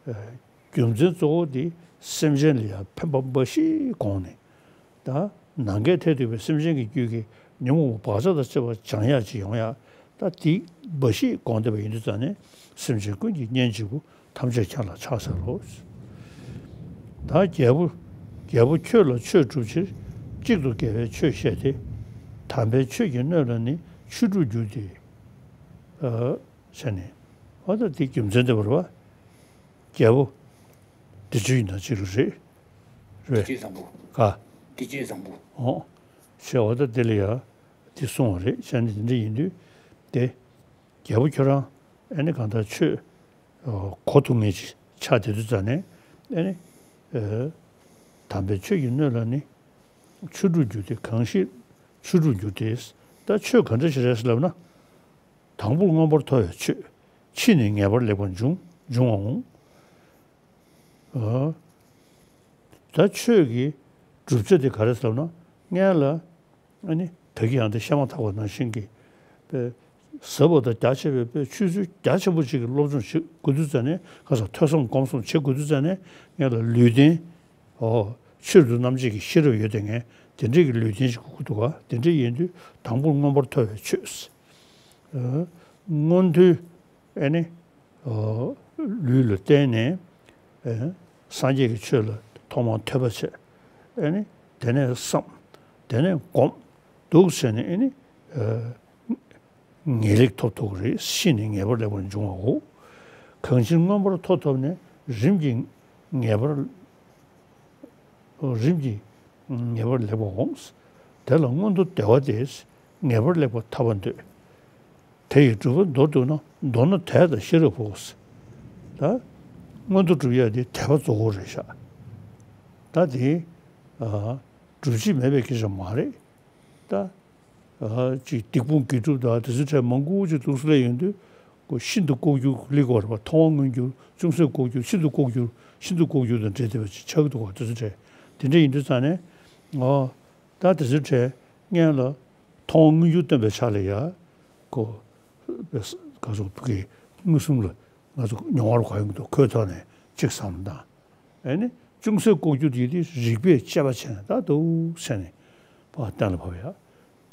ཨ། རྒྱུ་མཚན་གཙོ་བོ་དེ་སེམས་ཅན་ལ་ཡང་ཕན་པ་འབའ་ཞིག་དགོངས་ནས། ད་ནམ་མཁའི་མཐས་གཏུགས་པའི་སེམས་ཅན་གྱི་རྒྱུད་ཀྱི་ཉོན་མོངས་པ་བག་ཆགས་དང་བཅས་པ་སྦྱང་ཡག་ཅིག་ཡོང་ཡག། ད་དེ་འབའ་ཞིག་དགོངས་བསྡད་པ་ཡིན་དུས་ཙང་ནས། སེམས་ཅན་ཀུན་གྱི་གཉེན་གཅིག་པུ། ཐམས་ཅད་ཁྱེད་ལ་ཕྱག་འཚལ་ལོ། ད་རྒྱལ་པོ། རྒྱལ་པོ་ཁྱོད་ལ་ཆོས་སྒྲུབ་ཕྱིར། གཅིག་ཏུ་དགེ་བའི་ཆོས་བཤད་དེ། དམ་པའི་ཆོས་ཀྱི་སྣོད་ལ་ནི། ཆོས་དྲུག་འགྱུར་ཏེ། ཨ། བྱས་ནས། འོ་ད་དེ་རྒྱུ་མཚན་དེ་བར་བ། རྒྱལ་པོ། འདི་ཆོས་ཡིན་ན་གཅིག་ལ་རེད། རེད། འདི་ཆོས་བཟང་པོ། ག་འདི་ཆོས་བཟང་པོ། འོ། བྱས་འོ་ད་དེ་ལ་ཡ། དེ་གསུང་བ་རེད། བྱས་ནས་དེ་འདྲ་ཡིན་དུས། དེ། རྒྱལ་པོ་ཁྱོད་རང་། ཨེ་ནི་གང་ལྟར་ཆོས། ཨ། གོ་ཐུབ་མཁན་ཅིག་ཆགས་བསྡད་དུས་ཙང་ནས། ཨེ་ནི། ཨ། དམ་པའི་ཆོས་ཀྱི་སྣོད་ལ་ནི། ཆོས་དྲུག་འགྱུར་ཏེ། གང་ཞིག་ཆོས་དྲུག་འགྱུར་ཏེ། ད་ཆོས་ག་འདྲ་ཞིག་རེད་ཟེར་ལབ་ན། དང་པོར་མངོན་པར་མཐོ་བའི་ཆོས། ཕྱིས་ནི་ངེས་པར་ལེགས་པར་འབྱུང་། འབྱུང་བའོ། ཨ། ད་ཆོས་ཀྱི་བསྒྲུབ་བྱ་དེ་ག་རེ་ཟེར་ན། སྔོན་ལ། ཨ་ནི་ད་གིན་ཡང་དེ་བཤད་མ་ཐག་པ་ནང་བཞིན་གྱི། དཔེ། ཟབ་པ་དང་རྒྱ་ཆེ་བའི། དཔེ། ཆོས་ཚུལ་རྒྱ་ཆེན་པོ་ཅིག་གི་སློབ་སྦྱོང་བྱེད་དགོས་དུས་ཙང་ནས། ག་ས་ཐོས་བསམ་སྒོམ་གསུམ་བྱེད་དགོས་དུས་ཙང་ནས། སྔོན་ལ་ལུས་རྟེན། ཨོ། ཆོས་དྲུག་རྣམ་འབྱེད་ཀྱི་ཤེས་རབ་ཡོད་དེ། ངས་དེ་འདྲས་ཀྱི་ལུས་རྟེན་ཞིག་དགོས་ཀྱི་འདུག་ག་དེ་འདྲས་ཡིན་དུས། དང་པོར་མངོན་པར་མཐོ་བའི་ཆོས། ཨ། མངོན་མཐོའི། ཨེ་ནི། ཨ། ལུས་ལ་བརྟེན་ནས། ཨེ། སངས་རྒྱས་ཀྱི་ཆོས་ལ་ཐོག་མར་ཐོས་པ་བྱས། ཨེ་ནི། དེ་ནས་བསམ། དེ་ནས་སྒོམ། འདུག་བྱས་ནས། ཨེ་ནི། ཨ། ངེས་ལེགས་ཐོབ་ཐུབ་ཀྱི་རེད། ཕྱིས་ནི་ངེས་པར་ལེགས་པར་འབྱུང་བའོ། གང་ཕྱིར་མངོན་པར་མཐོ་ཐོབ་ནས། རིམ་གྱིས་ངེས་པར། རིམ་གྱིས་ངེས་པར་ལེགས་པའོ། དེ་ལ་སྔོན་དུ་བདེ་བ་སྟེ། ངེས་པར་ལེགས་པར་ཐར་པར་འདོད། དེ་ཡི་སྒྲུབ་པ་མདོར་བསྡུ་ན། མདོར་ན་དད་དང་ཤེས་རབ་བོ། ད་སྔོན་དུ་སྒྲུབ་ཡ་དེ་དད་པ་གཙོ་བོ་རེད་ཤག་ད་དེ། ཨ། སྒྲུབ་བྱེད་མེད་པའི་སྐད་ཆ་མ་རེད། ད། ཨ། ཅིག་སྡིག་སྤོང་དགེ་སྒྲུབ་དང་དེ་ཚོའི་གྲས་མང་པོ་ཅིག་འདུག་སེ་ལབ་ཡོང་དུས། ཁོ་ཤིན་ཏུ་ལྐོག་གྱུར་ལེགས་པར་བ། མཐོང་བ་མངོན་གྱུར་ཅུང་ཟད་ལྐོག་གྱུར། ཤིན་ཏུ་ལྐོག་གྱུར། ཤིན་ཏུ་ལྐོག་གྱུར་དང་འབྲེལ་བསྡད་པ་ཅིག་ཆགས་ཀྱི་འདུག་ག་དེ་ཚོའི་གྲས། དེ་འདྲ་ཡིན་དུས་ཙང་ནས། ཨོ། ད་དེ་ཚོའི་གྲས་སྔོན་ལ་མཐོང་བ་མངོན་གྱུར་སྟོན་པའི་ཕྱག་ལ་ཡ། ཁོ། ག་ཚོད་ཕ་གི་མངོན་སུམ་ལ་ང་ཚོ་མྱོང་བར་གོ་ཡོང་གི་འདུག་ཁོའི་ཐོག་ནས་ཅིག་བསམ་བློ་བཏང་། ཨེ་ནི། ཅུང་ཟད་ལྐོག་གྱུར་དེ་དེ་རིགས་པས་དཔྱད་པ་བྱས་ནས། ད་འདུག་སེ་ནས་ཕར་གཏན་ལ་ཕབ་ཡ།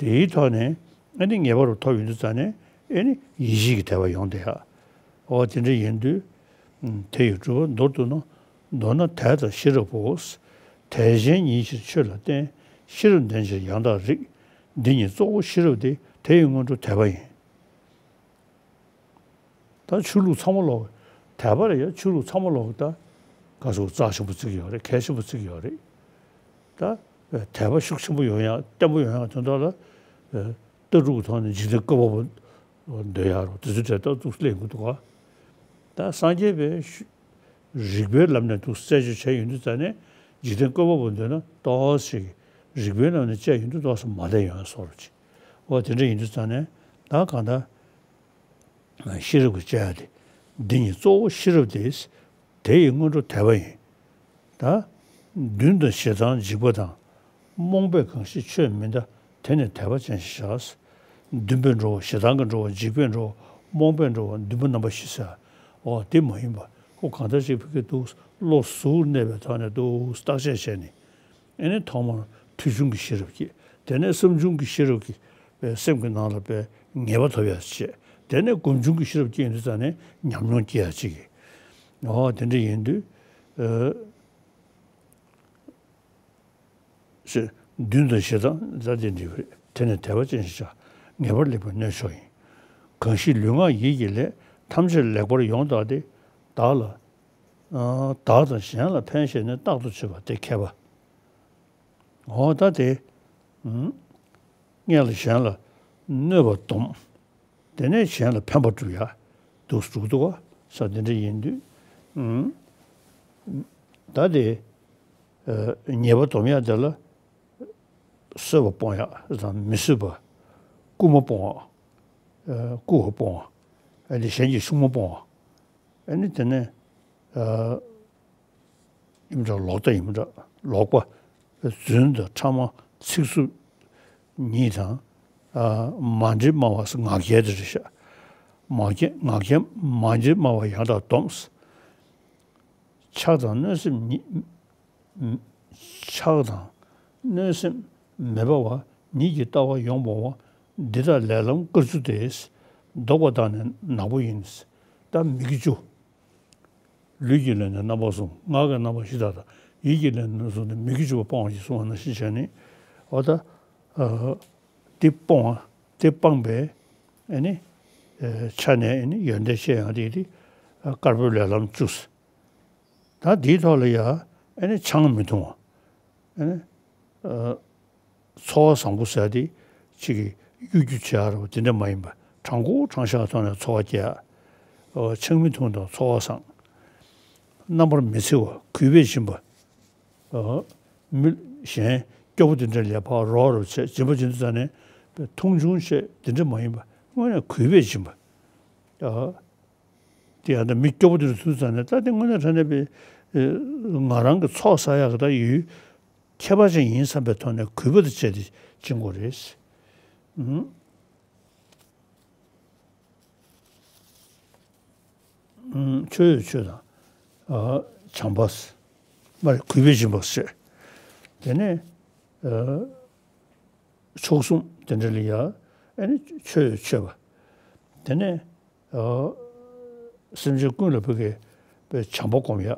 དེའི་ཐོག་ནས། ཨེ་ནི། ངེས་པ་རུ་ཐོབ་ཡོང་དུས་ཙང་ནས། ཨེ་ནི། ཡེ་ཤེས་ཀྱི་དད་པ་ཡོང་བསྡད་ཡ། འོ། དེ་འདྲ་ཡིན་དུས། ཨ། དེ་ཡི་སྒྲུབ་པ་མདོར་བསྡུ་ན། མདོར་ན་དད་དང་ཤེས་རབ་བོ། དད་ཅན་ཉིད་ཕྱིར་ཆོས་ལ་བརྟེན། ཤེས་རབ་ལྡན་ཕྱིར་ཡང་དག་རིག། འདི་ཉིད་གཙོ་བོ་ཤེས་རབ་སྟེ། དེ་ཡི་སྔོན་འགྲོ་དད་པ་ཡིན། ད་ཆོས་ལུགས་ཚང་མ་ལོག་དད་པ་རེད་ཡ། ཆོས་ལུགས་ཚང་མ་ལོག་ད་ག་ཚོད་རྩ་ཆེན་པོ་བརྩི་གི་ཡོད་རེད། གལ་ཆེན་པོ་བརྩི་གི་ཡོད་རེད། ད་དད་པ་ཤུགས་ཆེན་པོ་ཡོང་ཡ། བརྟན་པོ་ཡོང་ཡ་དོན་དག་ལ། ལྟ་གྲུབ་ཀྱི་ཐོག་ནས་འཇིག་རྟེན་བཀོད་པ་པོ་འདོད་ཡ་རོ། དེ་ཚོའི་གྲས་ད་འདུག་སེ་སླེབས་ཡོང་གི་འདུག་ག་ད་སངས་རྒྱས་པའི་རིགས་པའི་ལམ་ནས་འདུག་སེ་རྩད་གཅོད་བྱས་ཡོང་དུས་ཙང་ནས། འཇིག་རྟེན་བཀོད་པ་པོ་འདོད་ན་ཏོག་ཙམ་ཞིག་རིགས་པའི་ནང་ནས་དཔྱད་ཡོང་དུས་ཏོག་ཙམ་མ་བདེ་ཡོང་ཡ་བཟོ་འདྲ་ཅིག་འོ། དེ་འདྲ་ཡིན་དུས་ཙང་ནས། ད་གང་ལྟར། ཤེས་རབ་ཀྱི་དཔྱད་ཡ་དེ། འདི་ཉིད་གཙོ་བོ་ཤེས་རབ་སྟེ། དེ་ཡི་སྔོན་འགྲོ་དད་པ་ཡིན། ད། འདུན་དང་ཞེ་སྡང་འཇིགས་པ་དང་། རྨོངས་པས་གང་ཞིག་ཆོས་མི་འདའ། དེ་ནི་དད་པ་ཅན་ཞེས་བྱ། འདུན་པའི་འགྲོ་བ། ཞེ་སྡང་གི་འགྲོ་བ། འཇིགས་པའི་འགྲོ་བ། རྨོངས་པའི་འགྲོ་བ། འདུན་པ་རྣམ་པ་བཞི་ཟེར། འོ། དེ་མ་ཡིན་པ། ཁོ་གང་ལྟར་ཅིག་ཕ་གི་འདུག་བློ་གཟུར་གནས་པའི་ཐོག་ནས་འདུག་བརྟག་དཔྱད་བྱས་ནས། ཨེ་ནི་ཐོག་མར་ཐོས་བྱུང་གི་ཤེས་རབ་སྐྱེ། དེ་ནས་བསམ་བྱུང་གི་ཤེས་རབ་ཀྱིས་པའི་སེམས་ཀྱི་ནང་ལ་པའི་ངེས་པ་ཐོབ་ཡ་བྱེད། དེ་ནས་སྒོམ་བྱུང་གི་ཤེས་རབ་སྐྱེ་ཡོང་དུས་ཙང་ནས་ཉམས་མྱོང་སྐྱེ་ཡ་གཅིག་གི། འོ། དེ་འདྲ་ཡིན་དུས། ཨ། ཞེས་འདུན་དང་ཞེ་སྡང་ཛ་དེ་འདྲ་རེད། དེ་ནི་དད་པ་ཅན་ཞེས་བྱ། ངེས་པར་ལེགས་པའི་སྣོད་མཆོག་ཡིན། གང་ཞིག་ལུས་ངག་ཡིད་ཀྱི་ལས། ཐམས་ཅད་ལེགས་པར་ཡོངས་བརྟགས་ཏེ། བདག་ལ། ཨ། བདག་དང་གཞན་ལ་ཕན་བཞེད་ནས། རྟག་ཏུ་བྱེད་པ་དེ་མཁས་པ། འོ། ད་དེ། ཨུམ། སྔོན་ལ་གཞན་ལ་གནོད་པ་སྡོམ། དེ་ནས་གཞན་ལ་ཕན་པ་སྒྲུབ་ཡ། འདུག་སྒྲུབ་འདུག་བ་ས་དེ་འདྲ་ཡིན་དུས། ཨུམ། ད་དེ། ཨ། ཉེས་པ་སྡོམ་ཡ་དེ་ལ། གསོད་པ་སྤོང་ཡ་དང་མི་གསོད་པ། རྐུ་མ་སྤོང་བ། ཨ། རྐུ་བ་སྤོང་བ། ཨ་ནི་གཞན་གྱི་ཤུགས་མ་སྤོང་བ། ཨ་ནི་དེ་ནས། ཨ། ཡིན་འདྲ་ལོག་ལྟ་ཡིན་འདྲ་ལོག་པ། རྫུན་དང་ཕྲ་མ། ཚིག་རྩུབ་ཉིད་དང་། ཨ། མ་འདྲིས་སྨྲ་བ། ངག་འཁྱལ་དེ་རེད་ཤག་མ་འཁྱལ། ངག་འཁྱལ། མ་འདྲིས་སྨྲ་བ་ཡང་དག་སྡོམ། ཆགས་དང་གནོད་སེམས་ཉིད། ཆགས་དང་གནོད་སེམས་མི་འབར་བ། ཉིད་ཀྱི་ལྟ་བ་ཡོངས་སྤོང་བ། འདི་དག་ལས་ལམ་དཀར་ཚུལ་ཏེ། ལྡོག་པ་དག་ནི་ནག་པོ་ཡིན། ད་མིག་གི་བཅུ། ལུས་ཀྱི་ལས་ནི་རྣམ་པ་གསུམ། ངག་གི་རྣམ་པ་བཞི་དག་དང་། ཡིད་ཀྱི་ལས་ནི་གསུམ་སྟེ། མིག་གི་བཅུ་པ་སྤང་བ་ཞེས་གསུངས་པ་ནང་བཞིན་བྱས་ནས། འོ་ད། ཨ། དེ་སྤོང་བ། དེ་སྤངས་པའི་ཨ་ནི་ཨ་ཆ་ནས་ཨ་ནི་ཡོན་ཏན་བཤད་ཡག་དེ་དེ་དཀར་པོའི་ལས་ལམ་བཅུ། ད་དེའི་ཐོག་ལ་ཡ་ཨ་ནི་ཆང་མི་འཐུང་བ། ཨ་ནི་ཨ་ཚོར་བ་བཟང་པོ་ཟེར་དེ་ཅིག་གི་གཡོ་སྒྱུ་བྱེད་ཡག་རེད་པ། དེ་འདྲ་མ་ཡིན་པ། དྲང་པོ་དྲང་བཞག་ཐོག་ནས་ཚོར་བ་སྐྱེ་ཡག་ཆང་མི་འཐུང་དང་ཚོར་བ་བཟང་། རྣམ་པར་མི་འཚེ་བ། གུས་པས་སྦྱིན་པ། ཨ། མི་གཞན་སྐྱོ་པོ་དེ་འདྲ་ལ་ཕར་རོགས་རོགས་བྱས། སྦྱིན་པ་སྦྱིན་དུས་ཙ་ནས་མཐོང་ཆུང་བྱས་དེ་འདྲ་མ་ཡིན་པ། དངོས་གནས་གུས་པས་སྦྱིན་པ། ཨ། དེ་ཡང་ད་མི་སྐྱོ་པོ་དེ་འདྲ་ཐུག་ཙ་ནས། ད་དེ་དངོས་གནས་དྲང་གནས་པའི་ང་རང་གི་ཚོགས་བསགས་ཡག་གི་ད་ཡུལ་ཁྱད་པར་ཅན་ཡིན་བསམ་པའི་ཐོག་ནས་གུས་པ་དང་བཅས་ཏེ་སྦྱིན་དགོས་རེད། ཨུམ། ཨུམ། མཆོད་ཡོན་མཆོད་དང་། ཨ། བྱམས་པ། མ་རེད། གུས་པས་སྦྱིན་པ་བྱས། དེ་ནས་ཨ་མཆོག་གསུམ་དེ་འདྲ་ལ་ཡ་ཨ་ནི་མཆོད་ཡོན་མཆོད་པ། དེ་ནས་ཨ་སེམས་ཅན་ཀུན་ལ་ཕ་གི་བྱམས་པ་སྒོམ་ཡ།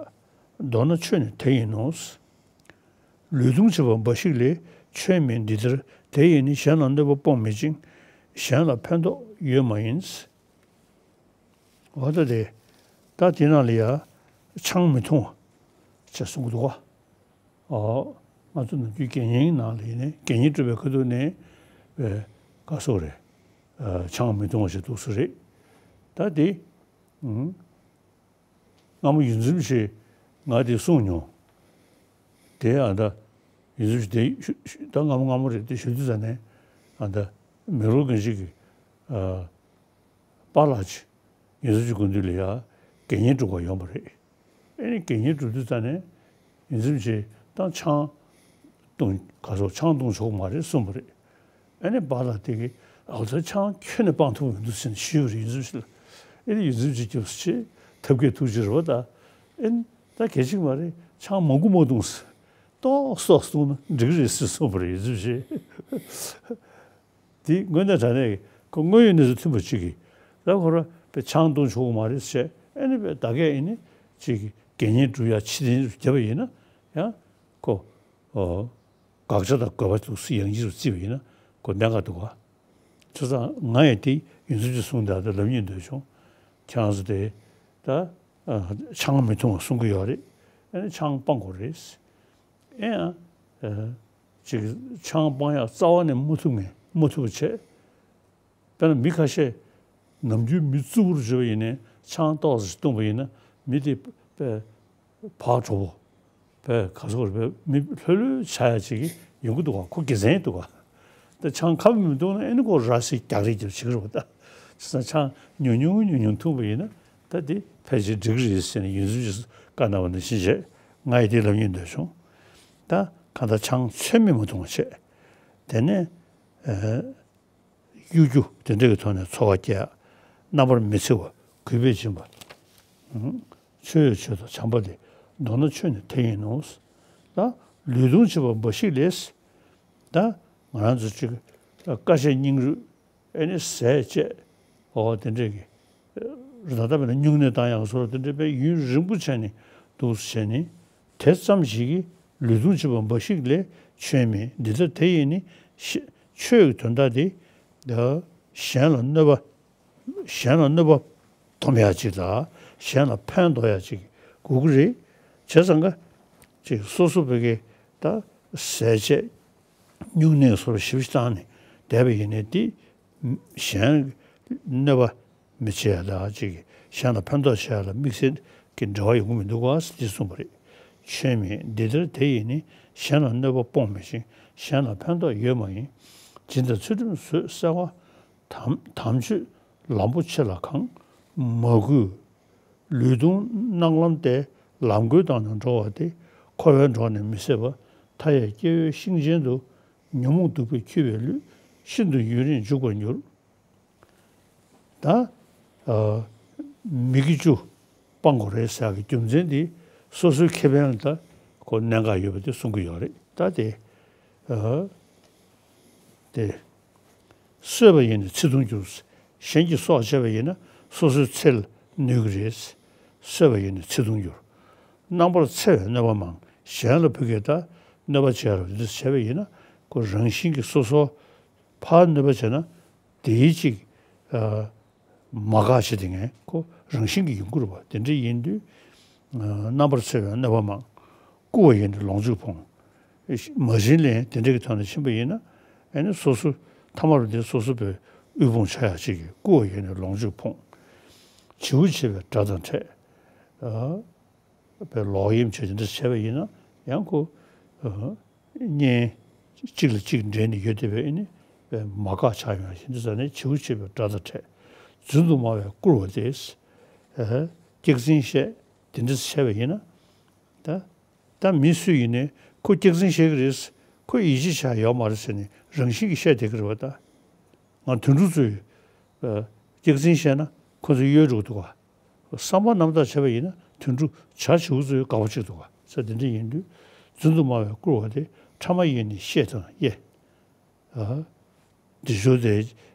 མདོར་ན་ཆོས་ནི་དེ་ཡིན་ནོ། ལུས་གདུང་བྱེད་པ་འབའ་ཞིག་ལས། ཆོས་མིན་འདི་ལྟར་དེ་ཡིས་ནི། གཞན་ལ་གནོད་པ་སྤོང་མི་བྱེད་ཅིང་། གཞན་ལ་ཕན་ཐོགས་ཡོད་མ་ཡིན། འོ་ད་དེ། ད་དེ་ནང་ལ་ཡ་ཆང་མི་འཐུང་བ་ཅེས་གསུང་གི་འདུག་ག། ཨོ། ང་ཚོ་ནམ་རྒྱུན་དགེ་བསྙེན་ནང་ལ་ཡིན་ནའི་དགེ་བསྙེན་སྒྲུབ་པའི་ཁ་ཐུག་ནས་བའི་བཀའ་སྲོལ་རེད། ཨ། ཆང་མི་འཐུང་བ་ཞིག་འདུག་ས་རེད། ད་དེ། ཨུམ། སྔ་མོ་ཡོངས་འཛིན་ཞིག་ང་དེ་གསུངས་མྱོང་། དེ་ཨ་ད་ཡོངས་འཛིན་ཞིག་དེ་ཞུ་ཞུ་ད་སྔ་མོ་སྔ་མོ་རེད། དེ་ཞུ་དུས་ཙ་ནས་ཨ་ད་མེ་རོ་དགེ་བཤེས་ཀྱིས། ཨ། པཱ་ལགས་ཀྱིས་ཡོངས་འཛིན་གྱི་སྐུ་མདུན་ལ་ཡ་དགེ་བསྙེན་སྒྲུབ་པར་ཡོང་བ་རེད། ཨེ་ནི་དགེ་བསྙེན་སྒྲུབ་དུས་ཙ་ནས་ཡོངས་འཛིན་གྱིས་ད་ཆང་འཐུང་ག་སོགས་ཆང་འཐུང་ཆོག་གི་མ་རེད་གསུངས་པ་རེད། ཨེ་ནི་པཱ་ལགས་དེ་གིས་ཨ་ད་ཆང་ཁྱོན་ནས་སྤང་ཐུབ་མི་འདུག་ཟེར་ནས་ཞུས་པ་རེད། ཡོངས་འཛིན་ཞིག་ལ། ཨེ་ནི་ཡོངས་འཛིན་གྱིས་སྐྱབས་སུ་མཆི། ཐབས་མཁས་ཐུགས་རྗེ་རེད་པ། ད་ཨེ་ནི་ད་གལ་ཆེ་གི་མ་རེད། ཆང་མང་པོ་མ་འཐུང་ཟེར། ཏོག་ཙམ་འཐུང་ན་འགྲིག་གི་རེད་ཟེར་གསུངས་པ་རེད། ཡོངས་འཛིན་གྱིས། དེ་དངོས་གནས་དྲང་གནས་ཁོ་དངོས་ཡོད་གནས་ཚུལ་མཐུན་པ་ཅིག་གིས། ད་ཁོ་རང་པའི་ཆང་འཐུང་ཆོག་གི་མ་རེད་ཟེར། ཨེ་ནི་པའི་ད་གས་ཨེ་ནི་ཅིག་དགེ་བསྙེན་སྒྲུབ་ཡ་ཕྱི་དྲིན་བརྒྱབ་པ་ཡིན་ན་ཡང་ཁོ། ཨོ། དགག་བྱ་དང་དགོས་པ་འདུག་ཟེར་ཡང་ཅིག་རྩིས་པ་ཡིན་ན་ཁོ་གནད་འགག་འདུག་ག། བྱས་ཙང་ང་ཡང་དེ་ཡོངས་འཛིན་གྱིས་གསུངས་དེ་ད་ལབ་སྙིང་འདོད་བྱུང་། ཁྱེད་རང་ཚོ་དེ་ད་ཨ་ཆང་མི་འཐུང་བ་གསུང་གི་ཡོད་རེད། ཨེ་ནི་ཆང་སྤང་དགོས་རེད། ཨེ་ཡང་ཨ་ཅིག་ཆང་སྤང་ཡག་རྩ་བ་ནས་མ་ཐུབ་མཁན་མ་ཐུབ་པ་བྱས། དཔེར་ན་མི་ཁ་ཤས་ནམ་རྒྱུན་མི་རྩུབ་པོར་བརྗོད་པ་ཡིན་ནའི་ཆང་ཏོག་ཙམ་ཞིག་བཏུངས་པ་ཡིན་ན་མི་དེ་དཔེ་བག་གྲོ་བོ། དཔེ་ག་ཚོད་རེད། དཔེ་མི་ལྷོད་ལྷོད་ཆགས་ཡག་ཅིག་ཡོང་གི་འདུག་ག། ཁོ་དགེ་མཚན་འདུག་ག། ད་ཆང་ཁ་བ་མི་འཐུང་ན་ཨེ་ནི་ཁོ་ར་བཟི་རྒྱག་རེས་རྒྱབ་བྱེད་ཀྱི་རེད་པ། ད་བྱས་ཙང་ཆང་ཉུང་ཉུང་ཉུང་ཉུང་འཐུང་བ་ཡིན་ན་ད་དེ་ཕལ་ཆེར་འགྲིག་གི་རེད་ཟེར་ནས་ཡོངས་འཛིན་གྱིས་བཀའ་གནང་བ་ནང་བཞིན་བྱས། ང་ཡིས་དེ་ལབ་སྙིང་འདོད་བྱུང་། ད་གང་ལྟར་ཆང་ཚོད་མེད་མ་འཐུང་བ་བྱས། དེ་ནས་ཨ་གཡོ་སྒྱུ་དེ་འདྲ་གི་ཐོག་ནས་ཚོར་བ་སྐྱེ་ཡག། རྣམ་པར་མི་འཚེ་བ། གུས་པས་སྦྱིན་པ། ཨུམ། མཆོད་ཡོན་མཆོད་དང་བྱམས་པ་ལས། མདོར་ན་ཆོས་ནི་དེ་ཡིན་ནོ། ད་ལུས་གདུང་བྱེད་པ་འབའ་ཞིག་ལས། ད་ང་རང་ཚོ་ཅིག་དཀའ་སྤྱད་སྙིང་རུས། ཨེ་ནི་ཟས་བཅད། འོ་དེ་འདྲས་ཀྱི། རེད། ད་ལྟ་བས་ན་སྨྱུང་གནས་བཏང་ཡག་སོགས་དེ་འདྲས་དཔེ་ཡུན་རིང་པོ་བྱས་ནས་འདུག་སེ་བྱས་ནས། དེ་ཙམ་ཞིག་གིས་ལུས་གདུང་བྱེད་པ་འབའ་ཞིག་ལས། ཆོས་མིན་འདི་ལྟར་དེ་ཡིས་ནི། ཞེས་ཆོས་ཀྱི་དོན་དག་དེ། གཞན་ལ་གནོད་པ། གཞན་ལ་གནོད་པ་སྡོམ་ཡག་ཅིག་དང་གཞན་ལ་ཕན་ཐོགས་ཡག་ཅིག་དགོས་ཀྱི་རེད། བྱས་ཙང་ཀ་ཅིག་སོ་སོ་བོད་སྐད་ད་ཟས་བཅད་སྨྱུང་གནས་སོགས་ཞིབ་བཏང་ནས་བསྡད་པ་ཡིན་ནའི་དེ་གཞན་གནོད་པ་མི་བྱེད་ཡ་ལ་ཅིག་གཞན་ལ་ཕན་ཐོགས་བྱེད་ཡ་ལ་དམིགས་བསལ་གྱི་འབྲེལ་བ་ཡོང་གི་མི་འདུག་ག་ཟེར་དེ་གསུངས་པ་རེད། ཆོས་མིན་འདི་ལྟར་དེ་ཡིས་ནི། གཞན་ལ་གནོད་པ་སྤོང་མི་ཤེས། གཞན་ལ་ཕན་ཐོགས་ཡོད་མ་ཡིན། སྦྱིན་དང་ཚུལ་ཁྲིམས་བཟོད་བསྲེ་བ། དམ་དམ་ཆོས་ལམ་པོ་ཆེ་ལ་གང་། མ་གུས། ལུས་གདུང་གནག་ལམ་སྟེ། ལམ་གོལ་དང་ནི་འགྲོ་བ་སྟེ། འཁོར་བའི་འགྲོགས་ནི་མི་བཟད་པ། མཐའ་ཡས་སྐྱེ་བོའི་ཤིང་ཆེན་དུ། ཉོན་མོངས་གདུག་པས་འཁྱུད་པའི་ལུས། ཤིན་ཏུ་ཡུན་རིང་འཇུག་པར་འགྱུར། ད་ཨ་མིག་གི་བཅུ་སྤང་དགོས་རེད་ཟེར་ཡག་གི་རྒྱུ་མཚན་འདི་ སོ་སོའི་ཁེ་ཕན་ལ་ད་ཁོ་གནད་འགག་ཡོད་པ་དེ་གསུང་གི་ཡོད་རེད། ད་དེ་ཨ་དེ་གསོད་པ་ཡིས་ནི་ཚེ་ཐུང་འགྱུར། གཞན་གྱི་སྲོག་བཅད་པ་ཡིན་ན་སོ་སོའི་ཚེ་ལ་གནོད་ཀྱི་རེད། གསོད་པ་ཡིས་ནི་ཚེ་ཐུང་འགྱུར། རྣམ་པར་འཚེ་བའི་གནོད་པ་མང་། གཞན་ལ་ཕ་གིར་ད་གནོད་པ་བྱས་རོགས་འདི་བྱས་པ་ཡིན་ན་ཁོ་རང་བཞིན་གྱིས་སོ་སོ་ཕར་གནོད་པ་བྱས་ན་དེའི་གཅིག་ཨ་མ་དགའ་བྱེད་དེ་ངས་ཁོ་རང་བཞིན་གྱིས་ཡོང་གི་རེད་པ། དེ་འདྲ་ཡིན་དུས་ཨ་རྣམ་པར་འཚེ་བའི་གནོད་པ་མང་། བརྐུ་བ་ཡིས་ནི་ལོངས་སྤྱོད་ཕོངས། མ་བྱིན་ལེན་དེ་འདྲ་གི་ཐོག་ནས་ཕྱིན་པ་ཡིན་ན་ཨ་ནི་སོ་སོ་ཐ་མར་དེ་སོ་སོ་པའི་དབུལ་ཕོངས་ཆགས་ཡག་ཅིག་གིས། བརྐུ་བ་ཡིས་ནི་ལོངས་སྤྱོད་ཕོངས། བྱིའུ་བྱེད་པའི་དགྲ་དང་ཕྲད། ཨ་པའི་ལོག་གཡེམ་བྱས་དེ་འདྲ་བྱས་པ་ཡིན་ན་ཡང་ཁོ་ཨ་གཉེན་གཅིག་ལ་གཅིག་འབྲེལ་ནས་ཡོད་བསྡད་པའི་ཨ་ནི་པའི་མ་དགའ་ཆགས་ཡོང་ཡག་ཞིག་འདི་ཟ་ནས་བྱིའུ་བྱེད་པའི་དགྲ་དང་ཕྲད། རྫུན་དུ་སྨྲ་བས་བཀུར་བ་སྟེ། ཨ་སྐྱག་རྫུན་བཤད་དེ་འདྲ་བྱས་པ་ཡིན་ན་ད། ད་མི་སུ་ཡིན་ནའི་ཁོ་སྐྱག་རྫུན་བཤད་ཀྱི་རེད། ཁོ་ཡིད་ཆེས་བྱ་ཡོད་མ་རེད་ཟེར་ནས་རང་བཞིན་གྱིས་བཤད་བསྡད་ཀྱི་རེད་པ། ད་ང་དོན་གྲུབ་ཚོས་ཨ་སྐྱག་རྫུན་བཤད་ན་ཁོ་ཚོ་གཡོལ་འགྲོ་གི་འདུག་ག་བསམ་པ་རྣམ་དག་བྱས་པ་ཡིན་ན་དོན་གྲུབ་བྱ་བྱིའུ་ཚོས་དགའ་པོ་བྱེད་འདུག་ག་ས་དེ་འདྲ་ཡིན་དུས་རྫུན་དུ་སྨྲ་བས་བཀུར་བ་སྟེ། ཕྲ་མ་ཡིས་ནི་བཤེས་དང་གཡས། ཨ། འདི་ཕྱོགས་དེ་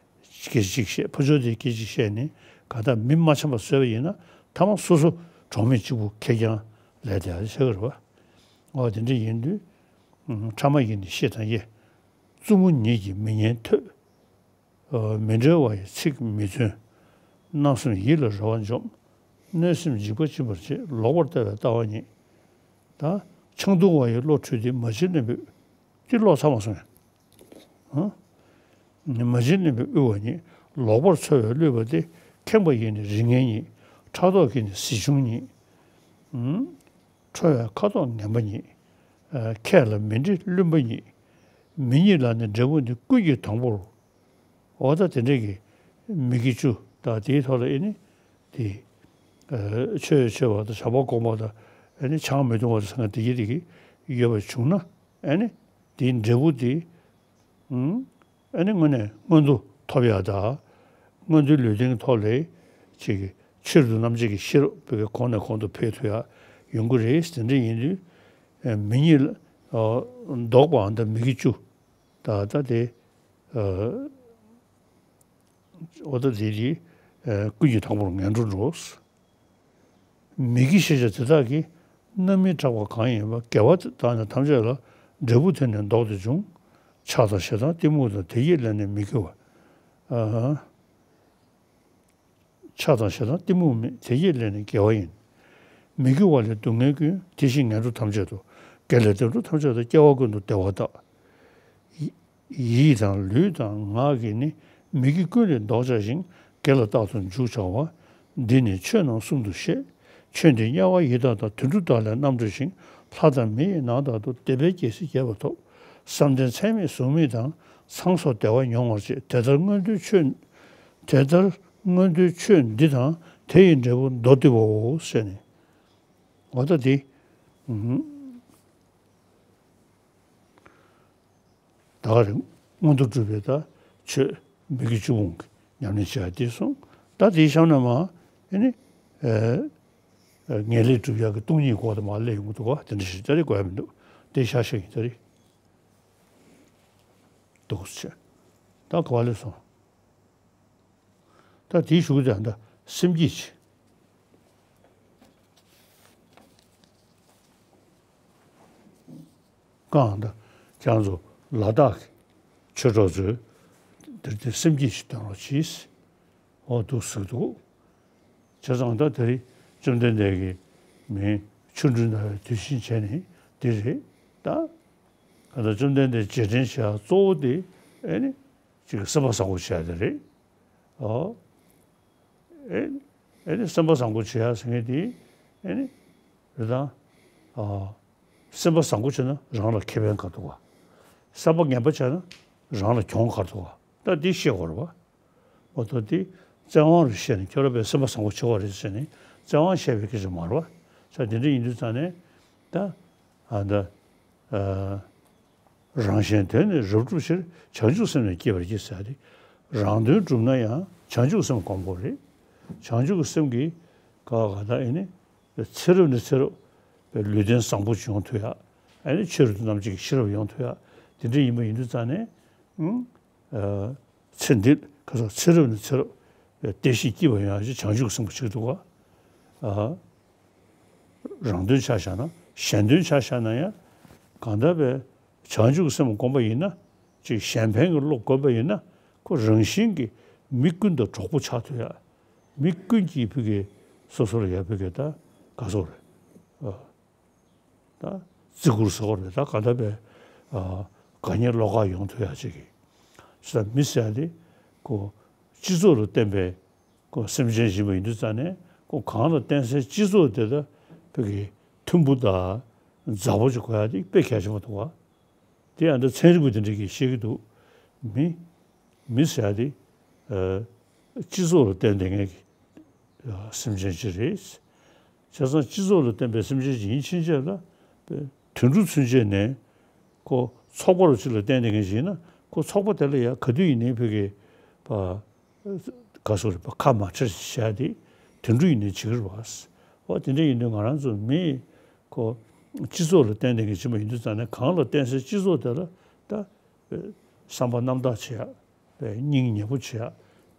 སྐད་ཅིག་བཤད། ཕ་ཕྱོགས་དེ་སྐད་ཅིག་བཤད་ནས་གང་ལྟར་མི་མ་འཆམ་པ་བཟོས་པ་ཡིན་ན་ཐ་མ་སོ་སོ་གྲོགས་མེད་གཅིག་པུ་ཁེར་རྐྱང་ལས་དེ་ཡང་ཆགས་ཀྱི་རེད་པ། འོ་དེ་འདྲ་ཡིན་དུས་ཕྲ་མ་ཡིས་ནི་བཤེས་དང་གཡས། བཙུན་མོ་ཉིད་ཀྱིས་མི་སྙན་ཐོས། མི་འབྲེལ་བ་ཡི་ཚིག་མི་བཙུན། རྣམ་སེམས་ཡིད་ལ་རེ་བ་འཇོམས། གནོད་སེམས་འཇིགས་པ་སྦྱིན་པར་བྱེད། ལོག་པར་ལྟ་བའི་ལྟ་བ་ཉིད། ད་ཆང་འཐུང་བ་ཡི་བློ་འཁྲུལ་ཏེ། མ་བྱིན་ལེན་པའི་དབུལ། འདི་ཀློག་ཚར་མ་སོང་ངས། ཧ། མ་བྱིན་ལེན་པའི་དབུལ་བ་ཉིད། ལོག་པར་འཚོ་བས་བསླུས་པ་སྟེ། ཁེངས་པ་ཡིས་ནི་རིགས་ངན་ཉིད། ཕྲག་དོག་གིས་ནི་ཟིལ་ཆུང་ཉིད། ཁྲོ་བའི་ཁ་དོག་ངན་པ་ཉིད། ཁས་ལ་མི་འདྲི་བླུན་པ་ཉིད། མི་ཉིད་ལ་ནི་འབྲས་བུ་འདི། ཀུན་གྱི་དང་པོར། འོ་ད་དེ་འདྲས་ཀྱི་མི་དགེ་བཅུ་དང་དེའི་ཐོག་ལ་ཨེ་ནི་དེ་ཆོས་མཆོད་པ་དང་བྱམས་པ་སྒོམ་པ་དང་ཨེ་ནི་ཆང་མི་འཐུང་བ་དང་ཟེར་མཁན་དེ་གྱི་དེ་གི་ཡོད་པ་བྱུང་ན་ཨེ་ནི་དེའི་འབྲས་བུ་དེ་ཨེ་ནི་དངོས་གནས་མངོན་མཐོ་ཐོབ་ཡག་དང་མངོན་མཐོའི་ལུས་རྟེན་གྱི་ཐོག་ལས་ཅིག་གི་ཆོས་རྒྱུ་རྣམ་འབྱེད་ཀྱི་ཤེས་རབ་བོད་ཀྱི་གོང་ནས་གོང་དུ་འཕེལ་ཐུབ་ཡག་ཡོང་གི་རེད། དེ་འདྲ་ཡིན་དུས་མི་ཉིད་ལ་ལྡོག་པའམ་ད་མི་དགེ་བཅུ། ད་ལྟ་དེ་འོ་ད་དེ་དེ་ཀུན་གྱི་དང་པོར་ངན་འགྲོར་འགྲོ། མི་དགེ་ཤེས་བྱ་དེ་དག་གིས་རྣམ་སྨིན་སྐྲག་པ་གང་ཡིན་པ་དགེ་བ་དག་ནི་ཐམས་ཅད་ལ་འབྲས་བུ་དེ་ནི་ལྡོག་སྟེ་འབྱུང་། ཆགས་དང་ཞེ་སྡང་གཏི་མུག་དང་དེ་ཡིས་བསླད་ནས་མི་དགེ་བ། ཨ། ཆགས་དང་ཞེ་སྡང་གཏི་མུག་མེད། དེ་ཡིས་བསླད་ནས་དགེ་བ་ཡིན། མི་དགེ་བ་ལས་སྡུག་བསྔལ་ཀུན། དེ་བཞིན་ངན་འགྲོ་ཐམས་ཅད་དུ། དགེ་ལས་དེ་འགྲོ་ཐམས་ཅད་དུ། སྐྱེ་བ་ཀུན་ཏུ་བདེ་བ་དག་ཡིད་དང་ལུས་དང་ངག་གིས་ནི། མི་དགེ་ཀུན་ལས་བཟློག་བྱ་ཞིང་། དགེ་ལ་རྟག་ཏུ་འཇུག་བྱ་བ། འདི་ནི་ཆོས་རྣམས་གསུམ་དུ་བཤད། ཆོས་འདི་དམྱལ་བ་ཡི་དྭགས་དང་། དུད་འགྲོ་དག་ལས་རྣམ་སྤྲོས་ཤིང་། ལྷ་དང་མི་ཡི་ནང་དག་ཏུ། བདེ་བའི་རྒྱལ་སྲིད་རྒྱས་པ་ཐོབ། བསམ་གཏན་ཚད་མེད་གཟུགས་མེད་དང་། ཚངས་སོགས་བདེ་བ་མྱོང་བར་བྱེད། དེ་ལྟར་མངོན་མཐོའི་ཆོས། དེ་ལྟར་མངོན་མཐོའི་ཆོས་འདི་དང་། དེ་ཡི་འབྲས་བུ་མདོར་བསྡུ་བའོ་ཟེར་ནས། འོ་ད་འདི། ཨུམ། ད་ག་རེ་མངོན་མཐོ་སྒྲུབ་པའི་ད་ཆོས་མི་དགེ་བཅུ་སྤོང་གི་ཉམས་ལེན་བྱེད་ཡ་དེ་སོང་། ད་དེའི་གཤམ་ན་མ་ཨེ་ནི་ཨེ་ངེས་ལེགས་སྒྲུབ་ཡ་གི་སྟོང་ཉིད་སྐོར་དུ་མ་སླེབས་ཡོང་གི་འདུག་ག་དེ་འདྲ་ཞིག་ད་རེས་དགོས་ཡ་མི་འདུག་དེ་ཤ་ཤ་ཡིན་ད་རེས་འདུག་ཟེར། ད་ག་བ་སླེབས་སོང་། ད་དེའི་གཞུག་དེ་ད་སེམས་བསྐྱེད་ཅིག་གང་ད་ཁྱེད་ཚོ་ལ་དྭགས་ཀྱི་ཆོས་གྲོགས་ཚོས་འདིར་དེ་སེམས་བསྐྱེད་ཅིག་འདོན་རོགས་གྱིས། འོ་འདུག་ཟེར་འདུག་བྱས་ཙང་ད་དེ་རིང་བཅོམ་ལྡན་འདས་ཀྱི་མིང་ཆོ་འཕྲུལ་སྣང་བའི་དུས་ཆེན་བྱས་ནས་འདི་རེད་ད། གང་ལྟར་བཅོམ་ལྡན་འདས་རྗེས་དྲན་བྱེད་ཡ་གཙོ་བོ་དེ་ཨེ་ནི་ཅིག་སེམས་པ་བཟང་པོ་བྱེད་ཡ་དེ་རེད། ཨོ། ཨེ་ཨེ་ནི་སེམས་པ་བཟང་པོ་བྱེད་ཡ་ཟེར་མཁན་དེ་ཨེ་ནི་རེད་ད། ཨ། སེམས་པ་བཟང་པོ་བྱས་ན་རང་ལ་ཁེ་ཕན་ག་འདུག་ག་བསམ་པ་ངན་པ་བྱས་ན་རང་ལ་གྱོང་ག་འདུག་ག་ད་འདི་ཤེས་དགོས་རེད་པ། འོ་ད་འདི་བཙན་དབང་རུ་བཤད་ནས་ཁྱོད་རང་པས་སེམས་པ་བཟང་པོ་བྱེད་དགོས་རེད་ཟེར་ནས་བཙན་དབང་བཤད་པའི་སྐད་ཆ་མ་རེད་པ། ས་དེ་འདྲ་ཡིན་དུས་ཙང་ནས་ད་ཨ་ད་ཨ། རང་གཞན་དོན་ནི་རབ་བསྒྲུབ་ཕྱིར། བྱང་ཆུབ་སེམས་ནི་བསྐྱེད་པར་བགྱི་ཟེར་ཏེ། རང་དོན་བསྒྲུབ་ན་ཡང་བྱང་ཆུབ་སེམས་སྒོམ་དགོས་རེད། བྱང་ཆུབ་ཀྱི་སེམས་ཀྱི་ག་ག་ད་ཨེ་ནི་ཚེ་རབས་ནས་ཚེ་རབས་ པའི་ལུས་རྟེན་བཟང་པོ་ཅིག་ཡོང་ཐུབ་ཡ། ཨ་ནི་ཆོས་རབ་ཏུ་རྣམ་འབྱེད་ཀྱི་ཤེས་རབ་ཡོང་ཐུབ་ཡ། དེ་འདྲ་ཡིན་པ་ཡིན་དུས་ཙང་ནས། ཨ། ཚེ་འདི་ག་ཚོད་ཚེ་རབས་ནས་ཚེ་རབས་བརྟན་ཞིང་སྐྱིད་པ་ཡོང་ཡ་ཞིག་བྱང་ཆུབ་ཀྱི་སེམས་པ་བྱེད་འདུག་ག། ཨ། རང་དོན་ཆ་བཞག་ན། གཞན་དོན་ཆ་བཞག་ན་ཡང་། གང་ལྟར་བའི་བྱང་ཆུབ་ཀྱི་སེམས་བསྒོམ་པ་ཡིན་ན། ཅིག་གཞན་ཕན་གྱི་བློ་བསྒོམ་པ་ཡིན་ན། ཁོ་རང་བཞིན་གྱིས་མི་ཀུན་དང་གྲོགས་པོ་ཆགས་ཐུབ་ཡ། མི་ཀུན་གྱིས་ཕ་གི་སོ་སོ་ལ་ཡ་ཕ་གི་ད་ག་ཚོད་རེད། ཨ། ད་བརྩི་བཀུར་ཟེར་བ་རེད། ད་ག་འདྲ་བའི། ཨ། དགའ་ཉེ་བློ་དགའ་ཡོང་ཐུབ་ཡ་ཅིག་གི། ས་མི་ཟེར་ཡ་དེ་ཁོ་སྤྱི་ཚོགས་ལ་བརྟེན་པའི་ཁོ་སེམས་ཅན་ཡིན་པ་ཡིན་དུས་ཙང་ནས། ཁོ་གང་ལ་བརྟེན་སའི་སྤྱི་ཚོགས་དེ་ད་ཕ་གི་མཐུན་པོ་དང་མཛའ་པོ་ཅིག་དགོས་ཡ་དེ་དཔེ་གལ་ཆེན་པོ་འདུག་ག། དེ་ཡང་ད་ཚན་རིག་པ་དེ་འདྲ་གིས་བཤད་ཀྱི་འདུག། མི་མི་ཟེར་ཡ་དེ། ཨ། སྤྱི་ཚོགས་ལ་བརྟེན་བསྡད་མཁན་གྱི་སེམས་ཅན་ཅིག་རེད། བྱས་ཙང་སྤྱི་ཚོགས་ལ་བརྟེན་པའི་སེམས་ཅན་ཅིག་ཡིན་ཕྱིན་ཆད་ལ། དུད་འགྲོ་ཚུན་ཆད་ནས་ཁོ་ཚོགས་པ་རུ་ཅིག་ལ་བརྟེན་བསྡད་མཁན་ཞིག་ཡིན་ན། ཁོ་ཚོགས་པ་དེ་ལ་ཡང་ག་དུས་ཡིན་ནའི་ཕ་གི་པ། ག་ཚོད་རེད་པ། ཁ་མ་ཁྲལ་བྱས་ཏེ་དུད་འགྲོ་ཡིན་ནའི་བྱེད་ཀྱི་རེད་པ། འོ་དེ་འདྲ་ཡིན་དུས་ང་རང་ཚོ་མི་ཁོ་སྤྱི་ཚོགས་ལ་བརྟེན་བསྡད་མཁན་ཅིག་ཡིན་པ་ཡིན་དུས་ཙང་ནས། གང་ལ་བརྟེན་སའི་སྤྱི་ཚོགས་དེ་ལ་ད་བསམ་པ་རྣམ་དག་བྱེད་ཡ། པའི་སྙིང་ཉེ་པོ་བྱེད་ཡ།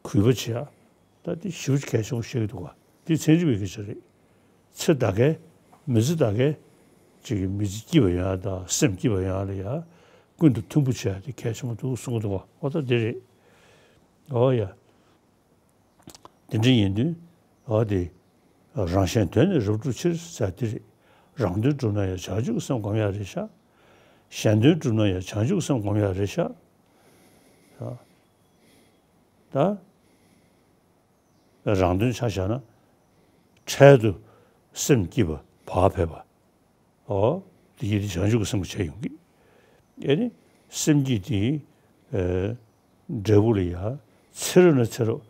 གུས་པ་བྱེད་ཡ། ད་དེ་ཞེ་པོ་གལ་ཆེན་པོ་བཤད་ཀྱི་འདུག་ག། དེ་ཚན་རིག་པའི་སྐད་ཆ་རེད། ཚེ་ད་གའི་མི་ཚེ་ད་གའི་ཅིག་གི་མི་ཚེ་སྐྱིད་པ་ཡོང་ཡ་དང་སེམས་སྐྱིད་པ་ཡོང་ཡ་ལ་ཡ། ཀུན་ཏུ་མཐུན་པོ་བྱེད་ཡ་དེ་གལ་ཆེན་པོ་འདུག་གསུང་གི་འདུག་ག། འོ་ད་དེ་རེད། འོ་ཡ། དེ་འདྲ་ཡིན་དུས། འོ་དེ། རང་གཞན་དོན་ནི་རབ་བསྒྲུབ་ཕྱིར་ཟེར་དེ་རེད། རང་དོན་བསྒྲུབ་ན་ཡང་བྱང་ཆུབ་སེམས་སྒོམ་ཡ་རེད་ཤག། གཞན་དོན་བསྒྲུབ་ན་ཡང་བྱང་ཆུབ་སེམས་སྒོམ་ཡ་རེད་ཤག། ད། རང་དོན་ཆ་བཞག་ན། འཕྲལ་དུ་སེམས་སྐྱིད་པ་བག་ཕེབས་པ། འོ། དེ་ཡིན་དུས་བྱང་ཆུབ་ཀྱི་སེམས་ཀྱི་ཆེད་ཡོང་གི། ཨེ་ནི། སེམས་སྐྱིད་དེ། ཨེ། འབྲས་བུ་ལ་ཡ། ཚེ་རབས་ནས་ཚེ་རབས།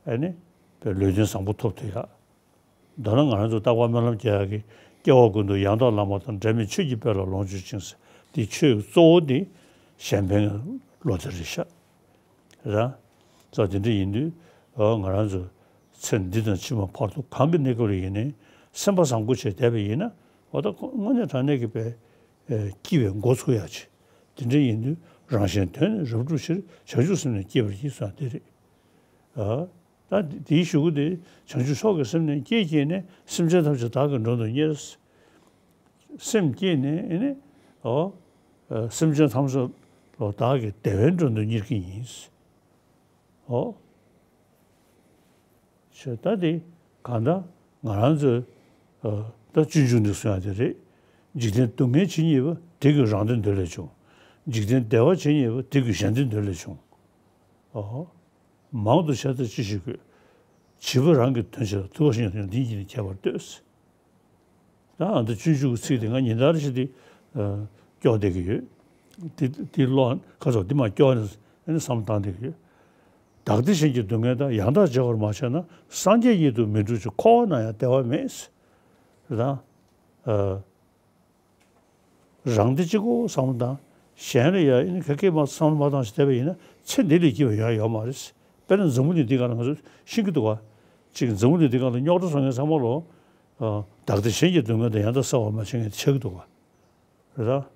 ཨེ་ནི། པའི་ལུས་རྟེན་བཟང་པོ་ཐོབ་ཐུབ་ཡ། མདོར་ན་ང་རང་ཚོ་རྟག་པར་སྨོན་ལམ་རྒྱག་ཡ་གི། སྐྱེ་བ་ཀུན་ཏུ་ཡང་དག་བླ་མ་དང་། འབྲལ་མེད་ཆོས་ཀྱི་དཔལ་ལ་ལོངས་སྤྱོད་ཅིང་ཟེར། དེ་ཆོས་གཙོ་བོ་དེ་གཞན་ཕན་གྱི་བློ་དེ་རེད་ཤག། རེད་ད། ཙང་དེ་འདྲ་ཡིན་དུས། འོ། ང་རང་ཚོ་ཚེ་འདི་དང་ཕྱི་མ་བར་དུ་གང་གི་གནས་སྐབས་ལ་ཡིན་ནའི་སེམས་པ་བཟང་པོ་བྱས་བསྡད་པ་ཡིན་ན། འོ་ད་དངོས་གནས་དྲང་གནས་ཀྱི་པའི། ཨེ། སྐྱིད་པའི་འགོ་ཚུགས་ཡ་ཆེ། དེ་འདྲ་ཡིན་དུས། རང་གཞན་དོན་ནི་རབ་བསྒྲུབ་ཕྱིར། བྱང་ཆུབ་སེམས་ནི་བསྐྱེད་པར་བགྱི་ཟེར་དེ་རེད། ཨ། ད་དེའི་གཞུག་གུ་དེ། བྱང་ཆུབ་མཆོག་གི་སེམས་ནི་བསྐྱེད་བགྱིས་ནས། སེམས་ཅན་ཐམས་ཅད་བདག་གིས་མགྲོན་དུ་གཉེར། སེམས་བསྐྱེད་ནས་ཨེ་ནི། འོ། ཨ། སེམས་ཅན་ཐམས་ཅད་ལ་བདག་གིས་བདེ་བའི་མགྲོན་དུ་གཉེར་གྱི་ཡིན། འོ། ཞེས་ད་དེ་གང་ལྟར་ང་རང་ཚོས། ཨ། ད་སྤྱོད་འཇུག་ནས་གསུང་ཡ་དེ་རེད། འཇིག་རྟེན་སྡུག་བསྔལ་ཇི་སྙེད་པ། དེ་ཀུན་རང་དོན་འདོད་ལས་བྱུང་། འཇིག་རྟེན་བདེ་བ་ཇི་སྙེད་པ། དེ་ཀུན་གཞན་དོན་འདོད་ལས་བྱུང་། འོ། མང་དུ་བྱས་ཏེ་ཅི་ཞིག་དགོས། བྱིས་པ་རང་གི་དོན་བྱེད་ལ། དུ་བ་ཤིང་དོན་འདི་ཉིད་ནི་ཁྱད་པར་ལྟོས། ད་ཨ་ད་སྤྱོད་འཇུག་གི་ཚིག་དེ་ང་ཉིན་ལྟར་བཞིན་དེ། ཨ། སྐྱོར་བསྡད་ཀྱི་ཡོད། དེ་དེ་ཀློག་ག་ཚོད་དེ་མར་སྐྱོར་ནས་ཨ་ནི་བསམ་བློ་བཏང་བསྡད་ཀྱི་ཡོད། བདག་བདེ་གཞན་གྱི་སྡུག་བསྔལ་དང་། ཡང་དག་བརྗེ་བར་མ་བྱས་ན། སངས་རྒྱས་ཉིད་དུ་མི་འགྲུབ་ཅིང་། འཁོར་བ་ན་ཡང་བདེ་བ་མེད། རེད་ད། ཨ། རང་བདེ་གཅིག་པོ་བསམ་བློ་བཏང་། གཞན་ལ་ཡ་ཨེ་ནི་ག་གེ་མ་བསམ་བློ་མ་བཏང་ཞིག་བསྡད་པ་ཡིན་ན། ཚེ་འདི་ལས་སྐྱིད་པ་ཡོང་ཡ་ཡོད་མ་རེད། དཔེར་ན་འཛམ་བུ་གླིང་འདི་སྒང་ལ་ང་ཚོ་ཤེས་ཀྱི་འདུག་ག། གཅིག་འཛམ་བུ་གླིང་འདི་སྒང་ལ་རྙོག་དྲ་བཟོ་མཁན་ཚང་མ་ལོ། ཨ། བདག་བདེ་གཞན་གྱི་སྡུག་བསྔལ་དང་། ཡང་དག་བསལ་བར་མ་བྱས་མཁན་དེ་ཆགས་ཀྱི་འདུག་ག། རེད་ད།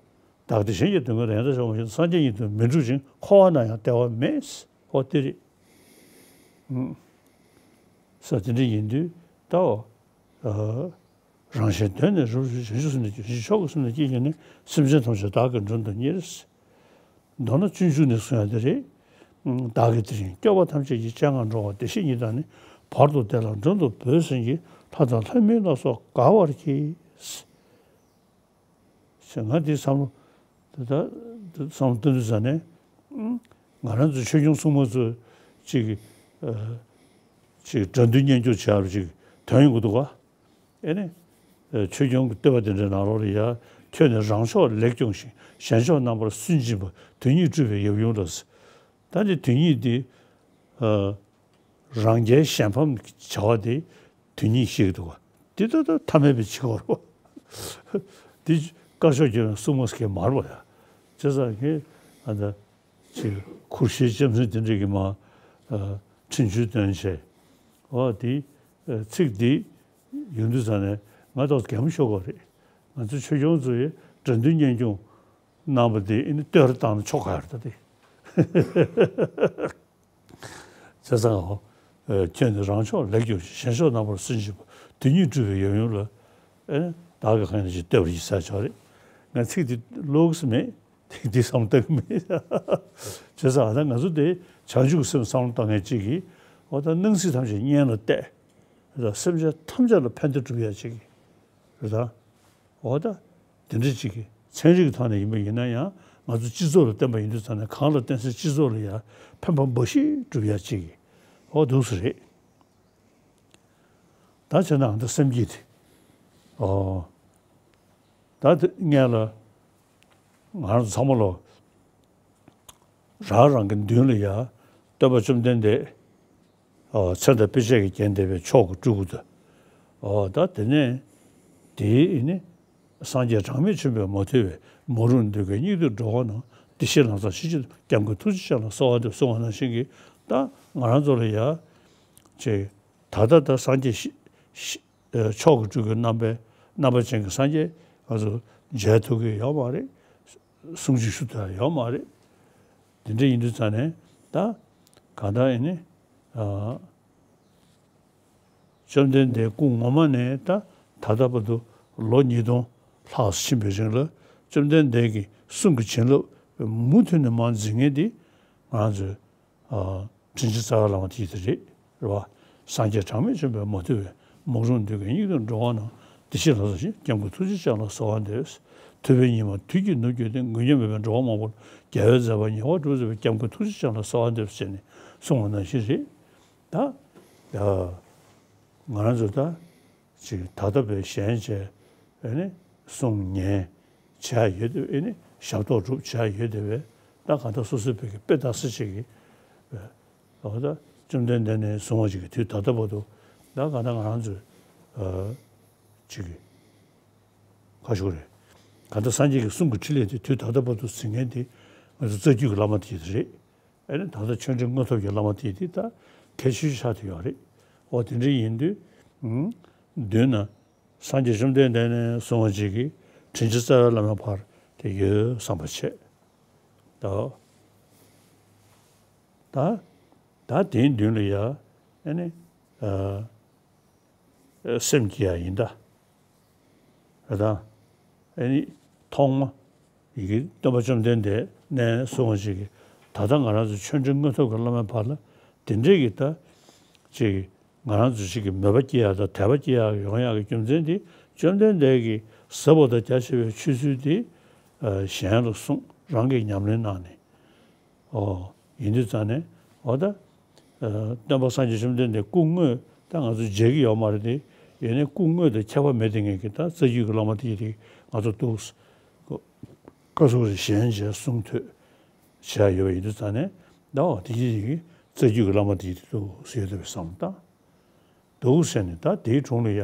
བདག་བདེ་གཞན་གྱི་སྡུག་བསྔལ་དང་། ཡང་དག་བསལ་བར་མ་བྱས་ན། སངས་རྒྱས་ཉིད་དུ་མི་འགྲུབ་ཅིང་། འཁོར་བ་ན་ཡང་བདེ་བ་མེད། འོ་དེ་རེད། ཨུམ། ས་དེ་འདྲ་ཡིན་དུས་ད། ཨ། རང་གཞན་དོན་ནི་རབ་བྱང་ཆུབ་སེམས་ནི། བྱང་ཆུབ་མཆོག་གི་སེམས་ནི་བསྐྱེད་བགྱིས་ནས། སེམས་ཅན་ཐམས་ཅད་བདག་གིས་མགྲོན་དུ་གཉེར། མདོར་ན་སྤྱོད་འཇུག་ནས་གསུང་ཡ་དེ་རེད། བདག་གིས་དེ་བཞིན་སྐྱོབ་པ་ཐམས་ཅད་ཀྱི། སྤྱན་སྔར་འགྲོ་བ་བདེ་གཤེགས་ཉིད་དང་ནི། བར་དུ་བདེ་ལ་མགྲོན་དུ་བོས་ཟིན་གྱི། ལྷ་དང་ལྷ་མིན་ལ་སོགས་དགའ་བར་གྱིས། ཞེས་ང་འདི་བསམ་བློ། ད་ལྟ་བསམ་བློ་གཏོང་དུས་ཙ་ནས། ང་རང་ཚོ་ཆོས་སྐྱོང་སྲུང་མ་ཚོ་ཅིག་ཨ། ཅིག་དགྲ་འདུལ་གཉེན་སྐྱོང་བྱེད་ཡག་ཅིག་དོན་ཡོང་གི་འདུག་ག། ཨེ་ནི། ཨ། ཆོས་སྐྱོང་གི་བསྟོད་པ་དེ་འདྲའི་ནང་ལོགས་ལ་ཡ། ཁྱོད་ནི་རང་ཕྱོགས་ལེགས་སྐྱོང་ཞིང་། གཞན་ཕྱོགས་རྣམ་པར་སུན་འབྱིན་པ། དོན་གཉིས་སྤྲུལ་པའི་ཡབ་ཡུམ་ལ། ད་འདི་དོན་གཉིས་འདི། ཨ། རང་རྒྱལ་གཞན་ཕམ་བྱ་བ་དེ་དོན་གཉིས་ཤེས་ཀྱི་འདུག་ག། དེ་ལྟ་ལྟ་ཐ་མལ་པའི་ཕྱིར་རོ། དེ་དཀར་ཕྱོགས་ཀྱི་སྲུང་མ་ཟེར་མཁན་མ་རེད་པ་ཡ། བྱས་ཙང་ངས་ཨ་ད་ཅིག་ཁུར་ཤེས་ལྕམ་སྲིང་དེ་འདྲས་ཀྱི་མ། ཨ། འཕྲིན་བཅོལ་སྟོན་བྱས། འོ་དེ། ཨ། ཚིག་འདི་ཡོང་དུས་ཙ་ནས་ང་ཏོག་གད་མོ་ཤོར་བ་རེད། ང་ཚོ་ཆོས་སྐྱོང་ཚོ་ཡིས་དགྲ་འདུལ་གཉེན་སྐྱོང་གནང་བ་དེ་ཨེ་ནི་བསྟོད་ར་བཏང་ན་ཆོག་ག་རེད་ད་དེ། བྱས་ཙང་ཨོ། ཨེ། ཁྱོད་ནི་རང་ཕྱོགས་ལེགས་སྐྱོབ་ཅིང་། གཞན་ཕྱོགས་རྣམ་པར་སུན་འབྱིན་པ། དེ་ཉིད་སྤྲུལ་པའི་ཡབ་ཡུམ་ལ། ཨེ། བདག་གིས་གང་ཡིན་ཅིག་བསྟོད་པར་བགྱི་ཟེར་ཆོག་རེད། ང་ཚིག་འདི་ཀློག་གི་མེད། དེ་འདི་བསམ་བཏང་གི་མེད། བྱས་ཙང་ཨ་ད་ང་ཚོ་དེ་བྱང་ཆུབ་ཀྱི་སེམས་བསམ་བློ་བཏང་མཁན་ཅིག་གིས་ཨོ་ད་སྣང་སྲིད་ཐམས་ཅད་གཉེན་ལ་གཏད། རེད་ད། སེམས་ཅན་ཐམས་ཅད་ལ་ཕན་བདེ་སྒྲུབ་ཡ་ཅིག་གིས། རེད་ད། འོ་ད། དེ་འདྲ་ཅིག་གི་ཚན་རིག་གི་ཐོག་ནས་ཡིན་པ་ཡིན་ན་ཡང་ང་ཚོ་སྤྱི་ཚོགས་ལ་བརྟེན་པ་ཡིན་དུས་ཙང་ནས་གང་ལ་བརྟེན་སའི་སྤྱི་ཚོགས་ལ་ཡང་ཕན་པ་འབའ་ཞིག་སྒྲུབ་ཡ་ཅིག་གི་འོ་འདུག་སེ་རེད། ད་བྱས་ན་ཨ་ད་སེམས་བསྐྱེད་དེ། ཨོ། ད་དེ་སྔོན་ལ་ང་རང་ཚོ་ཚང་མ་ལོ་རང་རང་གི་མདུན་ལ་ཡ་སྟོན་པ་བཅོམ་ལྡན་འདས། ཨོ། ཚེ་དང་དཔེ་བྱད་ཀྱིས་བརྒྱན་བསྡད་པའི་མཆོག་གི་སྤྲུལ་སྐུ་དང་། ཨོ། ད་དེ་ནས་དེའི་ཨེ་ནི་སངས་རྒྱས་གྲངས་མེད་ཆེན་པོས་མ་ཐུལ་བའི། མ་རུངས་འདོད་ཀྱི་སྙིགས་དུས་འགྲོ་བ་རྣམས། བདེ་གཤེགས་ལམ་བཟང་ཞི་བྱེད་དུ། སྐྱབས་མགོན་ཐུགས་རྗེ་ཅན་ལ་གསོལ་བ་འདེབས། གསུངས་པ་ནང་བཞིན་གྱི་ད་ང་རང་ཚོ་ལ་ཡ་ཅིག་ད་ལྟ་ད་སངས་རྒྱས་ཤི་ཤི་ཨེ། མཆོག་གི་སྤྲུལ་སྐུའི་རྣམ་པའི་རྣམ་པ་ཅན་གྱི་སངས་རྒྱས་ང་ཚོ་མཇལ་ཐུབ་ཀྱི་ཡོད་མ་རེད། གསུང་ཆོས་ཞུ་ཐུབ་ཡ་ཡོད་མ་རེད། དེ་འདྲ་ཡིན་དུས་ཙང་ནས་ད་གང་ལྟར་ཨེ་ནི། ཨ། བཅོམ་ལྡན་འདས་སྐུ་ངོ་མ་ནས་ད་ད་ལྟ་བར་དུ་ལོ་ཉིས་སྟོང་ལྷག་ཕྱིན་པའི་རིང་ལ་བཅོམ་ལྡན་འདས་ཀྱི་གསུང་གི་བྱིན་རླབས་མུ་མཐུད་ནས་མར་འཛིན་མཁན་དེ་ང་ཚོའི། ཨ། དྲིན་ཅན་རྩ་བའི་བླ་མ་དེ་ཡིན་དེ་རེད། རེད་བ། སངས་རྒྱས་གྲངས་མེད་ཆེན་པོས་མ་ཐུལ་བའི། མ་རུངས་འདོད་ཀྱི་སྙིགས་དུས་འགྲོ་བ་རྣམས། བདེ་གཤེགས་ལམ་བཟང་ཞི་བྱེད་དུ། སྐྱབས་མགོན་ཐུགས་རྗེ་ཅན་ལ་གསོལ་བ་འདེབས། ཐུབ་པས་ཉིད་མ་དུས་ཀྱི་ནུབ་གྱུར་ཏེ། མགོན་སྐྱོབ་མེད་པའི་འགྲོ་བ་མང་པོར། རྒྱལ་བའི་མཛད་པ་ཉེ་བར་བསྒྲུབ་མཛད་པའི། སྐྱབས་མགོན་ཐུགས་རྗེ་ཅན་ལ་གསོལ་བ་འདེབས་ཟེར་ནས་གསུངས་པ་ནང་བཞིན་རེད། ད་ཡ། ང་རང་ཚོ་ད་ཅིག་ད་ལྟ་བས་གཞན་བྱས་ཨེ་ནི་གསུང་ཉན་བྱས་ཡོད་དེ་ཨེ་ནི་ཞབས་ཏོག་སྒྲུབ་བྱས་ཡོད་དེ་བས་ད་གང་ལྟར་སོ་སོའི་བོད་ཀྱི་དཔེ་ལྟ་ས་ཅིག་གིས་འོ་ད་བཅོམ་ལྡན་འདས་ནས་བཟུང་བ་ཅིག་གི་དུས་ད་ལྟ་བར་དུ་ད་གང་ལྟར་ང་རང་ཚོའི་ཨ་ཅིག་གི་ཁ་ཤོར་རེད། གང་ལྟར་སངས་རྒྱས་ཀྱི་གསུང་གི་ཕྲིན་ལས་དེ་དུས་ད་ལྟ་བར་དུ་ཟིན་མཁན་དེ་ང་ཚོ་རྩ་རྒྱུད་ཀྱི་བླ་མ་དེ་རེད། ཨེ་ནི་ད་ལྟ་ཆོས་འབྲེལ་དངོས་ཐོབ་ཀྱི་བླ་མ་དེ་དེ་ད་གལ་ཆེ་ཤོས་ཆགས་བསྡད་ཡོད་རེད། འོ་དེ་འདྲ་ཡིན་དུས། ཨུམ། མདུན་ན་སངས་རྒྱས་བཅོམ་ལྡན་འདས་ནས་བཟུང་བ་ཅིག་གིས་དྲིན་ཅན་རྩ་བའི་བླ་མའི་བར་དེ་ཡོད་བསམ་པ་བྱས། ད་ད་ད་དེའི་མདུན་ལ་ཡ་ཨེ་ནི་ཨ། སེམས་ཀྱི་ཡ་ཡིན་ད། རེད་ད། ཨེ་ནི་ཐོག་མ་ཡི་གེ་སྟོན་པ་བཅོམ་ལྡན་འདས་ནས་གསུངས་པ་ཅིག་གིས་ད་ལྟ་ང་རང་ཚོ་ཆོས་འབྲེལ་དངོས་ཐོབ་ཀྱི་བླ་མའི་བར་ལ་དེ་འདྲས་ཀྱི་ད་ཅིག་ང་རང་ཚོ་ཅིག་གི་མོས་པ་སྐྱེ་ཡག་དང་དད་པ་སྐྱེ་ཡག་ཡོང་ཡག་གི་རྒྱུ་མཚན་དེ་བཅོམ་ལྡན་འདས་ཀྱིས་ཟབ་པ་དང་རྒྱ་ཆེ་བའི་ཆོས་ཚུལ་དེ་གཞན་ལ་གསུངས། རང་གིས་ཉམས་ལེན་གནང་ནས། ཨོ། ཡིན་དུས་ཙང་ནས་འོ་ད། ཨ། སྟོན་པ་སངས་རྒྱས་བཅོམ་ལྡན་འདས་སྐུ་དངོས་ད་ང་ཚོ་མཇལ་གྱི་ཡོད་མ་རེད་དེ། ཡིན་ནའི་སྐུ་དངོས་དང་ཁྱད་པར་མེད་དེ་ངེད་ཀྱི་ད་རྩ་རྒྱུད་ཀྱི་བླ་མ་དེ་ཡིན་དེ་ང་ཚོ་འདུག་ཀ་སོགས་རེ་གཞན་བྱས་གསུང་ཐོས་བྱས་ཡོད་པ་ཡིན་དུས་ཙང་ནས་ད་འོ་དེ་ཡིན་དེ་རྩ་རྒྱུད་ཀྱི་བླ་མ་དེ་ཡིན་དེ་འདུག་ཟེར་ཡོད་དེ་བསམ་ད་འདུག་ཟེར་ནས་ད་དེའི་དྲུང་ལ་ཡ་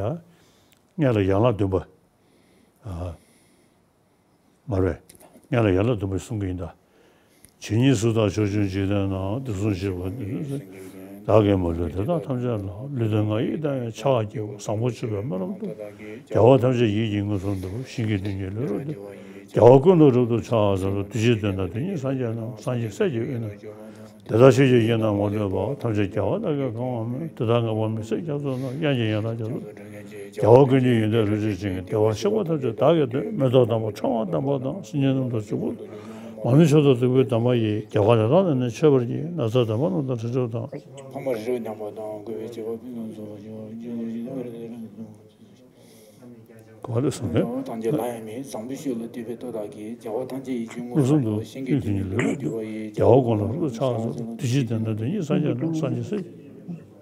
སྔོན་ལ་ཡན་ལག་བདུན་པ། ཨ། མ་རེད། སྔོན་ལ་ཡན་ལག་བདུན་པ་གསུང་གི་ཡིན་ད། ཇི་སྙེད་སུ་དག་ཕྱོགས་བཅུའི་འཇིག་རྟེན་ན། དུས་གསུམ་གཤེགས་པ་བདག་གིས་མ་བསྒྲིབས་དེ་དག་ཐམས་ཅད་ལ། ལུས་དང་ངག་ཡིད་དང་ཡང་ཕྱག་བགྱིའོ། བཟང་པོ་སྤྱོད་པའི་སྨོན་ལམ་དུ། རྒྱལ་བ་ཐམས་ཅད་ཡིད་ཀྱིས་མངོན་སུམ་དུ། ཞིང་གི་རྡུལ་སྙེད་ལུས་རབ་བརྟན། རྒྱལ་བ་ཀུན་ཏུ་རབ་ཏུ་ཕྱག་འཚལ་ལོ། དུས་གཅིག་དོན་དམ་དོན་གཉིས་སངས་རྒྱས་རྣམས། སངས་རྒྱས་སྲས་ཀྱི་དབུས་ན་བྱོན། དེ་དག་ཆོས་ཀྱི་དབྱིངས་རྣམས་ངོ་འཕྲོད་པ། ཐམས་ཅད་རྒྱལ་བ་དག་གིས་གང་བར་མོས། དེ་དག་ངེས་པར་མི་ཟད་རྒྱ་མཚོ་རྣམས། དབྱངས་ཀྱི་ཡན་ལག་རྒྱ་མཚོ། རྒྱལ་བ་ཀུན་གྱི་ཡོན་ཏན་རབ་བརྗིད་ཅན། བདེ་བར་གཤེགས་པ་ཐམས་ཅད་བདག་གིས་འདུད། མེ་ཏོག་དམ་པ་ཕྲེང་བ་དམ་པ་དང་། སེང་ཆེན་རྣམས་དང་བྱུང་པོ། མར་མེ་མཆོག་དང་བདུག་སྤོས་དམ་པ་ཡིས། རྒྱལ་བ་དེ་དག་བསྣམས་ནས་མཆོད་པར་བགྱི། ན་བཟའ་དམ་པ་རྣམས་དང་དྲི་བྲལ་དང་། ཕ་མ་རི་རབ་རྣམ་པ་དང་། བཀོད་པའི་བྱེ་བ་ཕུན་སུམ་ཚོགས་པ། ག་བ་ལས་སོང་ནས། ཐམས་ཅད་ལ་ཡང་མེད། བཟང་པོའི་ཆོས་ལ་འདུད་པའི་སྟོབས་དག་གིས། རྒྱལ་བ་ཐམས་ཅད་ཡིད་བཞིན་མངོན་སུམ་དུ། ཞིང་གི་རྡུལ་སྙེད་ལུས་རབ་བརྟན་པ་ཡིས། རྒྱལ་བ་ཀུན་ལ་རབ་ཏུ་ཕྱག་འཚལ་ལོ། དུས་གཅིག་དོན་དམ་དོན་གཉིས་སངས་རྒྱས་རྣམས། སངས་རྒྱས་སྲས་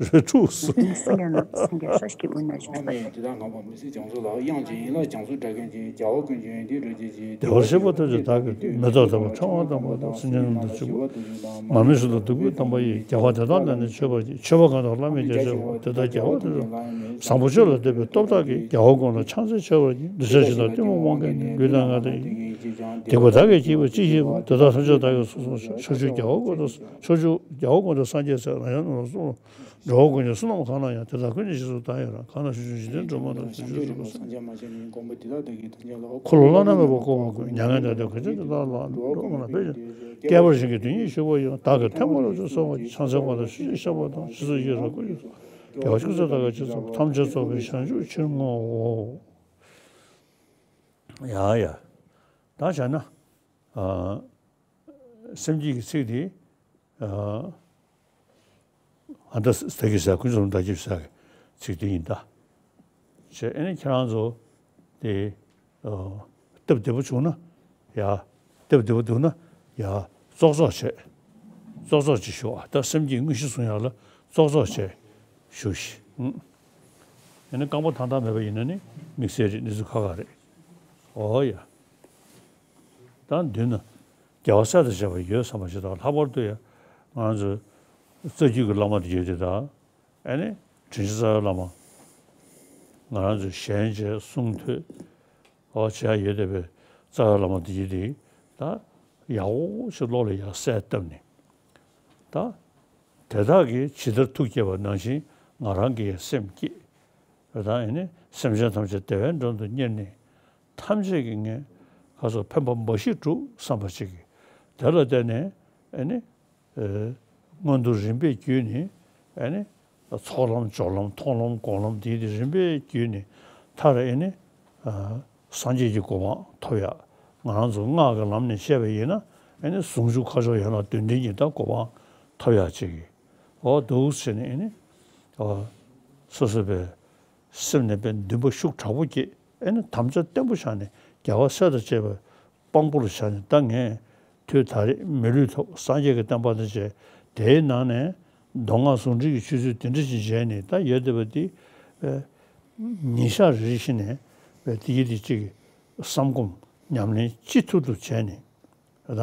རེ་དྲུག་སོང་། སངས་རྒྱས་རྣམས་སངས་རྒྱས་སྲས་ཀྱི་དབུས་ན་བཞུགས་པ་ཡི། དེ་དག་ངེས་པར་མི་ཟད་རྒྱ་མཚོ་ལ། དབྱངས་ཀྱི་ཡན་ལག་རྒྱ་མཚོ་སྒྲ་གན་ཅན། རྒྱལ་བ་ཀུན་གྱི་ཡོན་ཏན་རབ་བརྗིད་ཅན། བདེ་བར་གཤེགས་པ་ཐམས་ཅད་བདག་གིས་འདུད། མེ་ཏོག་དམ་པ་ཕྲེང་བ་དམ་པ་དང་། སེང་ཆེན་རྣམས་དང་བྱུང་པོ། མར་མེ་མཆོག་དང་བདུག་སྤོས་དམ་པ་ཡིས། རྒྱལ་བ་དེ་དག་བསྣམས་ནས་མཆོད་པར་བགྱི། མཆོད་པ་གང་དག་བླ་མེད་རྒྱ་ཆེ་བ། དེ་དག་རྒྱལ་བ་དེ་དག་བཟང་པོ་སྤྱོད་ལ་འདུད་པའི་སྟོབས་དག་གིས། རྒྱལ་བ་ཀུན་ལ་ཕྱག་འཚལ་མཆོད་པར་བགྱི། འདོད་ཆགས་ཞེ་སྡང་གཏི་མུག་མང་གང་ནི། རྒུད་དང་ངལ་དང་ཡིད་ཀྱི་ སྡིག་པ་བདག་གིས་བགྱིས་པ་ཅི་ཞིག་ཡིན། དེ་དག་ཐམས་ཅད་བདག་གིས་སོ་སོར་བཤགས། ཕྱོགས་བཅུའི་རྒྱལ་བ་ཀུན་ཏུ། ཕྱོགས་བཅུའི་རྒྱལ་བ་ཀུན་ཏུ་སངས་རྒྱས་སྲས། རང་གཞན་རྣམས་ལ་གསུངས་རབ། འགྲོ་བ་ཀུན་གྱི་བསོད་ནམས་གང་ལ་ཡང་། དེ་དག་ཀུན་གྱི་རྗེས་སུ་བདག་ཡི་རང་། གང་ན་བཞུགས་ཤིང་འཇིག་རྟེན་གྲུབ་པ་རྣམས། བྱང་ཆུབ་སེམས་དཔའི་འཁོར་ལོ་བླ་ན་མེད་པ་བསྐོར་བར་བསྐུལ། མྱ་ངན་འདས་ཏེ་གོས་ཆེན་དེ་དག་ལ། འགྲོ་བ་ཀུན་ལ་ཕན་ཕྱིར། བསྐལ་པར་བྱིན་གྱིས་དོན་གཉིས་བྱེད་པར་ཤོག། བདག་གིས་ཐེག་དམན་ལ་ཕྱག་འཚལ་བ་ཡི། བྱང་སེམས་ཀུན་ལ་ཕྱག་འཚལ་བ་དང་། རྗེས་སུ་ཡི་རང་ཀུན་གྱི་ཚོགས། རྒྱལ་བ་ཀུན་གསལ་བདག་གིས་ཅི་བསམ་པ། ཐམས་ཅད་རྫོགས་པའི་བྱང་ཆུབ་ཕྱིར་བསྔོའོ། ཡ་ཡ། ད་བྱས་ན། ཨ། སེམས་བསྐྱེད་ཀྱི་ཚིག་དེ། ཨ། ཨ་ད་ས་ད་གི་ས་ཀུན་རྫོབ་བདག་སྐྱབས་ས་གི་ཚིག་དེ་ཡིན་ད། བྱས་ཨེ་ནི་ཁྱེད་རང་ཚོ་དེ། ཨ། སྟབས་བདེ་པོ་བྱུང་ན་ཡ། སྟབས་བདེ་པོ་འདུག་ན་ཡ། ཙོག་ཙོག་བྱས། ཙོག་ཙོག་ཅིག་ཞུ་ཨ། ད་སེམས་བསྐྱེད་དངོས་གཞི་བཟུང་ཡག་ལ་ཙོག་ཙོག་བྱས་ཞུ་ཞིག་ཨུ། ཡང་ན་རྐང་པ་ཐང་ཐང་མེད་པ་ཡིན་ན་ནི་དམིགས་བསལ་རེད། གནས་ཚུལ་ཁག་ཁག་རེད། ཨོ་ཡ། ད་མདུན་ན་རྒྱལ་བ་སྲས་དང་བཅས་པ་ཡོད་བསམ་པ་ཞིག་དང་། ལྷག་པར་དུ་ཡང་ང་ཚོའི་རྩ་རྒྱུད་ཀྱི་བླ་མ་དེ་ཡོད་དེ་དང་། ཨ་ནི་དྲིན་ཅན་རྩ་བའི་བླ་མ། ང་རང་ཚོའི་ཞལ་མཇལ་གསུང་ཐོས། ཨོ་བྱས་ཡོད་བསྡད་པའི་རྩ་བའི་བླ་མ་དེ་ཡིན་དེ། ད་ཡག་པོ་ཞིག་བློ་ལ་ཡར་གསལ་བཏབ་ནས། ད་དེ་དག་གིས་ཇི་ལྟར་ཐུགས་བསྐྱེད་པ་ནང་བཞིན་ང་རང་གིས་ཡང་སེམས་བསྐྱེད། ད་ཨེ་ནི་སེམས་ཅན་ཐམས་ཅད་བདེ་བའི་མགྲོན་དུ་གཉེར་ནས། ཐམས་ཅད་ཀྱིས་ངའི་ཁ་སོགས་ཕན་པ་འབའ་ཞིག་བསྒྲུབ་བསམ་པ་ཅིག་གིས། དེ་ལ་བརྟེན་ནས་ཨེ་ནི། ཨེ། སྔོན་དུ་རིམ་པས་བརྒྱུད་ནས་ཨེ་ནི། ཚོགས་ལམ་སྦྱོར་ལམ་མཐོང་ལམ་སྒོམ་ལམ་དེའི་དེ་རིམ་པས་བརྒྱུད་ནས། མཐར་ཨེ་ནི། ཨ། སངས་རྒྱས་ཀྱི་གོ་འཕང་ཐོབ་ཡག་ང་རང་ཚོ་སྔགས་ཀྱི་ལམ་ནས་བཤད་པ་ཡིན་ན། ཨེ་ནི་ཟུང་འཇུག་ཁ་ཕྱོགས་ཡན་ལག་བདུན་ལྡན་གྱི་ད་གོ་འཕང་ཐོབ་ཡག་ཅིག་གི། འོ་འདུག་ཟེར་ནས་ཨེ་ནི། ཨ། སོ་སོ་པའི་སེམས་ནས་པའི་འདུན་པ་ཤུགས་དྲག་པོ་སྐྱེས། ཨེ་ནི་དམ་བཅའ་བརྟན་པོ་བཞག་ནས། རྒྱལ་བ་སྲས་དང་བཅས་པའི་དཔང་པོ་ལ་བཞག་ནས། ད་ངས་དུས་ད་རེས་མི་ལུས་ཐོབ། སངས་རྒྱས་ཀྱི་བསྟན་པ་དང་བཅས། དེའི་ནང་ནས་མདོ་སྔགས་ཟུང་འབྲེལ་གྱི་ཆོས་ཚུལ་དེ་འདྲ་ཞིག་མཇལ་ནས། ད་ཡོད་བསྡད་པ་འདི། ཨེ། ཉིན་ཞག་རེ་རེ་བཞིན་ནས་དེ་ཡི་དེ་གཅིག་གི་བསམ་སྒོམ་ཉམས་ལེན་ཅི་ཐུབ་ཐུབ་བྱས་ནས། ད་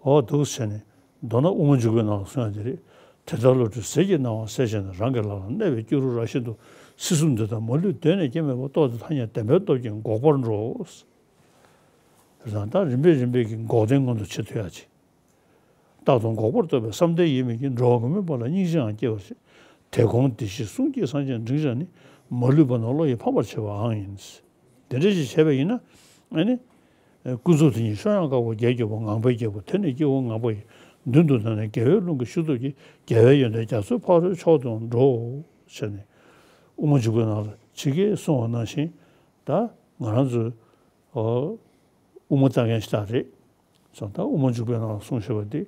འོ་འདུག་བྱས་ནས། མདོར་ན་དབུ་མ་འཇུག་པའི་ནང་ལ་གསུངས་ཡ་དེ་རེད། དེ་ལྟར་བློ་གྲོས་ཟིལ་གྱིས་གནང་བ་གསལ་བྱས་ནས། རང་གི་ལག་ལ་གནས་པའི་སྐྱུ་རུ་ར་བཞིན་དུ། སྲིད་གསུམ་འདི་དག་མ་ལུས་གདོད་ནས་སྐྱེ་མེད་པར། རྟོགས་ཏེ་ཐ་སྙད་བདེན་པར་སྟོབས་ཀྱིས་འགོག་པར་འགྲོ། དེ་དང་ད་རིམ་པས་རིམ་པས་ཀྱི་འགོག་བདེན་མངོན་དུ་བྱེད་ཐུབ་ཡ་ཅིག་རྟག་ཏུ་འགོག་པར་རྟོགས་པའི་བསམ་གཏན་ཡིན་མིན་གྱི། འགྲོ་བ་མུ་མེད་པ་ལ་སྙིང་རྗེའང་སྐྱེ་བར་བྱེད། དེ་གོང་བདེ་གཤེགས་གསུང་སྐྱེས་སངས་རྒྱས་འབྲིང་བཞག་ནི། མ་ལུས་པ་རྣམས་བློ་ཡིས་ཕམ་པར་བྱེད་པའང་ཡིན། དེ་འདྲ་ཞིག་བྱས་པ་ཡིན་ན། ཨ་ནི། ཀུན་རྫོབ་དེ་ཉིད་བཤོལ་ཡང་དཀའ་བ། བརྒྱད་འགྱུར་བ་ངང་པའི་རྒྱལ་པོ། དེ་ནི་སྐྱེ་བོ་ངང་པ་ཡི། མདུན་དུ་བསྡད་ནས་རྒྱལ་བའི་ལུང་གི་ཤུགས་སྟོབས་ཀྱིས། རྒྱལ་བའི་ཡོན་ཏན་རྒྱ་མཚོའི་ཕ་རོལ་མཆོག་ཏུ་འགྲོ། ཟེར་ནས། དབུ་མ་འཇུག་པའི་ནང་ལ་ཇི་སྐད་གསུངས་པ་ནང་བཞིན། ད་ང་རང་ཚོའི། ཨོ། དབུ་མ་ལྟ་མཁན་ཞིག་ད་རེད། སོང་ད་དབུ་མ་འཇུག་པའི་ནང་ལ་གསུངས་བཞག་པ་འདི་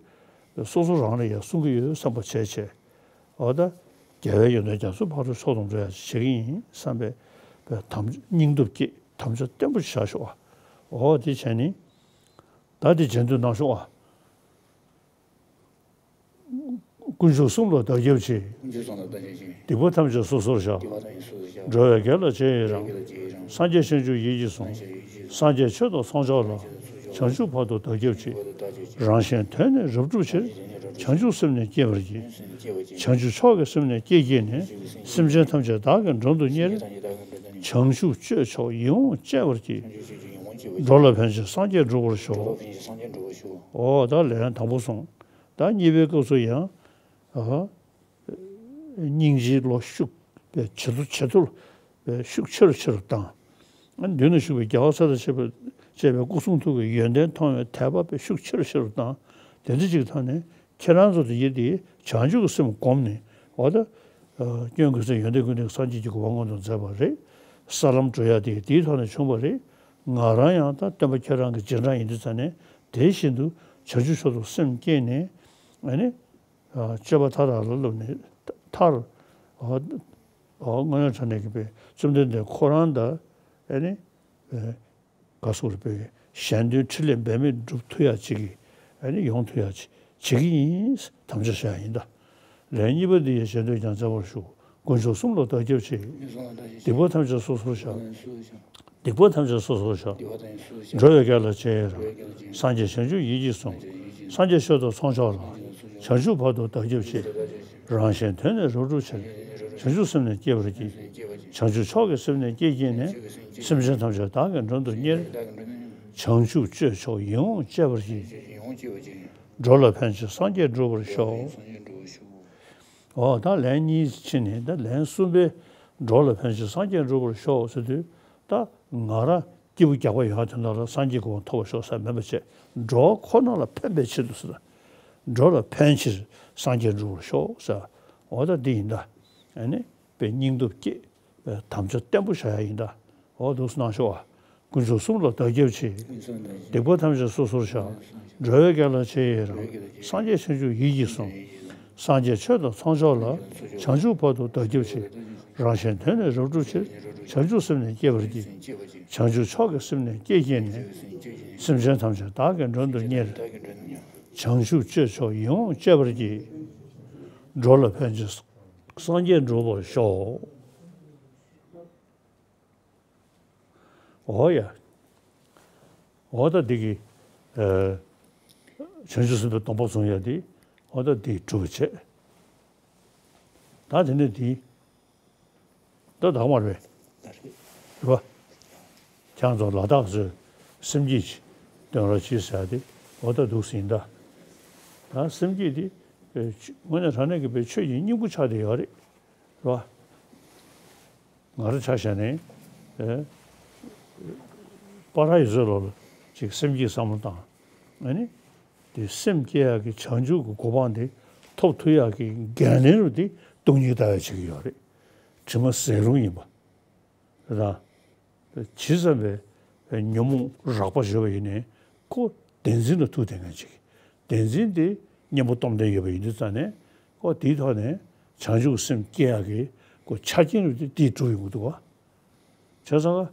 སོ་སོ་རང་ལ་ཡང་གསུང་གི་ཡོད་བསམ་པ་བྱས་བྱས། འོ་ད་རྒྱལ་བའི་ཡོན་ཏན་རྒྱ་མཚོའི་ཕ་རོལ་མཆོག་ཏུ་འགྲོ་ཡ་ཅིག་བྱེད་ཀྱི་ཡིན་བསམ་པའི་པའི་དམ་སྙིང་སྟོབས་བསྐྱེད། དམ་བཅའ་བརྟན་པོ་ཞིག་བཞག་ཤོག་ཨ། འོ་དེ་བྱས་ནི། ད་དེ་རྗེས་ཟློས་གནང་ཤོག་ཨ། དཀོན་མཆོག་གསུམ་ལ་བདག་སྐྱབས་མཆི། དཀོན་མཆོག་གསུམ་ལ་བདག་སྐྱབས་མཆི། སྡིག་པ་ཐམས་ཅད་སོ་སོར་བཤགས། སྡིག་པ་ཐམས་ཅད་སོ་སོར་བཤགས། འགྲོ་བའི་དགེ་ལ་རྗེས་ཡི་རང་། འགྲོ་བའི་དགེ་ལ་རྗེས་ཡི་རང་། སངས་རྒྱས་བྱང་ཆུབ་ཡིད་ཀྱིས་བཟུང་། སངས་རྒྱས་བྱང་ཆུབ་ཡིད་ཀྱིས་བཟུང་། སངས་རྒྱས་ཆོས་དང་ཚོགས་མཆོག་ལ། སངས་རྒྱས་ཆོས་དང་ཚོགས་མཆོག་ལ། བྱང་ཆུབ་བར་དུ་བདག་སྐྱབས་མཆི། བྱང་ཆུབ་བར་དུ་བདག་སྐྱབས་མཆི། རང་གཞན་དོན་ནི་རབ་བསྒྲུབ་ཕྱིར། བྱང་ཆུབ་སེམས་ནི་བསྐྱེད་པར་བགྱི། བྱང་ཆུབ་སེམས་ནི་བསྐྱེད་པར་བགྱི། བྱང་ཆུབ་མཆོག་གི་སེམས་ནི་བསྐྱེད་བགྱིས་ནས། སེམས་ཅན་ཐམས་ཅད་བདག་གིས་མགྲོན་དུ་གཉེར། བྱང་ཆུབ་སྤྱོད་མཆོག་ཡིད་འོང་སྤྱད་པར་བགྱི། འགྲོ་ལ་ཕན་ཕྱིར་སངས་རྒྱས་འགྲུབ་པར་ཤོག་འོ་ད་ལན་དང་པོ་སོང་། ད་གཉིས་པའི་སྐབས་སུ་ཡང་། ཨ། སྙིང་རྗེའི་བློ་ཤུགས་པའི་ཇེ་མཐོ་ཇེ་མཐོར་ཤུགས་ཆེ་རུ་ཆེ་རུ་བཏང་། མདུན་ན་བཞུགས་པའི་རྒྱལ་བ་སྲས་དང་བཅས་པའི་བཅས་པའི་སྐུ་གསུང་ཐུགས་ཀྱི་ཡོན་ཏན་མཐོང་བའི་དད་པ་པའི་ཤུགས་ཆེ་རུ་ཆེ་རུ་བཏང་། དེ་འདྲ་ཅིག་ཐོག་ནས་ཁྱེད་རང་ཚོ་དེ་ཡིད་དེ་བྱང་ཆུབ་ཀྱི་སེམས་བསྒོམས་ནས། འོ་ད། སྐྱོན་ཀུན་ཟད་ཡོན་ཏན་ཀུན་ལྡན་སངས་རྒྱས་ཀྱི་གོ་འཕང་མངོན་དུ་མཛད་པ་རེད། ས་ལམ་བགྲོད་ཡ་དེ་དེའི་ཐོག་ནས་བྱུང་བ་རེད། ང་རང་ཡང་ད་སྟོན་པ་ཁྱེད་རང་གི་རྗེས་འབྲང་ཡིན་དུས་ཙ་ནས། དེ་བཞིན་དུ་བྱང་ཆུབ་མཆོག་ཏུ་སེམས་བསྐྱེད་ནས། ཨ་ནི། སྤྱོད་པ་མཐའ་དག་ལ་བསླབས་ནས་མཐར། སྔོན་ལ་དྲངས་ནས་ཀྱི་པའི་བཅོམ་ལྡན་འདས་ཁོ་རང་དང་། ཨ་ནི། ག་སོགས་རེ་པའི་གཞན་དོན་ཕྲིན་ལས་འབད་མེད་སྒྲུབ་ཐུབ་ཡ་ཅིག་གི། ཨ་ནི་ཡོང་ཐུབ་ཡ་ཅིག་བྱེད་ཀྱི་ཡིན། དམ་བཅའ་བཞག་ཡིན་ད། ལན་གཉིས་པ་འདི་ཡི་རྗེས་ཟློས་ཀྱང་མཛད་པར་ཞུ། དཀོན་མཆོག་གསུམ་ལ་བདག་སྐྱབས་མཆི། སྡིག་པ་ཐམས་ཅད་སོ་སོར་བཤགས། སྡིག་པ་ཐམས་ཅད་སོ་སོར་བཤགས། འགྲོ་བའི་དགེ་ལ་རྗེས་ཡི་རང་། སངས་རྒྱས་བྱང་ཆུབ་ཡིད་ཀྱིས་བཟུང་། སངས་རྒྱས་ཆོས་དང་ཚོགས་མཆོག་ལ། བྱང་ཆུབ་བར་དུ་བདག་སྐྱབས་མཆི། རང་གཞན་དོན་ནི་རབ་བསྒྲུབ་ཕྱིར། བྱང་ཆུབ་སེམས་ནི་བསྐྱེད་པར་བགྱི། བྱང་ཆུབ་མཆོག་གི་སེམས་ནི་བསྐྱེད་བགྱིས་ནས། སེམས་ཅན་ཐམས་ཅད་བདག་གིས་མགྲོན་དུ་གཉེར། བྱང་ཆུབ་སྤྱོད་མཆོག་ཡིད་འོང་སྤྱད་པར་བགྱི། ཡིད་འོང་སྤྱད་པར་བགྱི། འགྲོ་ལ་ཕན་ཕྱིར་སངས་རྒྱས་འགྲུབ་པར་ཤོག། སངས་རྒྱས་འགྲུབ་པར་ཤོག། འོ་ད་ལན་གཉིས་ཕྱིན་ནས་ད་ལན་གསུམ་པའི་འགྲོ་ལ་ཕན་ཕྱིར་སངས་རྒྱས་འགྲུབ་པར་ཤོག་ཟེར་དུས། ད་ང་རང་སྐྱེས་བུ་རྒྱགས་པ་ཡོང་ཡ་དེ་འདྲ་ལ་སངས་རྒྱས་གོ་འཕང་ཐོབ་པར་ཤོག་ཟེར་མིན་པ་བྱས། འགྲོ་བ་ཁོ་ན་ལ་ཕན་པའི་ཆེད་དུ་ཟེར། འགྲོ་ལ་ཕན་ཕྱིར་སངས་རྒྱས་འགྲུབ་པར་ཤོག་ཟེར། འོ་ད་འདི་ཡིན་ད། ཨ་ནི་པའི་སྙིང་སྟོབས་བསྐྱེད། དམ་བཅའ་བརྟན་པོ་བཞག་ཡ་ཡིན་ད། འོ་འདུག་སེ་གནང་ཤོག་ཨ། དཀོན་མཆོག་གསུམ་ལ་བདག་སྐྱབས་མཆི། སྡིག་པ་ཐམས་ཅད་སོ་སོར་བཤགས། འགྲོ་བའི་དགེ་ལ་རྗེས་ཡི་རང་། སངས་རྒྱས་བྱང་ཆུབ་ཡིད་ཀྱིས་བཟུང་། སངས་རྒྱས་ཆོས་དང་ཚོགས་མཆོག་ལ། བྱང་ཆུབ་བར་དུ་བདག་སྐྱབས་མཆི། རང་གཞན་དོན་ནི་རབ་བསྒྲུབ་ཕྱིར། བྱང་ཆུབ་སེམས་ནི་བསྐྱེད་པར་བགྱི། བྱང་ཆུབ་མཆོག་གི་སེམས་ནི་བསྐྱེད་བགྱིས་ནས། སེམས་ཅན་ཐམས་ཅད་བདག་གིས་མགྲོན་དུ་གཉེར། བྱང་ཆུབ་སྤྱོད་མཆོག་ཡིད་འོང་སྤྱད་པར་བགྱི། འགྲོ་ལ་ཕན་ཕྱིར་སངས་རྒྱས་འགྲུབ་པར་ཤོག། འོ་ཡ། འོ་ད་འདི་གི། ཨ། བྱང་ཆུབ་སེམས་དཔའི་སྡོམ་པ་བཟུང་ཡ་འདི། འོ་ད་འདི་གྲུབ་པ་བྱས། ད་དེ་ནས་འདི། ད་དག་མ་རེད། རེད་པ། ཁྱེད་ཚོ་ལ་དྭགས་ཚོས་སེམས་བསྐྱེད་ཅིག་སྟོན་རོགས་གྱིས་ཟེར་ཏེ། འོ་ད་འདུག་སེ་ཡིན་ད། ད་སེམས་བསྐྱེད་འདི། ཨ། དངོས་གནས་དྲང་གནས་ཀྱི་པའི་ཆོས་ཀྱི་སྙིང་པོ་ཆགས་བསྡད་ཡོད་རེད། རེད་པ། ང་རང་ཆ་བཞག་ནས། ཨེ། པ་ར་ཡི་ཚོ་ལོ་ལ་ཅིག་སེམས་བསྐྱེད་བསམ་བློ་བཏང་། ཨ་ནི། དེ་སེམས་བསྐྱེད་ཡག་གི་བྱང་ཆུབ་ཀྱི་གོ་འཕང་དེ་ཐོབ་ཐུབ་ཡག་གི་འགན་ལེན་རུ་དེ་སྟོང་ཉིད་ལྟ་བའི་བྱེད་ཀྱི་ཡོད་རེད། དྲི་མ་ཟད་རུང་ཡིན་པ། རེད་དང་། ཇི་ཙམ་པའི་ཉོན་མོངས་རགས་པ་ཡོད་པ་ཡིན་ནའི་ཁོ་བདེན་འཛིན་ལ་ཐུག་བསྡད་མཁན་ཅིག། བདེན་འཛིན་དེ་གཉེན་པོ་སྟོབས་ལྡན་ཡོད་པ་ཡིན་དུས་ཙང་ནས། ཁོ་དེའི་ཐོག་ནས་བྱང་ཆུབ་སེམས་བསྐྱེད་ཡག་གི་ཁོ་ཆ་རྐྱེན་རུ་དེ་དེས་གྲུབ་ཡོང་གི་འདུག་ག། བྱས་ཙང་།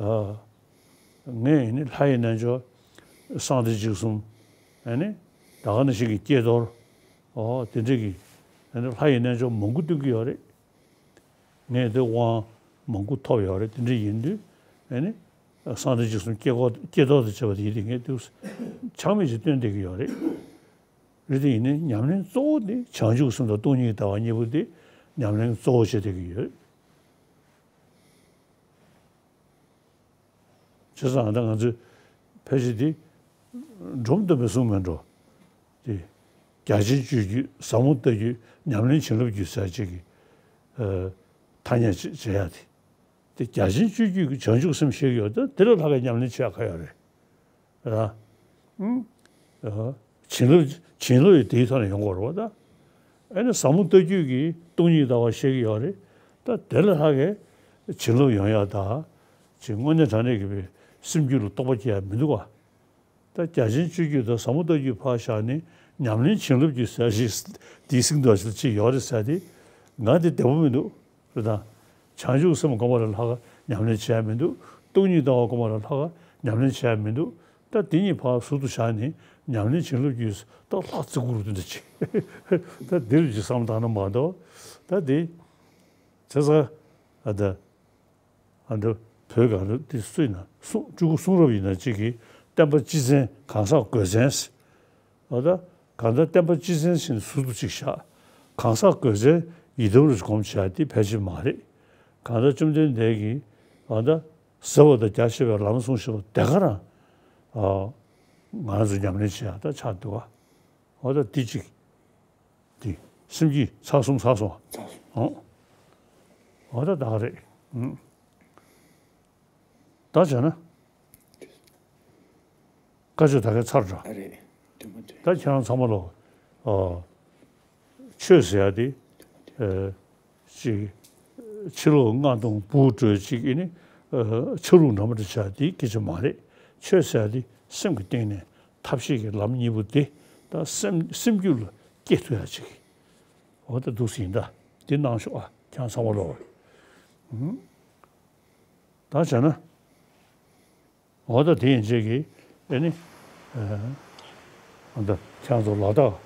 ཨ། ངས་ཡིན་ནི་ལྷ་ཡི་རྣལ་འབྱོར། གསང་བདེ་འཇིགས་གསུམ། ཨ་ནི། ད་ག་ནང་བཞིན་གྱི་ཀྱེ་རྡོར། འོ་དེ་འདྲ་གི། ཨ་ནི་ལྷ་ཡི་རྣལ་འབྱོར་མང་པོ་སྟོན་གྱི་ཡོད་རེད། ངས་དེ་དབང་མང་པོ་ཐོབ་ཡོད་རེད། དེ་འདྲ་ཡིན་དུས། ཨ་ནི། གསང་བདེ་འཇིགས་གསུམ་ཀྱེ་རྡོར་ཀྱེ་རྡོར་དང་བཅས་པ་དེ་ཡིན་དུས། ངས་དེ་ཆག་མེད་ཅིག་སྟོན་བསྡད་ཀྱི་ཡོད་རེད། རེད་དེ་ཡིན་ནའི་ཉམས་ལེན་གཙོ་བོ་དེ་བྱང་ཆུབ་སེམས་དང་སྟོང་ཉིད་ལྟ་བ་གཉིས་པོ་དེ་ཉམས་ལེན་གཙོ་བོ་བྱེད་བསྡད་ཀྱི་ཡོད། བྱས་ཙང་ད་ང་ཚོས་ཕལ་ཆེར་དེ་འབྲོམ་སྟོན་པས་གསུངས་མེད་འགྲོ། དེ་རྒྱ་ཆེན་སྤྱོད་བརྒྱུད། ཟབ་མོ་ལྟ་བརྒྱུད། ཉམས་ལེན་བྱིན་རླབས་བརྒྱུད་ཟེར་ཅིག་གི། ཨ། ཐ་སྙད་ཅིག་བྱེད་ཡ་དེ། དེ་རྒྱ་ཆེན་སྤྱོད་བརྒྱུད་ཀྱི་བྱང་ཆུབ་སེམས་བཤད་ཀྱི་ཡོད། ད་དེ་ལས་ལྷག་གི་ཉམས་ལེན་བྱེད་ཡ་ག་ཡོད་རེད། ར། ཨུམ། ཨ། བྱིན་རླབས། བྱིན་རླབས་ཡི་དེའི་ཐོག་ནས་ཡོང་དགོས་རེད་པ་ད། ཨ་ནི་ཟབ་མོ་ལྟ་བརྒྱུད་ཀྱི་སྟོང་ཉིད་ལྟ་བ་བཤད་ཀྱི་ཡོད་རེད། ད་དེ་ལས་ལྷག་གི་བྱིན་རླབས་ཡོང་ཡ་ད། ཅིག་དངོས་གནས་དྲང་གནས་ཀྱི་པའི་སེམས་རྒྱུད་ལ་རྟོགས་པ་སྐྱེ་ཡ་མི་འདུག་ག། ད་རྒྱ་ཆེན་སྤྱོད་བརྒྱུད་དང་ཟབ་མོ་ལྟ་བརྒྱུད་ཕར་བཞག་ནས། ཉམས་ལེན་བྱིན་རླབས་བརྒྱུད་ཟེར་ཞིག་དེའི་སེང་དོ་ཞིག་ཅིག་ཡོད་རེད་ཟེར་དེ། ང་དེ་བདེ་པོ་མི་འདུག། རེད་དང་། བྱང་ཆུབ་སེམས་སྒོམ་པ་ལས་ལྷག་ག་ཉམས་ལེན་བྱས་མི་འདུག། སྟོང་ཉིད་ལྟ་བ་སྒོམ་པ་ལས་ལྷག་ག་ཉམས་ལེན་བྱས་མི་འདུག། ད་དེ་གཉིས་ཕར་ཟུར་དུ་བཞག་ནས། ཉམས་ལེན་བྱིན་རླབས་བརྒྱུད་ད་ལྷག་བརྩི་བཀུར་དེ་འདྲ་ཅིག། ད་འདིར་ཅིག་བསམ་བཏང་ན་མ་གཏོགས། ད་དེ། བྱས་ཙང་། ཨ། ད། ཨ། འདི་བོད་ག་རེ་དེ་སུ་ཡིན་ན། གསུང་སྤྲུལ་སྐུ་གསུང་རབ་ཡིན་ན་གཅིག་གིས་བསྟན་པ་སྤྱི་མཚན་གང་ཟག་དགོས་མཚན། འོ་ད། གང་ལྟར་བསྟན་པ་སྤྱི་མཚན་ཞིག་ཟུར་དུ་གཅིག་བཞག། གང་ཟག་དགོས་མཚན་ཡི་དམ་རུ་སྒོམ་བྱ་དེ་ཕལ་ཆེར་མ་རེད། གང་ལྟར་བཅོམ་ལྡན་འདས་ཀྱིས། འོ་ད། ཟབ་པ་དང་རྒྱ་ཆེ་བའི་ལམ་གསུངས་བཞག་པ་དེ་ག་རང་། ཨ། ང་ཚོ་ཉམས་ལེན་བྱེད་ཡ་ད་ཆགས་འདུག་ག། འོ་ད་འདི་གཅིག། དེ་སེམས་ཀྱི་ཚར་གསུམ་ཚར་སོང་། ཚར་སོང་། ཨོ། འོ་ད་ད་ག་རེད། ཨང་། ད་བྱས་ན། བཀའ་ཆོས་ད་གའི་ཚར་འདྲ། ཨ་རེད། དུས་མ་དུས། ད་ཁྱེད་རང་ཚང་མ་ལོ། ཨ། ཆོས་ཟེར་ཡ་དེ། ཨ། ཅིག། ཕྱི་ལོགས་རྔ་བརྡུང་སྦུག་གྲོལ་ཅིག་ཨེ་ནི། ཨ། ཆ་ལུགས་འདྲ་མི་འདྲ་བྱ་དེ་སྐད་ཆ་མ་རེད། ཆོས་ཟེར་ཡ་དེ་སེམས་ཀྱི་སྟེང་ནས་ཐབས་ཤེས་ཀྱི་ལམ་གཉིས་པོ་དེ། ད་སེམས། སེམས་རྒྱུད་ལ་སྐྱེ་ཐུབ་ཡ་ཅིག། འོ་ད་འདུག་སེ་ཡིན་ད། འདི་གནང་ཤོག་ཨ། ཁྱེད་རང་ཚང་མ་ལོ། ཨང་། ད་བྱས་ན། འོ་ད་དེ་ཡན་ཆད་ཀྱིས་ཨེ་ནི། ཨ། འོ་ད་ཁྱེད་རང་ཚོ་ལ་དྭགས་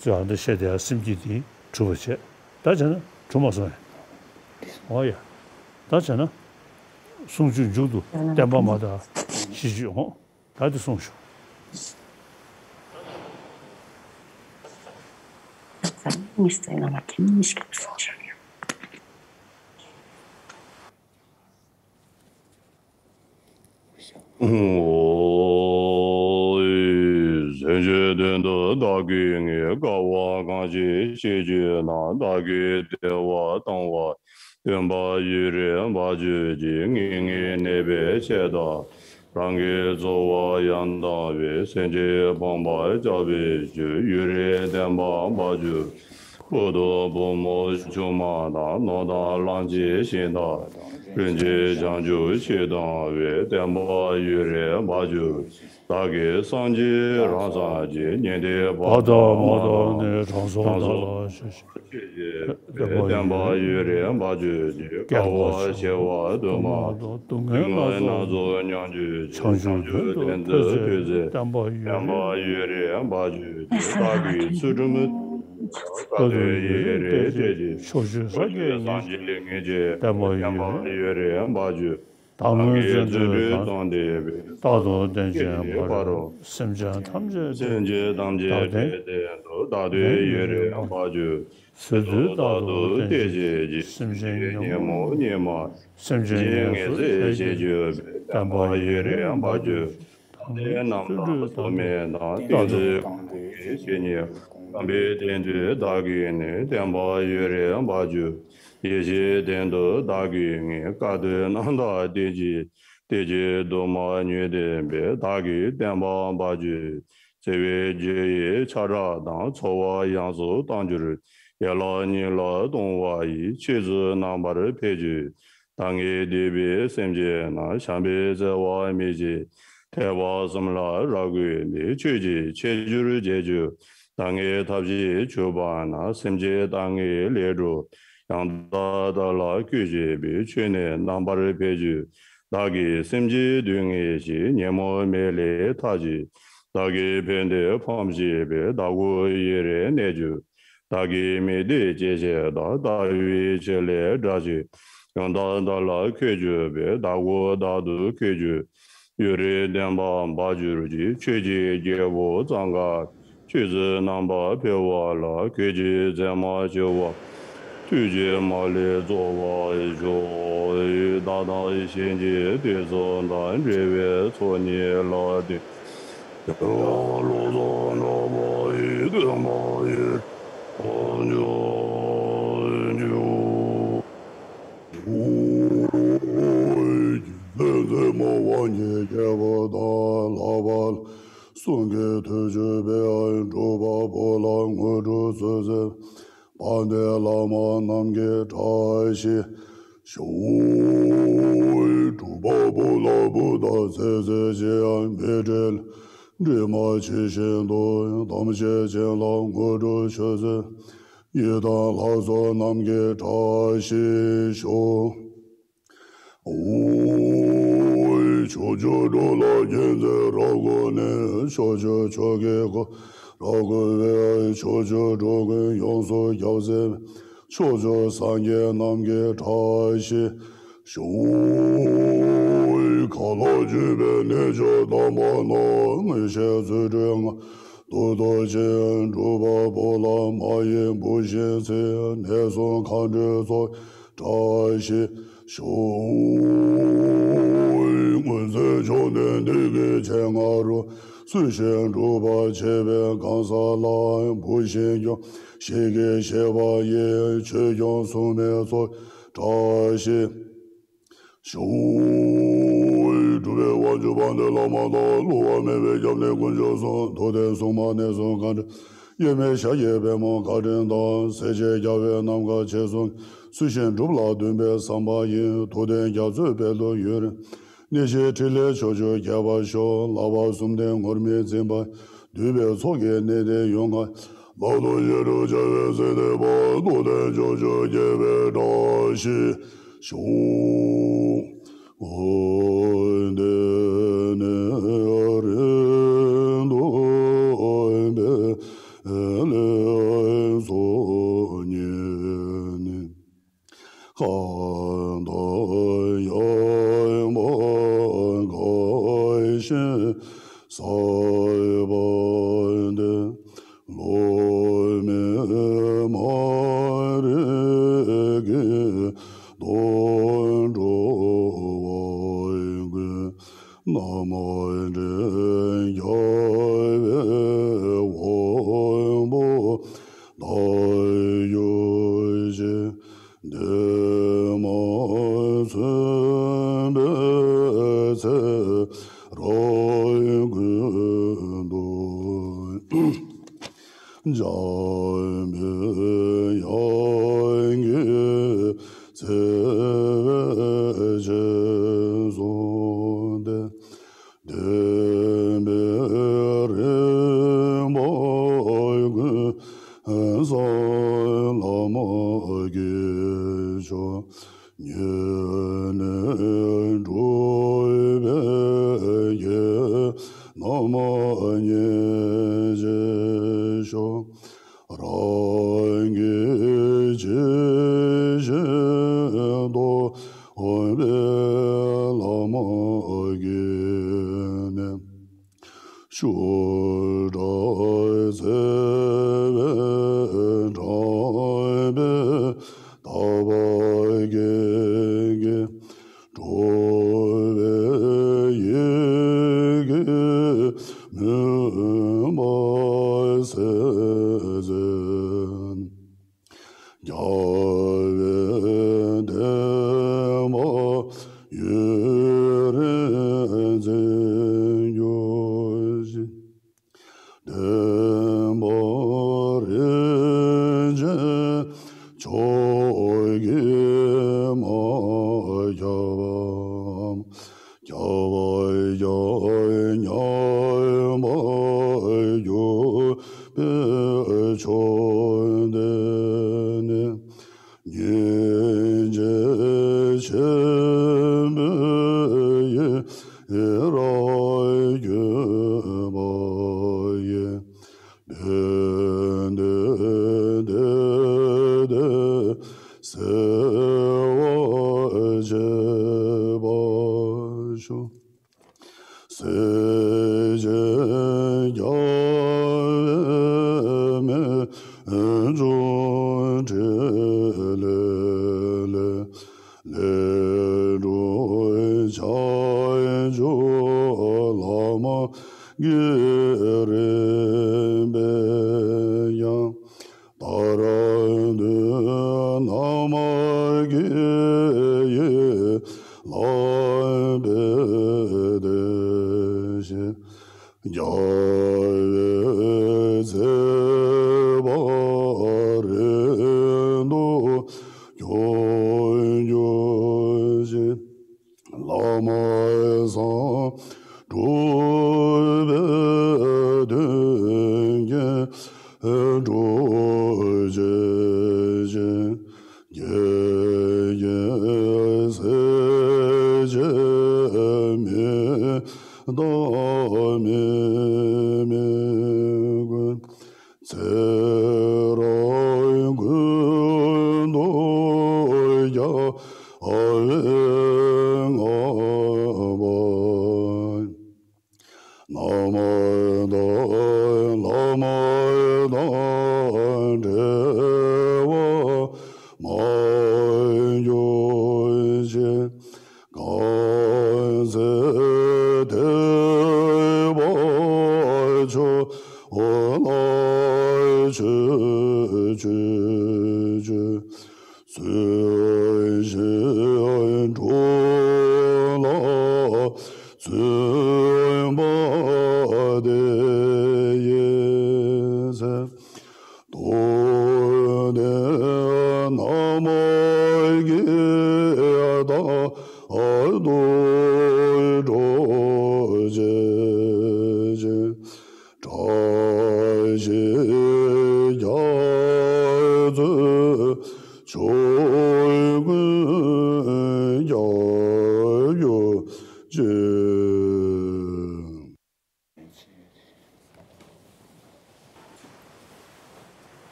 ཚོས་ཨ་འདི་བཤད་བསྡད་ཡ་སེམས་བསྐྱེད་དེ་གྲུབ་པ་བྱས། ད་བྱས་ན་གྲུབ་མ་སོང་ཡ། འོ་ཡ། ད་བྱས་ན། གསུང་ཆོས་མཇུག་ཏུ་བསྟན་པ་མ་དག་ཤིས་བརྗོད་འོང་། ད་དེ་གསུངས་ཤོག། བདག་གིས་ངའི་དཀའ་བ་གང་ཞིག་ཤེས་བྱུང་ན། བདག་གིས་བདེ་བ་དང་བ་སྟོན་པ་ཡུན་རིང་བར་གྱུར་ཅིག། ངེས་ངེས་གནས་པའི་ཆེད་དུ། རང་གི་འཚོ་བ་ཡང་དག་པའི། སེམས་ཅན་ཕོངས་པར་བྱ་བའི་ཕྱིར། ཡུན་རིང་བརྟན་པ་བར་གྱུར། བུ་དང་བུ་མོ་ཆུང་མ་དང་། ནོར་དང་ལམ་གྱི་ཞིང་དང་། རིན་ཆེན་བྱང་ཆུབ་ཕྱིར་ལྡང་བའི། བསྟན་པ་ཡུན་རིང་བར་གྱུར། བདག་གིས་སངས་རྒྱས་རང་སངས་རྒྱས། ཉན་ཐོས་བར་དུ་མ་དག་ནས། དྲང་སྲོང་བདག་ལ་ཆོས་བཤད་པའི། བསྟན་པ་ཡུན་རིང་བར་གྱུར་ཅིག། དཀའ་བ་སྤྱད་པ་དུ་མ་དང་། སྡུག་བསྔལ་སྣ་ཚོགས་མྱོང་གྱུར་ཅིག། བྱང་ཆུབ་མདུན་དུ་ཐོས་ཚེ། བསྟན་པ་ཡུན་རིང་བར་གྱུར་ཅིག། བདག་གིས་ཚུལ་ཁྲིམས་བཀའ་དྲིན་ཡུན་རིང་བསྟེན་ཅིང་། ཕྱོགས་བཅུའི་སངས་རྒྱས་ཉིད་ཀྱི། བསྟན་པ་ཡུན་རིང་བར་གྱུར། བདག་སྔོན་བརྩོན་འགྲུས་དང་ལྡན་པའི། རྟག་ཏུ་བསྟེན་ཅིང་བར། སེམས་ཅན་ཐམས་ཅད་བདག་བསྟན། བདག་བསྟན་ཡུན་རིང་བར་གྱུར། ཚུལ་དུ་རྟག་ཏུ་བསྟེན་ཅིང་། སེམས་ཅན་ཉོན་མོངས་ཉེས་པ། སེམས་ཅན་ངན་སོང་ཐེག་གྱུར་པའི། བསྟན་པ་ཡུན་རིང་བར་གྱུར། བདག་བསྟན་རྣམ་དག་ཐོགས་མེད་དང་། བསྟན་འཛིན་གོང་གི་བཤེས་གཉེན། དམ་པའི་དོན་མཐུན་བདག་གིས་ནི། བསྟན་པ་ཡུན་རིང་བར་གྱུར། ཡེ་ཤེས་གདན་དུ་བདག་གིས་ངེས། བཀའ་དྲིན་རྣམ་དག་བསྟེན་ཅིང་། བསྟེན་ཅིང་སྡུག་བསྔལ་ཉོན་ལྡན་པའི། བདག་གིས་བསྟན་པ་བར་གྱུར། བརྩེ་བའི་རྒྱུ་ཡི་ཆར་པ་དང་། ཚོར་བ་ཡོངས་སུ་དྭངས་གྱུར། ཡན་ལག་གཉིས་ལ་གཏོང་བ་ཡི། ཆོས་ཚུལ་རྣམ་པར་འཕེལ་གྱུར། བདག་ངེས་འདུས་པའི་སེམས་ཅན་རྣམས། བྱམས་པའི་བརྩེ་བ་སྨིན་ཅིང་། ཐེག་པ་གསུམ་ལ་རབ་བཀོད་ནས། ཆོས་ཀྱི་ཁྱད་ཆོས་རྒྱས་གྱུར། བདག་ངེས་ཐབས་ཤེས་གྱུར་པ་ན། སེམས་ཅན་དག་ངེས་ལེགས་གྲུབ། ཡང་དག་བདག་ལ་བཀོད་བྱེད་པའི། ཆོས་ནི་རྣམ་པར་འཕེལ་གྱུར། བདག་གིས་སེམས་ཅན་སྡུག་བསྔལ་ཞི། ཉོན་མོངས་མེ་ལས་ཐར་གྱུར། བདག་གིས་ཕན་བདེ་ཕོངས་བྱེད་པའི། བདག་ཀུན་ཡུན་རིང་གནས་གྱུར། བདག་གིས་མི་བདེ་སྐྱེ་བྱེད་དང་། ལྟ་བའི་ཆོས་ལས་བསྒྲལ་ཞིང་། ཡང་དག་བདག་ལ་འཁོད་གྱུར་པའི། བདག་ཀུན་བདག་ཏུ་འཁོད་གྱུར། ཡུན་རིང་བརྟན་པ་འབར་གྱུར་ཅིག། ཆོས་ཀྱི་རྒྱལ་པོ་གཙང་ཁ། ཆོས་ཚུལ་རྣམ་པར་འཕེལ་བ་ལ། གོས་ཀྱི་མཛེས་མ་བྱེ་བ། ཐུགས་རྗེ་མ་ལུས་རྫོགས་པར་ཤོག། བདག་དང་གཞན་གྱི་དོན་གསུམ་དང་། འབྲེལ་བའི་ཚོགས་གཉིས་ལ་བརྟེན། བློ་བཟང་གྲགས་པ་ཡི། བསྟན་པ་ཡི་རང་བྱུང་ཆོས། ཀུན་མཛེས་མ་བ་ཉིད་རྒྱལ་པོ་དང་། ལྷག་པར་གསུང་གི་ཐུགས་ཆོས་པའི། སྒྲུབ་པ་པོ་ལ་དངོས་གྲུབ་སྩོལ་མཛད། དཔལ་ལྡན་བླ་མ་རྣམས་ཀྱི་བཀྲ་ཤིས་ཤོག། སྒྲུབ་པ་པོ་ལ་བུ་དང་ཚེ་ཚེ་གཅིག། མི་འབྲལ་འདྲིས་མ་ཆེས་བཞིན་དུ། དམ་ཆོས་ཅན་ལ་དངོས་གྲུབ་ཆོས་སྩོལ། ཡི་དམ་ལྷ་ཚོགས་རྣམས་ཀྱི་བཀྲ་ཤིས་ཤོག། ཕྱོགས་བཅུ་འགྲོ་ལ་མཁྱེན་བརྩེ་རབ་བསྐུལ་ནས། ཕྱོགས་བཅུ་ཆོས་ཀྱི་འཁོར་རབ་བསྐོར་བའི། ཕྱོགས་བཅུ་འགྲོ་ཀུན་ཡོངས་སུ་རྒྱལ་མཛད་པའི། ཕྱོགས་བཅུ་སངས་རྒྱས་རྣམས་ཀྱི་བཀྲ་ཤིས་ཤོག། ཁ་ལོ་བཅུ་པའི་གནས་མཆོག་དམ་པ་རྣམས། མངོན་ཤེས་རྫུ་འཕྲུལ་མངའ་ཐང་རྡོ་རྗེ། སྒྲུབ་པ་པོ་ལ་མ་ཡི་བུ་བཞིན་ཚེ། གནས་གསུམ་མཁའ་འགྲོའི་ཚོགས་བཀྲ་ཤིས་ཤོག། དངོས་འཛིན་མཆོག་ནི་འདི་ཡི་ཆེད་མངའ་རུ། ཚུལ་བཞིན་སྒྲུབ་པར་བྱེད་པའི་གང་ཟག་ལ། བུ་བཞིན་སྐྱོང་ཞིང་གི་བྱེད་པ་ཡི། ཆོས་སྐྱོང་སྲུང་མའི་ཚོགས་བཀྲ་ཤིས་ཤོག། སྒྲུབ་པའི་དབང་ཕྱུག་དཔལ་ལྡན་བླ་མ་དང་། བསླུ་བ་མེད་པའི་སྐྱབས་གནས་དཀོན་མཆོག་གསུམ། ཐུབ་བསྟན་སྲུང་མ་གནས་གསུམ་མཁའ་འགྲོ། དབྱེར་མེད་ཤཱཀྱའི་པདྨོ་བཀའ་དྲིན་དང་། སྲས་བཅས་རྒྱལ་བའི་རྣམ་དཀར་ཆེ་གསུམ། ཚུལ་བཞིན་སྒྲུབ་ལ་འདུན་པའི་བསམ་པ་ཡིས། ཐུབ་བསྟན་རྒྱ་མཚོའི་དཔལ་དུ་ཡུན་རིང་། གནས་ཤིང་ཕྲིན་ལས་ཕྱོགས་བཅུར་ཁྱབ་པར་ཤོག། ལྷག་པར་གསུམ་ལྡན་ངུར་སྨྲིག་འཛིན་པ། འདུས་པའི་ཚོགས་ཀྱིས་གནས་དེ་ཡོངས་གང་། ལག་ཏུ་ཞབས་དྲུང་བྱ་བའི་ཚེ་འདས་པ། རྟོགས་ལྡན་ཕྱོགས་བཅུར་རྒྱས་པའི་བཀྲ་ཤིས་ཤོག། དེ་ནས་རིང་དུ་འཕེལ་ལེགས་སོ་ཉིད་ནི། གང་དང་ཡང་མ་འགལ་ཞིང་གསལ་བ་སྟེ། བློ་དམན་མ་རིག་གིས་དོན་གྲུབ་པ་ཀུན། རྣམ་འདྲེན་རྒྱལ་བའི་དབང་ གསུངས་ཏེ། བསྟན་པའི་རིམ་པ་ཀུན་བཟང་བླ་མ་དགེ་བཤེས། ཉེ་གནས་གྲུབ་པའི་རྣམ་སྙན་ཞེས་ཤོག། རང་གི་ཇི་བཞིན་སྟོན་པའི་བླ་མ་དགེ་བཤེས། ཤུགས་དྲག་བརྩེ་བས་དྲངས་པའི་དག་པ་བརྒྱད་ཀྱིས། འགྲོ་བའི་ཡི་གེ་མུན་པ་སེལ་མཛད། རྒྱལ་བའི་བསྟན་པ་ཡུན་རིང་འཛིན་གྱུར་ཅིག། བསྟན་པ་རིན་ཆེན་མཆོག་གིས་མ་ཁྱབ་པའམ། ཁྱབ་པ་ཡང་ཉམས་པར་གྱུར་པའི་མཆོག་དེ་ནི། སྙིང་རྗེ་ཆེན་པོའི་ཡི་རང་བཀོད་པ་ཡི། བསྟན་དོན་བདེ་བདེ་གསལ་བར་བྱེད་པར་ཤོག། སེམས་ཅན་རྒྱལ་བའི་རྨད་བྱུང་ཕྲིན་ལས་ལས། ལས་སྒྲོན་བྱང་ཆུབ་བླ་མ་གིས་རིམ་པས་ཀྱང་། བར་དོའི་རྣམ་ཐར་གྱི་ཡིད་ལ་འབད་དེ་བཞིན། རྒྱལ་བའི་མཛད་པ་རིང་དུ་འཁྱོངས་གྱུར་ཅིག། བླ་མ་བཟང་གྲུབ་པའི་མདུན་རྒྱན་སྒྲུབ་བྱེད་ཅིང་། དགེ་རྒན་སེར་བྱེས་མི་དང་མི་མེད་ཀུན། ཚེ་རབས་ཀུན་ཏུ་རྒྱལ་བའི་བསྔགས་པ། རྣམ་དག་བླ་མ་དང་འབྲེལ་བ་མ་གྱུར་ཅིག། གང་ཚེ་ཐེག་པ་མཆོག་ལ་ཆོས་སྤྱོད་ཅིང་། ཚུལ་བཞིན་འགྲོ་ལ་བརྩོན་པ་དེ་ཡི་ཚེ། རྟོགས་ལྡན་རྣམ་དག་གིས་རྟག་ཏུ་སྒྲོག་བྱེད་ཅིང་། བཀྲ་ཤིས་རྒྱ་མཚོའི་ཕྱོགས་ཀུན་རྒྱས་གྱུར་ཅིག།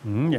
ཨང་། ཡ།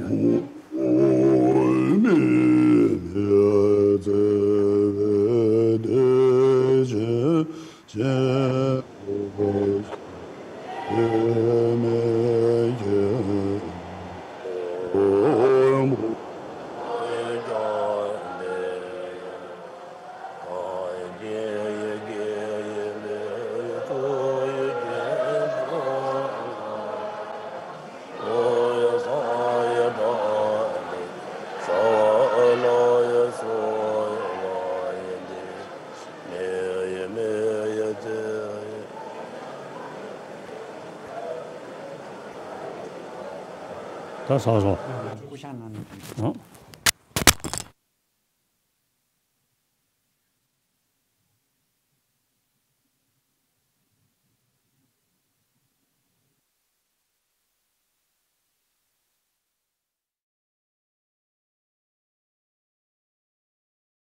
ད་བཟང་སོང་། ཨང་།